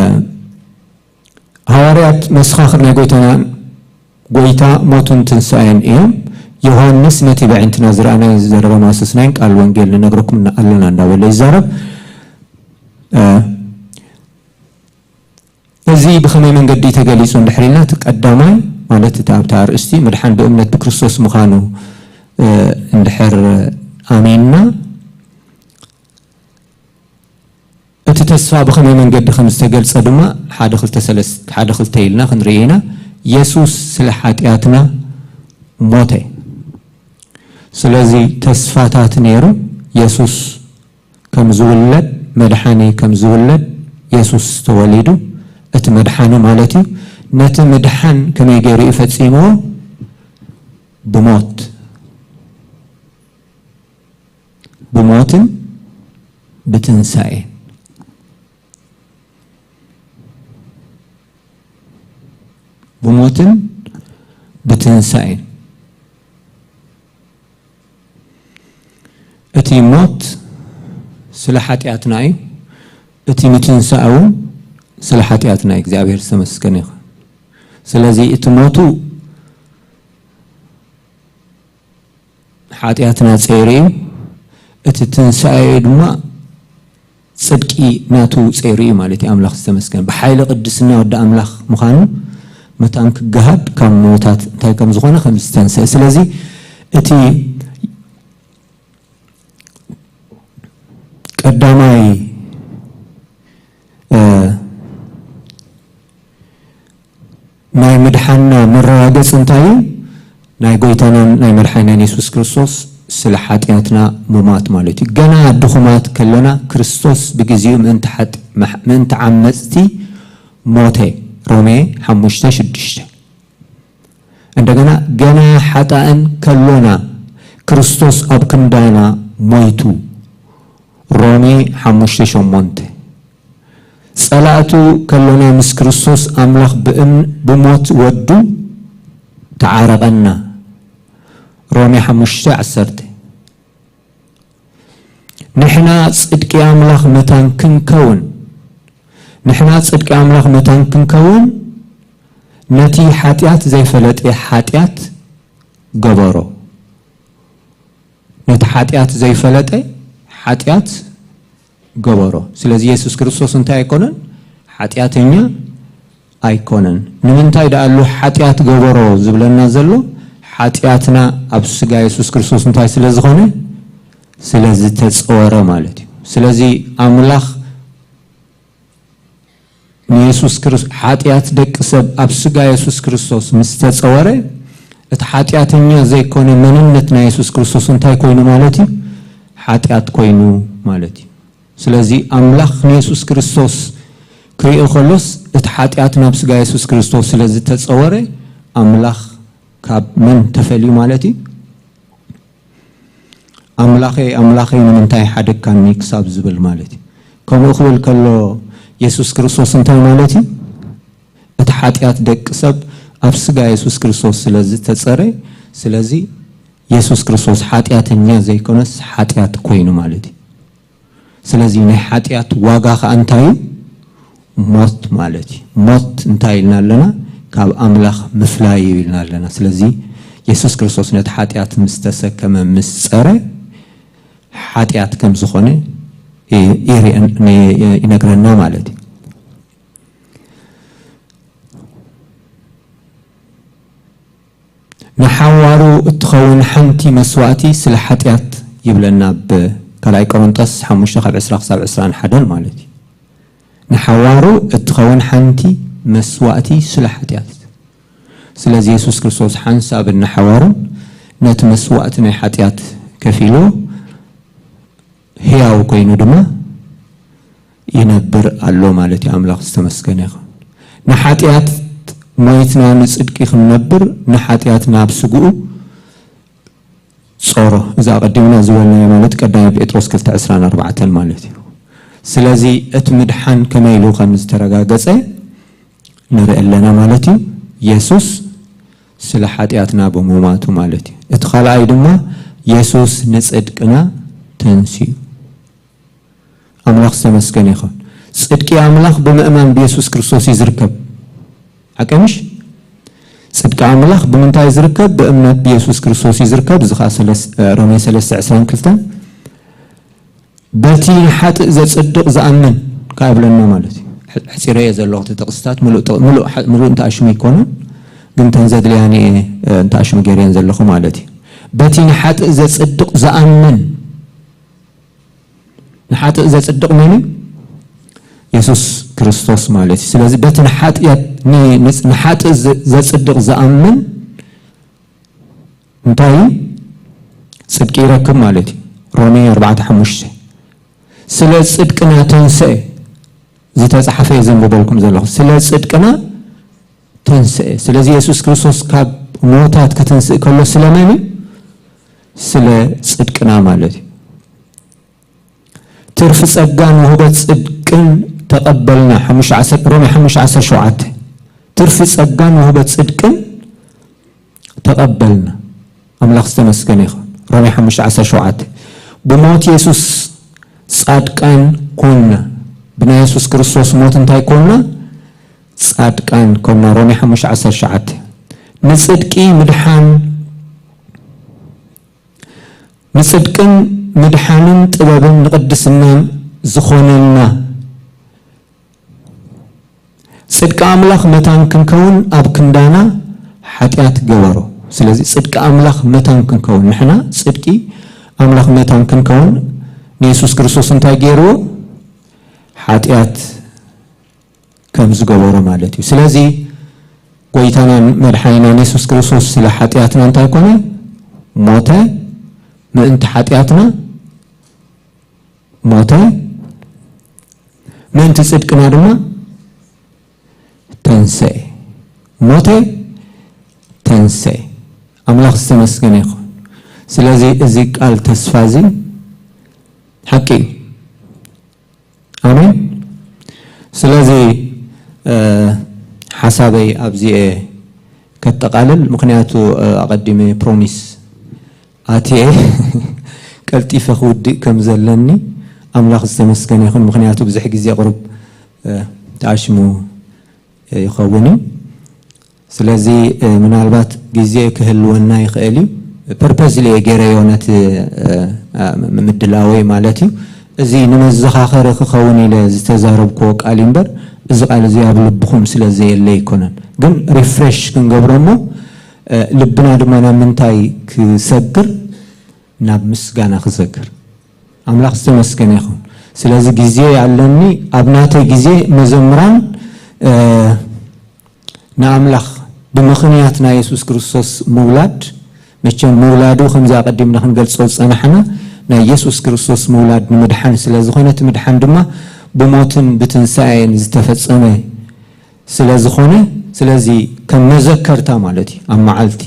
ሃዋርያት መሰኻኽር ናይ ጎይታና፣ ጎይታ ሞቱን ትንሳኤን እዮም። ዮሃንስ ነቲ ብዕንትና ዝረኣናዮ ዝዘረበ ማስስናይን ቃል ወንጌል ንነግረኩም ኣለና እንዳበለ ይዛረብ። እ፣ እዚ ብኸመይ መንገዲ ተገሊጹ እንድሕር ኢልና፣ እቲ ቀዳማይ ማለት እቲ ኣብቲ ኣርእስቲ ምድሓን ብእምነት ብክርስቶስ ምዃኑ፣ እ፣ እንድሕር ኣሚንና፣ እቲ ተስፋ ብኸመይ መንገዲ ከም ዝተገልጸ ድማ ሓደ ክልተ ሰለስ-፣ ሓደ ክልተ ኢልና ክንርኢ ኢና። የሱስ ስለ ሓጢኣትና ሞተ። ስለዚ ተስፋታት ነይሩ። የሱስ ከም ዝውለድ፣ መድሓኒ ከም ዝውለድ፣ የሱስ ተወሊዱ፣ እቲ መድሓኒ ማለት እዩ። ነቲ ምድሓን ከመይ ገይሩ እዩ ፈጺምዎ? ብሞት፣ ብሞትን ብትንሳኤን። ብሞትን ብትንሳኤን። እቲ ሞት ስለ ሓጢኣትና እዩ፣ እቲ ምትንሳእ እውን ስለ ሓጢኣትና እዩ። እግዚኣብሔር ዝተመስገነ ይኹን። ስለዚ እቲ ሞቱ ሓጢኣትና ጸይሩ እዩ፣ እቲ ትንሳኤኡ ድማ ጽድቂ ናቱ ጸይሩ እዩ ማለት እዩ። ኣምላኽ ዝተመስገነ። ብሓይሊ ቅድስና ወዲ ኣምላኽ ምዃኑ መታን ክገሃድ ካብ ምዉታት እንታይ ከም ዝኾነ ከም ዝተንስአ። ስለዚ እቲ ቀዳማይ፣ እ፣ ናይ ምድሓንና መረጋገጺ እንታይ እዩ? ናይ ጎይታናን ናይ መድሓኒናን የሱስ ክርስቶስ ስለ ሓጢኣትና ምማት ማለት እዩ። ገና ድኹማት ከለና ክርስቶስ ብግዜኡ ምእንቲ ሓጢ-፣ ምሕ-፣ ምእንቲ ዓመጽቲ ሞተ። ሮሜ ሓሙሽተ ሽዱሽተ። እንደገና ገና ሓጣእን ከሎና ክርስቶስ ኣብ ክንዳና ሞይቱ። ሮሜ ሓሙሽተ ሸሞንተ። ጸላእቱ ከሎና ምስ ክርስቶስ ኣምላኽ ብእም-፣ ብሞት ወዱ ተዓረቐና። ሮሜ ሓሙሽተ ዓሰርተ። ንሕና ጽድቂ ኣምላኽ መታን ክንከውን፣ ንሕና ጽድቂ ኣምላኽ መታን ክንከውን፣ ነቲ ሓጢኣት ዘይፈለጠ ሓጢኣት ገበሮ። ነቲ ሓጢኣት ዘይፈለጠ ሓጢኣት ገበሮ። ስለዚ የሱስ ክርስቶስ እንታይ ኣይኮነን? ሓጢኣተኛ ኣይኮነን። ንምንታይ ደኣ ኣሎ ሓጢኣት ገበሮ ዝብለና ዘሎ? ሓጢኣትና ኣብ ስጋ የሱስ ክርስቶስ እንታይ ስለ ዝኾነ? ስለ ዝተጸወረ ማለት እዩ። ስለዚ ኣምላኽ ንየሱስ ክርስ-፣ ሓጢኣት ደቂ ሰብ ኣብ ስጋ የሱስ ክርስቶስ ምስ ተጸወረ፣ እቲ ሓጢኣተኛ ዘይኮነ መንነት ናይ የሱስ ክርስቶስ እንታይ ኮይኑ ማለት እዩ? ሓጢኣት ኮይኑ ማለት እዩ። ስለዚ ኣምላኽ ንየሱስ ክርስቶስ ክርኢ ከሎስ፣ እቲ ሓጢኣት ናብ ስጋ የሱስ ክርስቶስ ስለ ዝተጸወረ፣ ኣምላኽ ካብ መን ተፈልዩ ማለት እዩ? ኣምላኸይ፣ ኣምላኸይ፣ ንምንታይ ሓደግካኒ ክሳብ ዝብል ማለት እዩ። ከምኡ ክብል ከሎ የሱስ ክርስቶስ እንታይ ማለት እዩ? እቲ ሓጢኣት ደቂ ሰብ ኣብ ስጋ የሱስ ክርስቶስ ስለ ዝተጸረ፣ ስለዚ የሱስ ክርስቶስ ሓጢኣተኛ ዘይኮነስ ሓጢኣት ኮይኑ ማለት እዩ። ስለዚ ናይ ሓጢኣት ዋጋ ኸኣ እንታይ እዩ? ሞት ማለት እዩ። ሞት እንታይ ኢልና ኣለና? ካብ ኣምላኽ ምፍላይ እዩ ኢልና ኣለና። ስለዚ የሱስ ክርስቶስ ነቲ ሓጢኣት ምስ ተሰከመ፣ ምስ ጸረ፣ ሓጢኣት ከም ዝኾነ ይ-፣ ይርእን-፣ ይ-፣ ይነግረና ማለት እዩ። ንሓዋሩ እትኸውን ሓንቲ መስዋእቲ ስለ ሓጢኣት ይብለና፣ ኣብ ካልኣይ ቆሮንጦስ ሓሙሽተ ካብ ዕስራ ክሳብ ዕስራን ሓደን ማለት እዩ። ንሓዋሩ እትኸውን ሓንቲ መስዋእቲ ስለ ሓጢኣት። ስለዚ የሱስ ክርስቶስ ሓንሳብን ንሓዋሩን ነቲ መስዋእቲ ናይ ሓጢኣት ከፊሉ፣ ህያው ኮይኑ ድማ ይነብር ኣሎ ማለት እዩ። ኣምላኽ ዝተመስገነ ይኹን። ንሓጢኣት ሞይትና ንጽድቂ ክንነብር፣ ንሓጢኣትና ኣብ ስግኡ ጾሮ። እዚ ኣቐዲምና ዝበልናዮ ማለት ቀዳማይ ጴጥሮስ ክልተ ዕስራን ኣርባዕተን ማለት እዩ። ስለዚ እቲ ምድሓን ከመይ ኢሉ ከም ዝተረጋገጸ ንርኢ ኣለና ማለት እዩ። የሱስ ስለ ሓጢኣትና ብምውማቱ ማለት እዩ። እቲ ካልኣይ ድማ የሱስ ንጽድቅና ተንሲኡ። ኣምላኽ ዝተመስገነ ይኹን። ጽድቂ ኣምላኽ ብምእማን ብየሱስ ክርስቶስ እዩ ዝርከብ። ሓቂ ምሽ? ጽድቂ ኣምላኽ ብምንታይ እዩ ዝርከብ? ብእምነት ብየሱስ ክርስቶስ እዩ ዝርከብ። እዚ ኸኣ ሰለስ-፣ ሮሜ ሰለስተ ዕስራን ክልተን። በቲ ንሓጥእ ዘጽድቕ ዝኣምን ከኣ ይብለና ማለት እዩ። ሕ-፣ ሕጺረ እየ ዘለኹ እቲ ጥቕስታት፣ ምሉእ ጥቕ-፣ ምሉእ ሓ-፣ ምሉእ እንተኣሽሙ ኣይኮኑን፣ ግን እተን ዘድልያኒ እየ፣ እ፣ እንተኣሽሙ ገይረየን ዘለኹ ማለት እዩ። በቲ ንሓጥእ ዘጽድቕ ዝኣምን፣ ንሓጥእ ዘጽድቕ መን እዩ? የሱስ ክርስቶስ ማለት እዩ። ስለዚ በቲ ንሓጥያት-፣ ን-፣ ንጽ-፣ ንሓጥእ ዘ-፣ ዘጽድቕ ዝኣምን እንታይ እዩ? ጽድቂ ይረክብ ማለት እዩ። ሮሜ ኣርባዕተ ሓሙሽተ። ስለ ጽድቅና ተንስአ ዝተጻሕፈ እየ ዘንብበልኩም ዘለኹ። ስለ ጽድቅና ተንስአ። ስለዚ የሱስ ክርስቶስ ካብ ሞታት ክትንስእ ከሎ ስለመን እዩ? ስለ ጽድቅና ማለት እዩ። ትርፊ ጸጋን ውህበት ጽድቅን ተቐበልና። ሓሙሽተ ዓሰርተ፣ ሮሜ ሓሙሽተ ዓሰርተ ሸውዓተ። ትርፊ ጸጋን ውህበት ጽድቅን ተቐበልና። ኣምላኽ ዝተመስገነ ይኹን። ሮሜ ሓሙሽተ ዓሰርተ ሸውዓተ። ብሞት የሱስ ጻድቃን ኮንና። ብናይ የሱስ ክርስቶስ ሞት እንታይ ኮንና? ጻድቃን ኮንና። ሮሜ ሓሙሽተ ዓሰርተ ሸውዓተ። ንጽድቂ ምድሓን፣ ንጽድቅን ምድሓንን ጥበብን ንቅድስናን ዝኾነና፣ ጽድቂ ኣምላኽ መታን ክንከውን ኣብ ክንዳና ሓጢኣት ገበሮ። ስለዚ ጽድቂ ኣምላኽ መታን ክንከውን፣ ንሕና ጽድቂ ኣምላኽ መታን ክንከውን ንየሱስ ክርስቶስ እንታይ ገይርዎ? ሓጢኣት ከም ዝገበሮ ማለት እዩ። ስለዚ ጎይታናን መድሓኒናን የሱስ ክርስቶስ ስለ ሓጢኣትና እንታይ ኮነ? ሞተ። ምእንቲ ሓጢኣትና ሞተ። ምእንቲ ጽድቅና ድማ ተንሰኤ። ሞተ፣ ተንሰኤ። ኣምላኽ ዝተመስገነ ይኹን። ስለዚ እዚ ቃል ተስፋ እዚ ሓቂ እዩ። ኣሜን። ስለዚ፣ እ፣ ሓሳበይ ኣብዚ እየ ከጠቓልል። ምኽንያቱ፣ እ፣ ኣቐዲመ ፕሮሚስ ኣትየ ቀልጢፈ ክውድእ ከም ዘለኒ ኣምላኽ ዝተመስገነ ይኹን። ምኽንያቱ ብዙሕ ግዜ ቁሩብ፣ እ፣ ተኣሽሙ ይኸውን እዩ። ስለዚ፣ እ፣ ምናልባት ግዜ ክህልወና ይኽእል እዩ። ፐርፐስሊ እየ ገይረዮ ነቲ፣ እ፣ እ፣ ም-፣ ምድላወይ ማለት እዩ። እዚ ንመዘኻኸሪ ክኸውን ኢለ ዝተዛረብክዎ ቃል እዩ እምበር፣ እዚ ቃል እዚ ኣብ ልብኹም ስለ ዘየለ ኣይኮነን። ግን ሪፍሬሽ ክንገብሮ እሞ፣ እ፣ ልብና ድማ ናብ ምንታይ ክሰግር? ናብ ምስጋና ክሰግር። ኣምላኽ ዝተመስገነ ይኹን። ስለዚ ግዜ ኣለኒ፣ ኣብ ናተይ ግዜ መዘምራን፣ እ፣ ንኣምላኽ ብምኽንያት ናይ የሱስ ክርስቶስ ምውላድ፣ መቸም ምውላዱ ከምዚ ኣቐዲምና ክንገልጾ ዝጸናሕና ናይ የሱስ ክርስቶስ ምውላድ ንምድሓን ስለ ዝኾነ፣ እቲ ምድሓን ድማ ብሞትን ብትንሳኤን ዝተፈጸመ ስለ ዝኾነ፣ ስለዚ ከም መዘከርታ ማለት እዩ፣ ኣብ መዓልቲ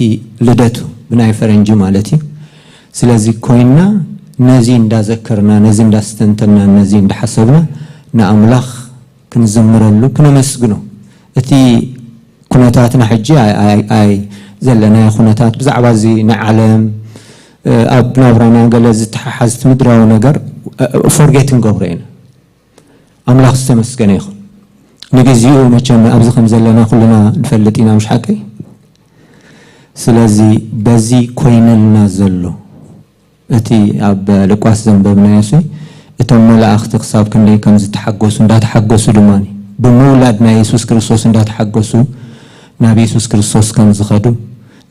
ልደቱ ብናይ ፈረንጂ ማለት እዩ። ስለዚ ኮይንና ነዚ እንዳዘከርና፣ ነዚ እንዳስተንተና፣ ነዚ እንዳሓሰብና ንኣምላኽ ክንዝምረሉ፣ ክነመስግኖ። እቲ ኩነታትና ሕጂ ኣይ-፣ ኣይ-፣ ኣይ-፣ ዘለናዮ ኩነታት ብዛዕባ እዚ ናይ ዓለም፣ እ፣ ኣብ ናብራና ገለ ዝተሓሓዝ እቲ ምድራዊ ነገር፣ እ፣ ፎርጌት ንገብሮ ኢና። ኣምላኽ ዝተመስገነ ይኹን። ንግዚኡ መቸም ኣብዚ ከም ዘለና ኩልና ንፈልጥ ኢና፣ ምሽ ሓቀይ? ስለዚ በዚ ኮይነልና ዘሎ እቲ ኣብ ሉቃስ ዘንበብናዮ ሲ፣ እቶም መላእኽቲ ክሳብ ክንደይ ከም ዝተሓጎሱ፣ እንዳተሓጎሱ ድማ ብመውላድ ናይ የሱስ ክርስቶስ እንዳተሓጎሱ ናብ የሱስ ክርስቶስ ከም ዝኸዱ፣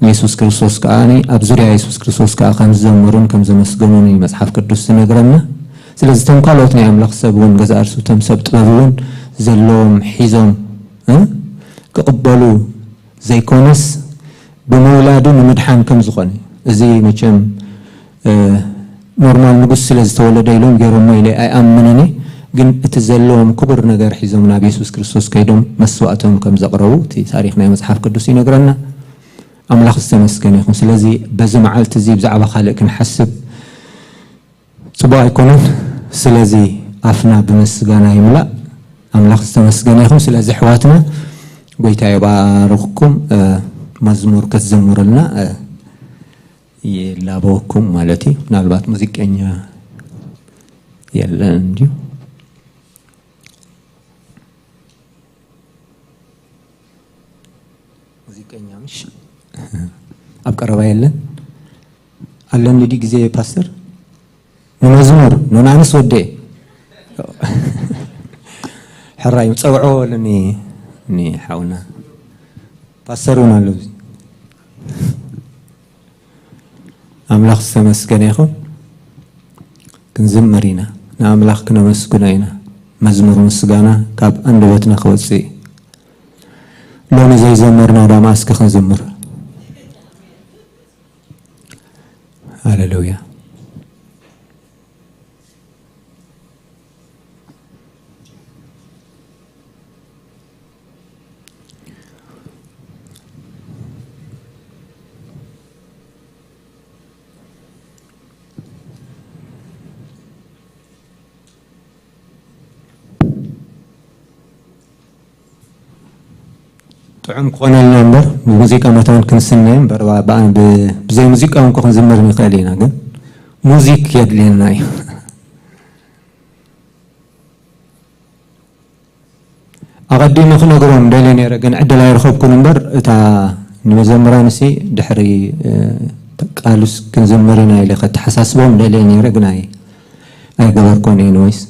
ንየሱስ ክርስቶስ ከኣ ኣብ ዙርያ የሱስ ክርስቶስ ከኣ ከም ዝዘመሩን ከም ዘመስገኑን እዩ መጽሓፍ ቅዱስ ዝነግረና። ስለዚ እቶም ካልኦት ናይ ኣምላኽ ሰብ እውን ገዛ እርሱ እቶም ሰብ ጥበብ እውን ዘለዎም ሒዞም እ? ክቕበሉ ዘይኮነስ ብምውላዱ ንምድሓን ከም ዝኾነ፣ እዚ መቸም እ፣ ኖርማል ንጉስ ስለ ዝተወለደ ኢሎም ገይሮሞ ኢለ ኣይኣምንን እየ። ግን እቲ ዘለዎም ክቡር ነገር ሒዞም ናብ የሱስ ክርስቶስ ከይዶም መስዋእቶም ከም ዘቕረቡ እቲ ታሪኽ ናይ መጽሓፍ ቅዱስ ይነግረና። ኣምላኽ ዝተመስገነ ይኹን። ስለዚ በዚ መዓልቲ እዚ ብዛዕባ ካልእ ክንሓስብ ጽቡቕ ኣይኮነን። ስለዚ ኣፍና ብምስጋና ይምላእ። ኣምላኽ ዝተመስገነ ይኹን። ስለዚ ኣሕዋትና፣ ጎይታ ይባርኽኩም። እ፣ መዝሙር ክትዘምሩልና፣ እ፣ ይላበወኩም ማለት እዩ። ምናልባት ሙዚቀኛ የለን እንድዩ። ሙዚቀኛ ምሽ ኣብ ቀረባ የለን። ኣለኒ ድዩ ግዜ ፓስተር? ንመዝሙር፣ ንናንስ ወደ ሕራይ ጸውዖ በለኒ፣ ኒ ሓውና ፓስተር እውን ኣሎ ኣብዚ። ኣምላኽ ዝተመስገነ ይኹን። ክንዝምር ኢና፣ ንኣምላኽ ክነመስግኖ ኢና። መዝሙር ምስጋና ካብ ኣንደበትና ክወጽእ እዩ። ሎሚ ዘይዘመርና ዳማ እስኪ ክንዝምር። ሃሌሉያ። ጥዑም ክኾነልና እምበር፣ ብሙዚቃ መታን ክንስነ እምበር፣ ባ-፣ ባ-፣ ብ-፣ ብዘይ ሙዚቃ እውን እኮ ክንዝምር ንኽእል ኢና፣ ግን ሙዚክ የድልየና እዩ። ኣቐዲመ ክነግሮም ደልየ ነይረ፣ ግን ዕድል ኣይረኸብኩን እምበር፣ እታ ንመዘምራንሲ ድሕሪ፣ እ፣ ቃሉስ ክንዝምር ኢና ኢለ ከተሓሳስቦም ደልየ ነይረ፣ ግን ኣይ-፣ ኣይገበርኩን። ኤኒዌይስ፣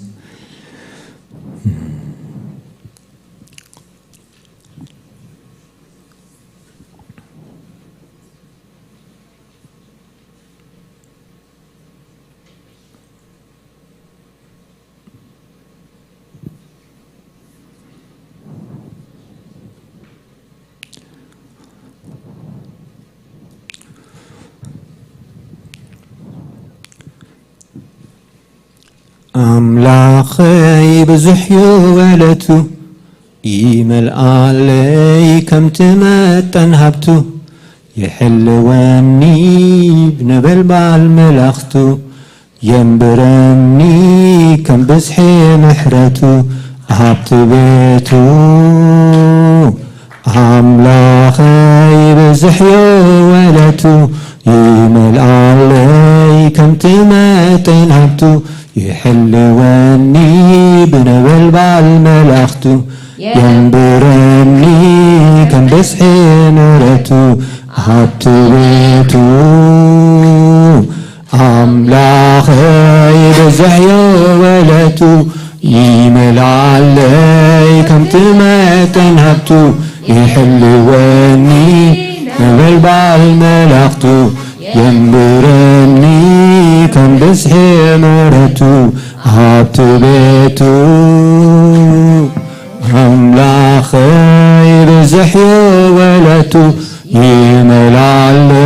ኣምላኸይ ብዙሕ እዩ ወለቱ፣ ይመልኣለይ ከምቲ መጠን ሃብቱ፣ ይሕልወኒ ብነበልባል መላኽቱ፣ የንብረኒ ከም ብዝሒ ምሕረቱ፣ ሃብቲ ቤቱ። ኣምላኸይ ብዙሕ እዩ ወለቱ፣ ይመልኣለይ ከምቲ መጠን ሃብቱ፣ ይሕልወኒ ብነበልባል መላኽቱ፣ የንብረኒ ከም ብዝሒ ምሕረቱ፣ ሃብቲ ቤቱ። ኣምላኸይ በዝሕ እዩ ወለቱ፣ ይመልኣለይ ከምቲ መጠን ሃብቱ፣ ይሕልወኒ ነበልባል መላእኽቱ፣ የንብረኒ ከም ብዝሒ ምሕረቱ፣ ሃብቲ ቤቱ። ኣምላኸይ በዝሕ እዩ ወለቱ፣ ይመልኣለይ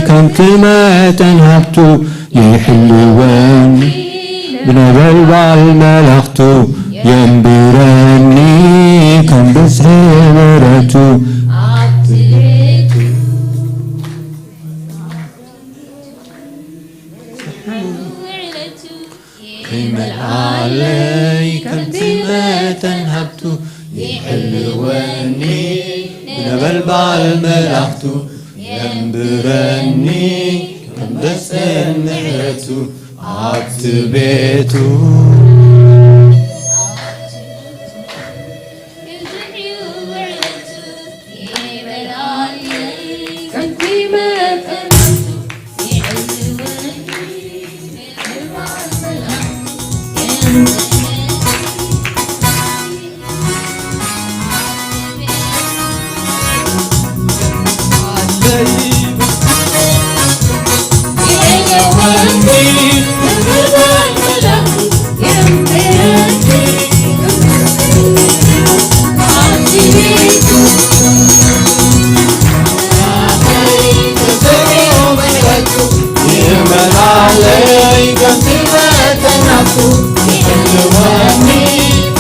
ከምቲ መጠን ሃብቱ፣ ይሕልወኒ ብነበልባል መላእኽቱ፣ የንብረኒ ከም ብዝሒ ምሕረቱ። ይመልኣለይ ከምቲ መጠን ሃብቱ፣ ይሕልወኒ ብነበልባል መላእኽቱ፣ የንብረኒ ከም ብዝሒ ምሕረቱ፣ ኣብቲ ቤቱ። ይመላለይ ከምቲ መጠናቱ ይሕልወኒ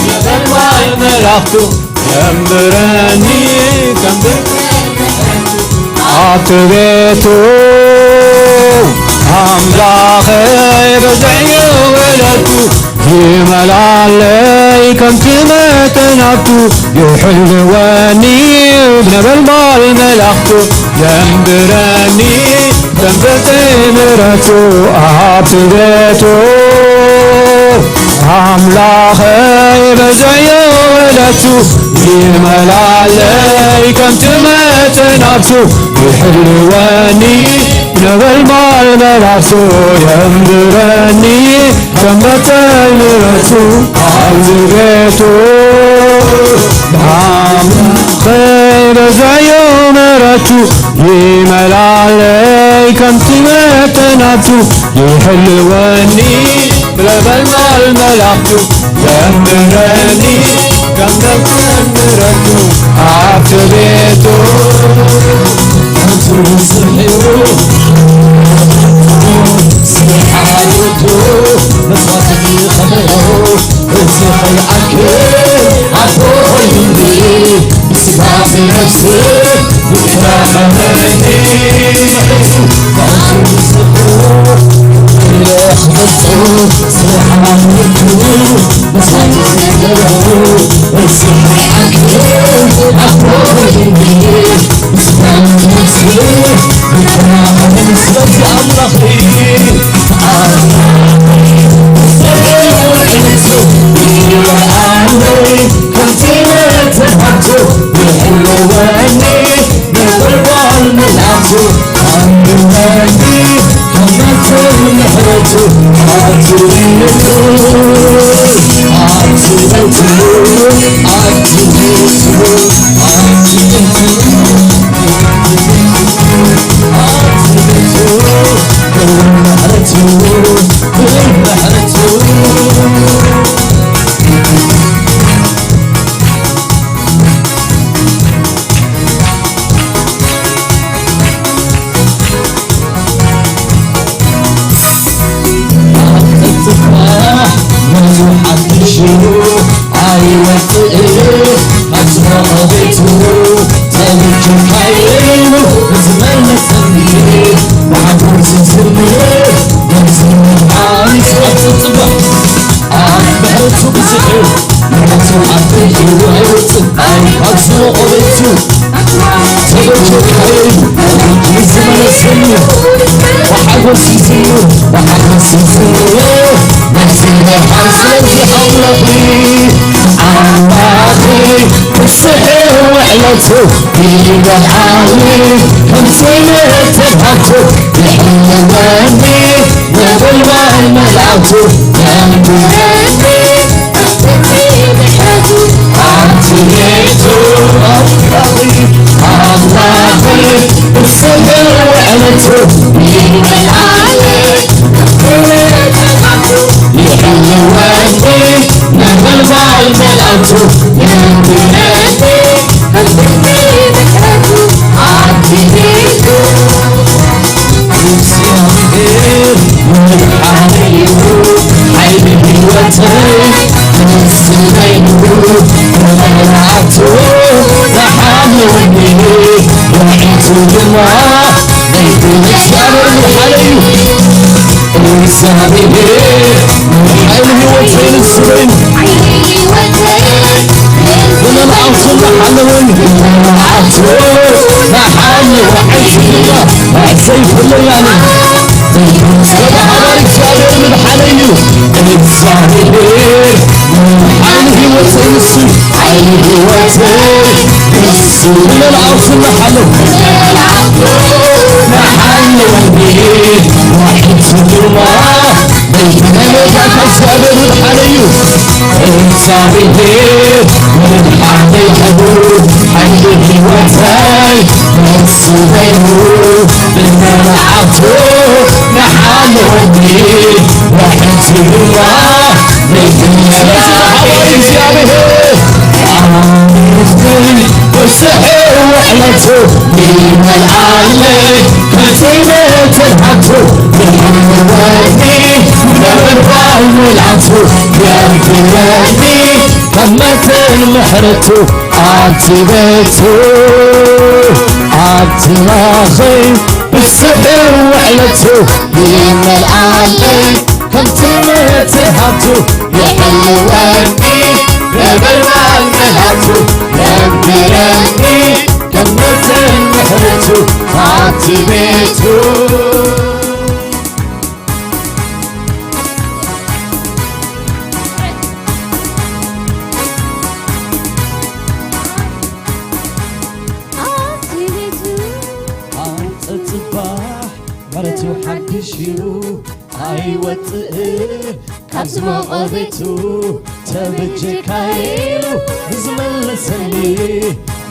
ነበልባል መላእኽቱ የንብረኒ ከም ኣብቲ ቤቱ ኣምላኸይ በዘዩ ዕለቱ ይመላለይ ከምቲ መጠናቱ ይሕልወኒ ብነበልባል መላእኽቱ የንብረኒ ከም ብርቱዕ ምሕረቱ ኣብቲ ቤቱ ኣምላኸይ በዘዩ ዕለቱ ይመላለይ ከምቲ መጠናቱ ይሕልወኒ ነበልባል መላእኽቱ የንብረኒ ከም ብርቱዕ ምሕረቱ ኣብዚ ቤቱ ኣምላኸይ በዘዩ ምሕረቱ ይመላለይ ከምቲ መጠናቱ ይሕልወኒ ብነበልባል መላእኽቱ የንብረኒ ከም ብርቱዕ ምሕረቱ ኣብቲ ቤቱ ስለዚ ዝሃበኒ እግዚኣብሔር ኣመስግን፣ ብስሕ ውዕለቱ ይመልኣለይ፣ ከምቲ መትንሓቱ ይሕልወኒ፣ ነበልባል መልኣቱ የብረኒ፣ ካብ መጠን ምሕረቱ ኣብቲ ቤቱ ኣብቲ ማኸይ ብስሕ ውዕለቱ ይመልኣለይ፣ ከምቲ መትንሓቱ ይሕልወኒ፣ ነበልባል መልኣቱ የብረኒ፣ ካብ መጠን ምሕረቱ ኣብቲ ቤቱ። ኣብቲ ቤቱ ኣንጸጽባሕ ምሕረቱ ሓድሽ እዩ፣ ኣይወጽእን ካብ ዝሞቐ ቤቱ። ተበጀካ ኢሉ ንዝመለሰኒ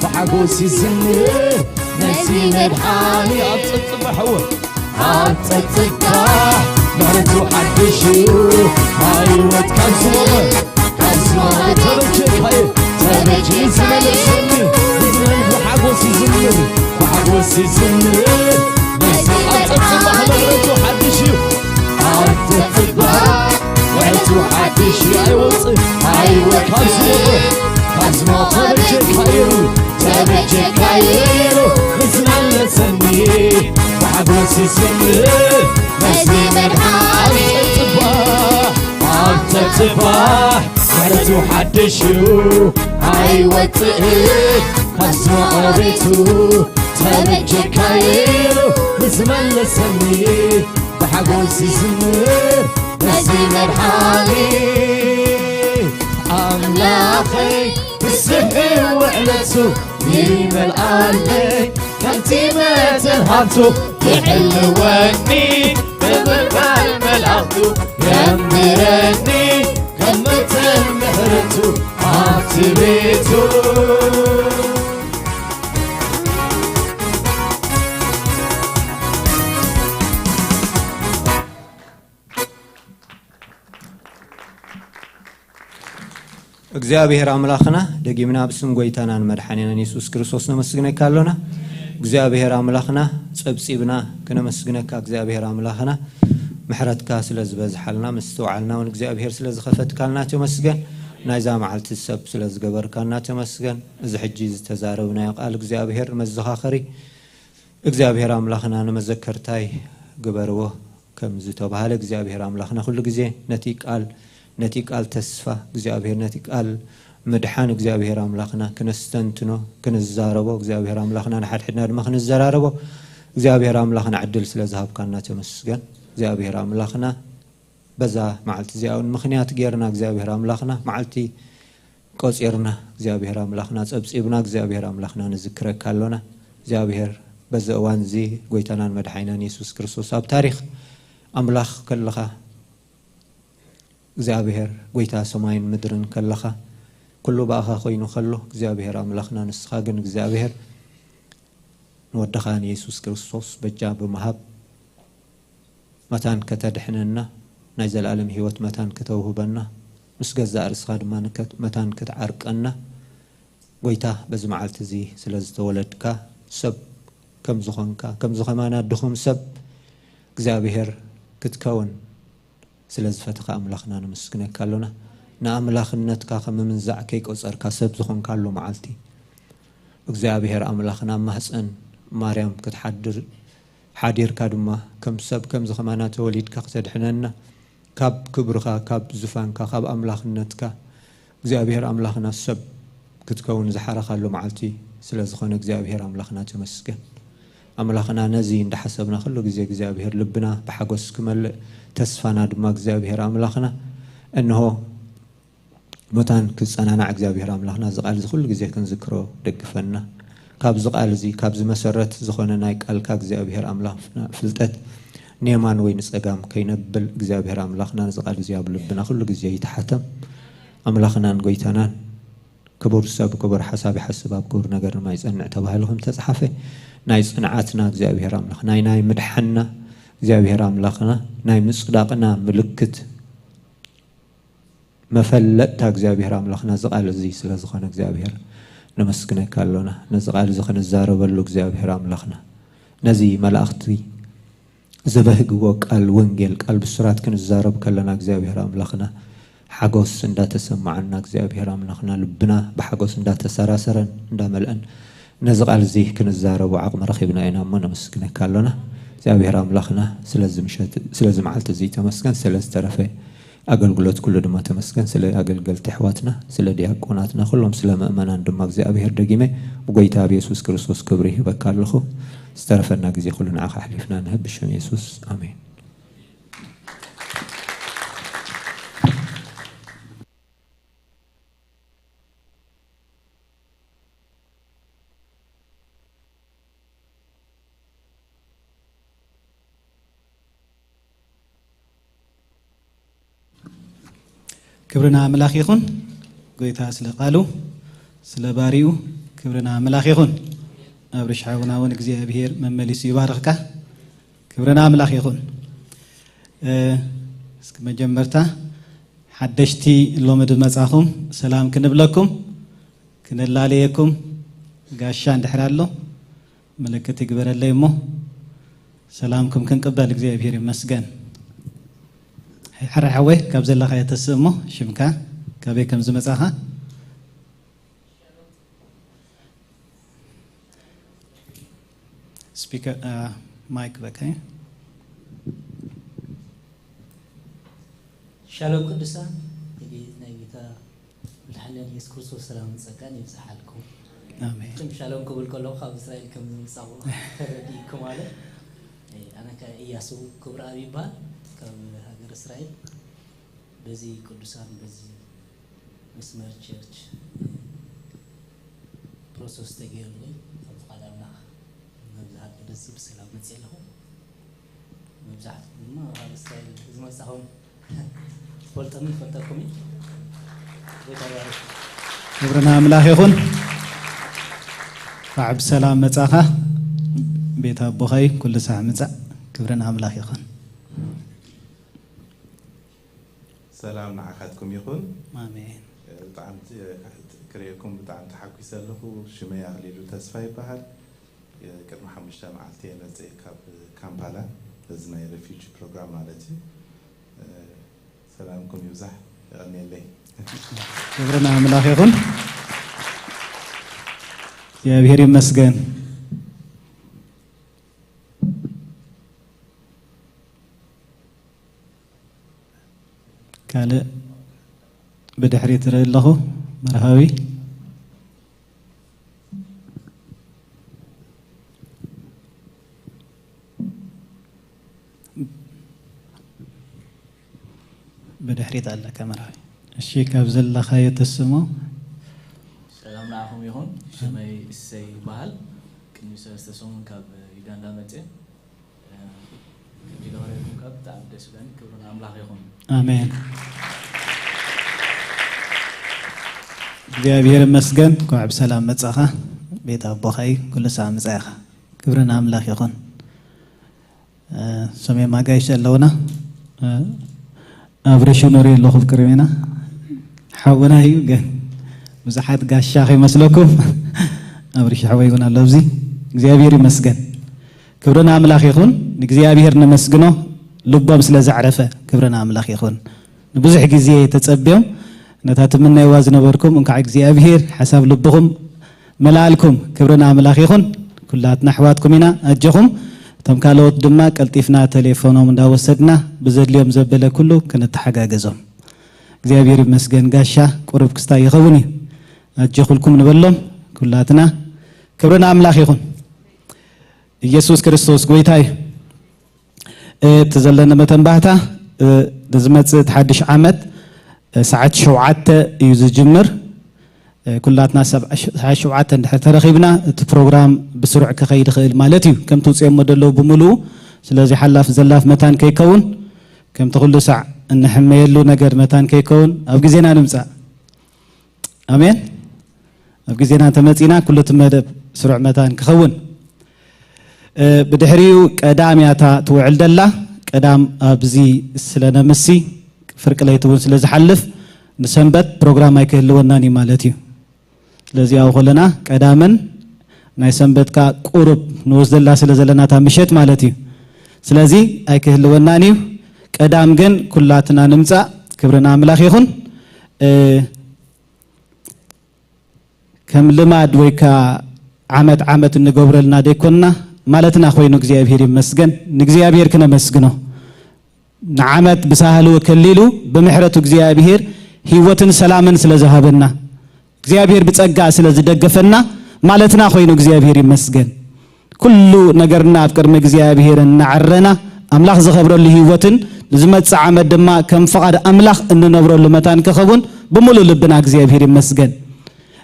ብሓጎስ ይዝምር ነዚ መድሓኒ። ኣብ ጸጽባሕ እወ ኣብ ጸጽባሕ ምሕረቱ ሓድሽ እዩ፣ ኣይወት ካብ ዝሞቐ ተበጀካየ ተበጀ ዝመለሰኒ ብዝመን ብሓጎስ ይዝምር ብሓጎስ ይዝምር ነዚ ኣብ ጸጽባሕ ምሕረቱ ሓድሽ እዩ። ኣብ ጸጽባሕ ምሕረቱ ሓድሽ እዩ፣ ኣይወጽእ ኣይወት ካብ ዝሞቐ ካብ ዝሞቐ ተበጀካየ ተበጀካየ ብዝመለሰኒ ብሓጎስ ይዝምር ነዚ መድሓኒ። ኣብ ጸጽባሕ ኣብ ጸጽባሕ ምሕረቱ ሓድሽ እዩ፣ ኣይወጽእን ካብ ዝሞቐ ቤቱ። ተበጀካየ ኢሉ ንዝመለሰኒ ብሓጎስ ይዝምር ነዚ መድሓኒ። ኣምላኸይ ብስሕ ውዕለቱ ይመልኣለይ፣ ከምቲ መጠን ሃብቱ ይሕልወኒ፣ ብምባል መልኣኽቱ የንብረኒ፣ ከም መጠን ምሕረቱ ኣብቲ ቤቱ። እግዚኣብሔር ኣምላኽና፣ ደጊምና ብስም ጎይታናን መድሓኒናን የሱስ ክርስቶስ ነመስግነካ ኣሎና። እግዚኣብሔር ኣምላኽና፣ ጸብጺብና ክነመስግነካ እግዚኣብሔር ኣምላኽና፣ ምሕረትካ ስለ ዝበዝሓልና፣ ምስትውዓልና እውን እግዚኣብሔር ስለ ዝኸፈትካልና ተመስገን። ናይዛ መዓልቲ ሰብ ስለ ዝገበርካና ተመስገን። እዚ ሕጂ ዝተዛረብናዮ ቃል እግዚኣብሔር መዘኻኸሪ እግዚኣብሔር ኣምላኽና ንመዘከርታይ ግበርዎ። ከም ዝተባህለ እግዚኣብሔር ኣምላኽና ኩሉ ግዜ ነቲ ቃል፣ ነቲ ቃል ተስፋ እግዚኣብሔር፣ ነቲ ቃል ምድሓን እግዚኣብሔር ኣምላኽና ክነስተንትኖ፣ ክንዛረቦ እግዚኣብሔር ኣምላኽና ንሓድሕድና ድማ ክንዘራረቦ እግዚኣብሔር ኣምላኽና ዕድል ስለ ዝሃብካና ተመስገን። እግዚኣብሔር ኣምላኽና በዛ መዓልቲ እዚኣ እውን ምኽንያት ጌርና እግዚኣብሔር ኣምላኽና መዓልቲ ቆጺርና እግዚኣብሔር ኣምላኽና ጸብጺብና እግዚኣብሔር ኣምላኽና ንዝክረካ ኣሎና። እግዚኣብሔር በዚ እዋን እዚ ጎይታናን መድሓኒናን የሱስ ክርስቶስ ኣብ ታሪኽ ኣምላኽ ከለኻ እግዚኣብሔር ጎይታ ሰማይን ምድርን ከለኻ ኩሉ ብኣኻ ኮይኑ ከሎ እግዚኣብሔር ኣምላኽና ንስኻ ግን እግዚኣብሔር ንወድኻ ንየሱስ ክርስቶስ በጃ ብምሃብ መታን ከተድሕነና፣ ናይ ዘለኣለም ህይወት መታን ከተውህበና፣ ምስ ገዛእ ርእስኻ ድማ ንከት-፣ መታን ክትዓርቀና፣ ጎይታ በዚ መዓልቲ እዚ ስለ ዝተወለድካ፣ ሰብ ከም ዝኾንካ፣ ከምዚ ከማና ድኹም ሰብ እግዚኣብሔር ክትከውን ስለ ዝፈተኻ ኣምላኽና ነመስግነካ ኣሎና። ንኣምላኽነትካ ከም ምምንዛዕ ከይቆጸርካ ሰብ ዝኾንካሉ መዓልቲ፣ እግዚኣብሔር ኣምላኽ ናብ ማህፀን ማርያም ክትሓድር ሓዲርካ ድማ ከም ሰብ ከምዚ ከማና ተወሊድካ ክተድሕነና ካብ ክብርኻ፣ ካብ ዙፋንካ፣ ካብ ኣምላኽነትካ እግዚኣብሔር ኣምላኽና ሰብ ክትከውን ዝሓረኻሉ መዓልቲ ስለ ዝኾነ እግዚኣብሔር ኣምላኽና ተመስገን። ኣምላኽና ነዚ እንዳሓሰብና ኩሉ ግዜ እግዚኣብሔር ልብና ብሓጎስ ክመልእ ተስፋና ድማ እግዚኣብሔር ኣምላኽና እንሆ መታን ክጸናናዕ እግዚኣብሔር ኣምላኽና እዚ ቃል እዚ ኩሉ ግዜ ክንዝክሮ ደግፈና። ካብዚ ቃል እዚ ካብዚ መሰረት ዝኾነ ናይ ቃልካ እግዚኣብሔር ኣምላኽና ፍልጠት ንየማን ወይ ንጸጋም ከይነብል እግዚኣብሔር ኣምላኽና ነዚ ቃል እዚ ኣብ ልብና ኩሉ ግዜ ይተሓተም። ኣምላኽናን ጎይታናን ክቡር ሰብ ክቡር ሓሳብ ይሓስብ ኣብ ክቡር ነገር ድማ ይጸንዕ ተባሂሉ ከም ተጻሓፈ ናይ ጽንዓትና እግዚኣብሔር ኣምላኽ ናይ ናይ ምድሓንና እግዚኣብሔር ኣምላኽና ናይ ምጽዳቕና ምልክት መፈለጥታ እግዚኣብሔር ኣምላኽና እዚ ቃል እዚ ስለ ዝኾነ እግዚኣብሔር ነመስግነካ ኣሎና። ነዚ ቃል እዚ ክንዛረበሉ እግዚኣብሔር ኣምላኽና ነዚ መላእኽቲ ዘበህግዎ ቃል ወንጌል ቃል ብስራት ክንዛረብ ከለና እግዚኣብሔር ኣምላኽና ሓጎስ እንዳተሰማዓና እግዚኣብሔር ኣምላኽና ልብና ብሓጎስ እንዳተሰራሰረን እንዳመልአን ነዚ ቃል እዚ ክንዛረቦ ዓቕሚ ረኺብና ኢና እሞ ነመስግነካ ኣሎና። እግዚኣብሔር ኣምላኽና ስለዚ ምሸት ስለዚ መዓልቲ እዚ ተመስገን፣ ስለ ዝተረፈ ኣገልግሎት ኩሉ ድማ ተመስገን፣ ስለ ኣገልገልቲ ኣሕዋትና፣ ስለ ዲያቆናትና፣ ኩሎም ስለ ምእመናን ድማ እግዚኣብሔር ደጊመ ብጎይታ ኣብ የሱስ ክርስቶስ ክብሪ ይህበካ ኣለኹ። ዝተረፈና ግዜ ኩሉ ንዓኻ ኣሕሊፍና ንህብ ብሽም የሱስ ኣሜን። ክብሪ ንኣምላኽ ይኹን። ጎይታ ስለ ቃሉ ስለ ባሪኡ ክብሪ ንኣምላኽ ይኹን። ኣብርሽ ሓውና እውን እግዚኣብሔር መመሊሱ ይባርኽካ። ክብሪ ንኣምላኽ ይኹን። እስኪ መጀመርታ ሓደሽቲ ሎሚ ዝመጻኹም ሰላም ክንብለኩም ክነላለየኩም ጋሻ እንድሕር ኣሎ ምልክት ይግበረለይ እሞ ሰላምኩም ክንቅበል እግዚኣብሔር ይመስገን። ሕራይ ሓወይ ካብ ዘለኻዮ ተስእ እሞ ሽምካ ካበይ ከም ዝመጻኻ ስፒከር ማይክ በካ ሻሎም ቅዱሳን ናይ ጌታ መድሓኒና ኢየሱስ ክርስቶስ ሰላምን ጸጋን ይብዝሓልኩም። ኣሜን። እቶም ሻሎም ክብል ከለኹ ካብ እስራኤል ከም ዝመጻኹ ተረዲእኩም ኣለ። ኣነ ከ እያሱ ክብረኣብ ይበሃል ካብ ሃገር እስራኤል። በዚ ቅዱሳን በዚ መስመር ቸርች ፕሮሰስ ተገይሩለይ ካብ ፍቓድ ኣምላኽ መብዛሕትኡ ደስ ብሰላም መፅእ ኣለኹ። መብዛሕትኩም ድማ ካብ እስራኤል ዝመፃኹም ትፈልጠኒ ይፈልጠኩም እዩ። ክብሪ ንኣምላኽ ይኹን። እንኳዕ ብሰላም መጻኻ ቤት ኣቦኻይ ኩሉ ሳዕ ምጻእ ክብሪ ንኣምላኽ ይኹን። ሰላም ንዓኻትኩም ይኹን። ኣሜን። ብጣዕሚ ክርእየኩም ብጣዕሚ ተሓጒሰ ኣለኹ። ሽመይ ኣኽሊሉ ተስፋ ይበሃል። ቅድሚ ሓሙሽተ መዓልቲ እየ መፅእ ካብ ካምፓላ፣ በዚ ናይ ሬፊጂ ፕሮግራም ማለት እዩ። ሰላምኩም ይብዛሕ። የቐንየለይ። ክብሪ ንኣምላኽ ይኹን። እግዚኣብሔር ይመስገን። ካልእ ብድሕሪት ይርኢ ኣለኹ መርሃዊ። ብድሕሪት ኣለካ መርሃዊ። እሺ ካብ ዘለኻዮ ተስሞ። ሰላም ንዓኹም ይኹን። ሽመይ እሰይ ይበሃል። ቅድሚ ሰለስተ ሰሙን ካብ ዩጋንዳ መፅእ። ከምዚ ዳረኩም ካብ ብጣዕሚ ደስ ብለኒ። ክብሪ ንኣምላኽ ይኹን። ኣሜን። እግዚኣብሔር ይመስገን። እንኳዕ ብሰላም መጻኻ ቤት ኣቦኻይ ኩሉ ሳዕ ምጻኢኻ። ክብሪ ንኣምላኽ ይኹን። ሰሜን ማጋይሽ ኣለውና። ኣብርሹ ንሪኦ ኣለኹ ኣብ ቅድሜና። ሓውና እዩ ግን ብዙሓት ጋሻ ከይመስለኩም ኣብርሹ ሓወይ እውን ኣሎ ኣብዚ። እግዚኣብሔር ይመስገን። ክብሪ ንኣምላኽ ይኹን። ንእግዚኣብሔር ነመስግኖ ልቦም ስለ ዘዕረፈ ክብሪ ንኣምላኽ ይኹን። ንብዙሕ ግዜ ተጸብዮም ነታ ትምነይዋ ዝነበርኩም እንኳዕ እግዚኣብሔር ሓሳብ ልብኹም መላልኩም ክብሪ ንኣምላኽ ይኹን። ኩላትና ኣሕዋትኩም ኢና ኣጆኹም። እቶም ካልኦት ድማ ቀልጢፍና ቴሌፎኖም እንዳወሰድና ብዘድልዮም ዘበለ ኩሉ ክንተሓጋገዞም። እግዚኣብሔር ይመስገን ጋሻ ቁሩብ ክስታይ ይኸውን እዩ። ኣጆኹልኩም ንበሎም ኩላትና። ክብሪ ንኣምላኽ ይኹን። ኢየሱስ ክርስቶስ ጎይታ እዩ። እቲ ዘለኒ መተንባህታ ንዝመፅእ እቲ ሓድሽ ዓመት ሰዓት ሸውዓተ እዩ ዝጅምር። ኩላትና ሰዓት ሸውዓተ እንድሕር ተረኺብና እቲ ፕሮግራም ብስሩዕ ክኸይድ ይኽእል ማለት እዩ። ከምቲ ውፅኦሞ ዘለዉ ብምሉኡ ስለዚ ሓላፍ ዘላፍ መታን ከይከውን ከምቲ ኩሉ ሳዕ እንሕመየሉ ነገር መታን ከይከውን ኣብ ግዜና ንምፃእ። ኣሜን። ኣብ ግዜና እንተመፂና ኩሉ እቲ መደብ ስሩዕ መታን ክኸውን ብድሕሪኡ ቀዳም ያታ ትውዕል ደላ። ቀዳም ኣብዚ ስለነምሲ ፍርቂ ለይቲ እውን ስለ ዝሓልፍ ንሰንበት ፕሮግራም ኣይክህልወናን እዩ ማለት እዩ። ስለዚ ያው ከለና ቀዳምን ናይ ሰንበትካ ቁሩብ ንወስደላ ስለ ዘለና እታ ምሸት ማለት እዩ። ስለዚ ኣይክህልወናን እዩ። ቀዳም ግን ኩላትና ንምጻእ። ክብሪ ንኣምላኽ ይኹን። ከም ልማድ ወይ ከኣ ዓመት ዓመት እንገብረልና ደይኮንና ማለትና ኮይኑ እግዚኣብሔር ይመስገን። ንእግዚኣብሔር ክነመስግኖ ንዓመት ብሳህሉ ከሊሉ ብምሕረቱ እግዚኣብሔር ህይወትን ሰላምን ስለ ዝሃበና እግዚኣብሔር ብጸጋ ስለ ዝደገፈና ማለትና ኮይኑ እግዚኣብሔር ይመስገን። ኩሉ ነገርና ኣብ ቅድሚ እግዚኣብሔር እናዓረና ኣምላኽ ዝኸብረሉ ህይወትን ንዝመጽእ ዓመት ድማ ከም ፍቓድ ኣምላኽ እንነብረሉ መታን ክኸውን ብምሉእ ልብና እግዚኣብሔር ይመስገን።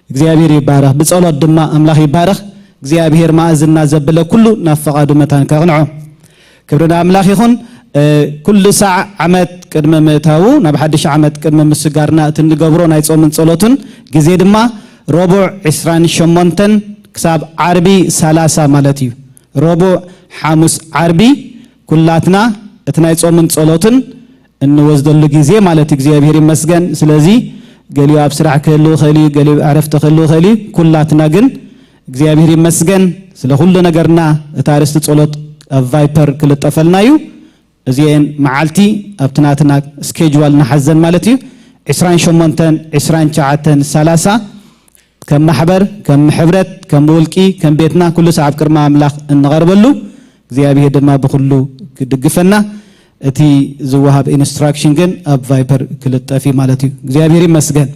እግዚኣብሔር ይባረኽ። ብጸሎት ድማ ኣምላኽ ይባረኽ። እግዚኣብሔር ማእዝና ዘብለ ኩሉ ናብ ፍቓዱ መታን ከቕንዖ። ክብሪ ንኣምላኽ ይኹን። ኩሉ ሳዕ ዓመት ቅድሚ ምእታዉ ናብ ሓድሽ ዓመት ቅድሚ ምስጋርና እቲ እንገብሮ ናይ ጾምን ጸሎትን ግዜ ድማ ረቡዕ ዕስራን ሸሞንተን ክሳብ ዓርቢ ሰላሳ ማለት እዩ። ረቡዕ፣ ሓሙስ፣ ዓርቢ ኩላትና እቲ ናይ ጾምን ጸሎትን እንወስደሉ ግዜ ማለት እዩ። እግዚኣብሔር ይመስገን። ስለዚ ገሊኡ ኣብ ስራሕ ክህሉ ይኽእል እዩ፣ ገሊኡ ዕረፍቲ ክህሉ ይኽእል እዩ። ኩላትና ግን እግዚኣብሔር ይመስገን ስለ ኩሉ ነገርና። እቲ ኣርእስቲ ጸሎት ኣብ ቫይፐር ክልጠፈልና እዩ። እዚኤን መዓልቲ ኣብቲ ናትና ስኬጅዋል ንሓዘን ማለት እዩ። ዕስራን ሸሞንተን፣ ዕስራን ትሽዓተን፣ ሰላሳ ከም ማሕበር፣ ከም ሕብረት፣ ከም ውልቂ፣ ከም ቤትና ኩሉ ሳዕ ኣብ ቅድሚ ኣምላኽ እንቐርበሉ እግዚኣብሔር ድማ ብኩሉ ክድግፈና እቲ ዝወሃብ ኢንስትራክሽን ግን ኣብ ቫይፐር ክልጠፍ እዩ ማለት እዩ። እግዚኣብሔር ይመስገን።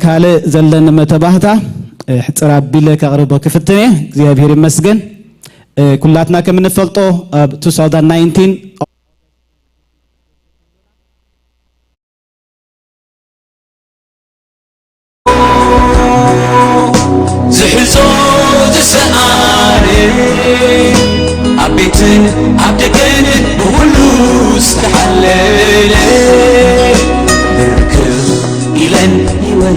ካልእ ዘለኒ መተባህታ ሕፅር ኣቢለ ከቕርቦ ክፍትን እየ። እግዚኣብሔር ይመስገን። ኩላትና ከም እንፈልጦ ኣብ two thousand nineteen ዝሕዞ ዝሰኣነ ኣብ ቤትን ኣብ ደገን ብኹሉ ዝተሓለለ ብርክኽ ኢለን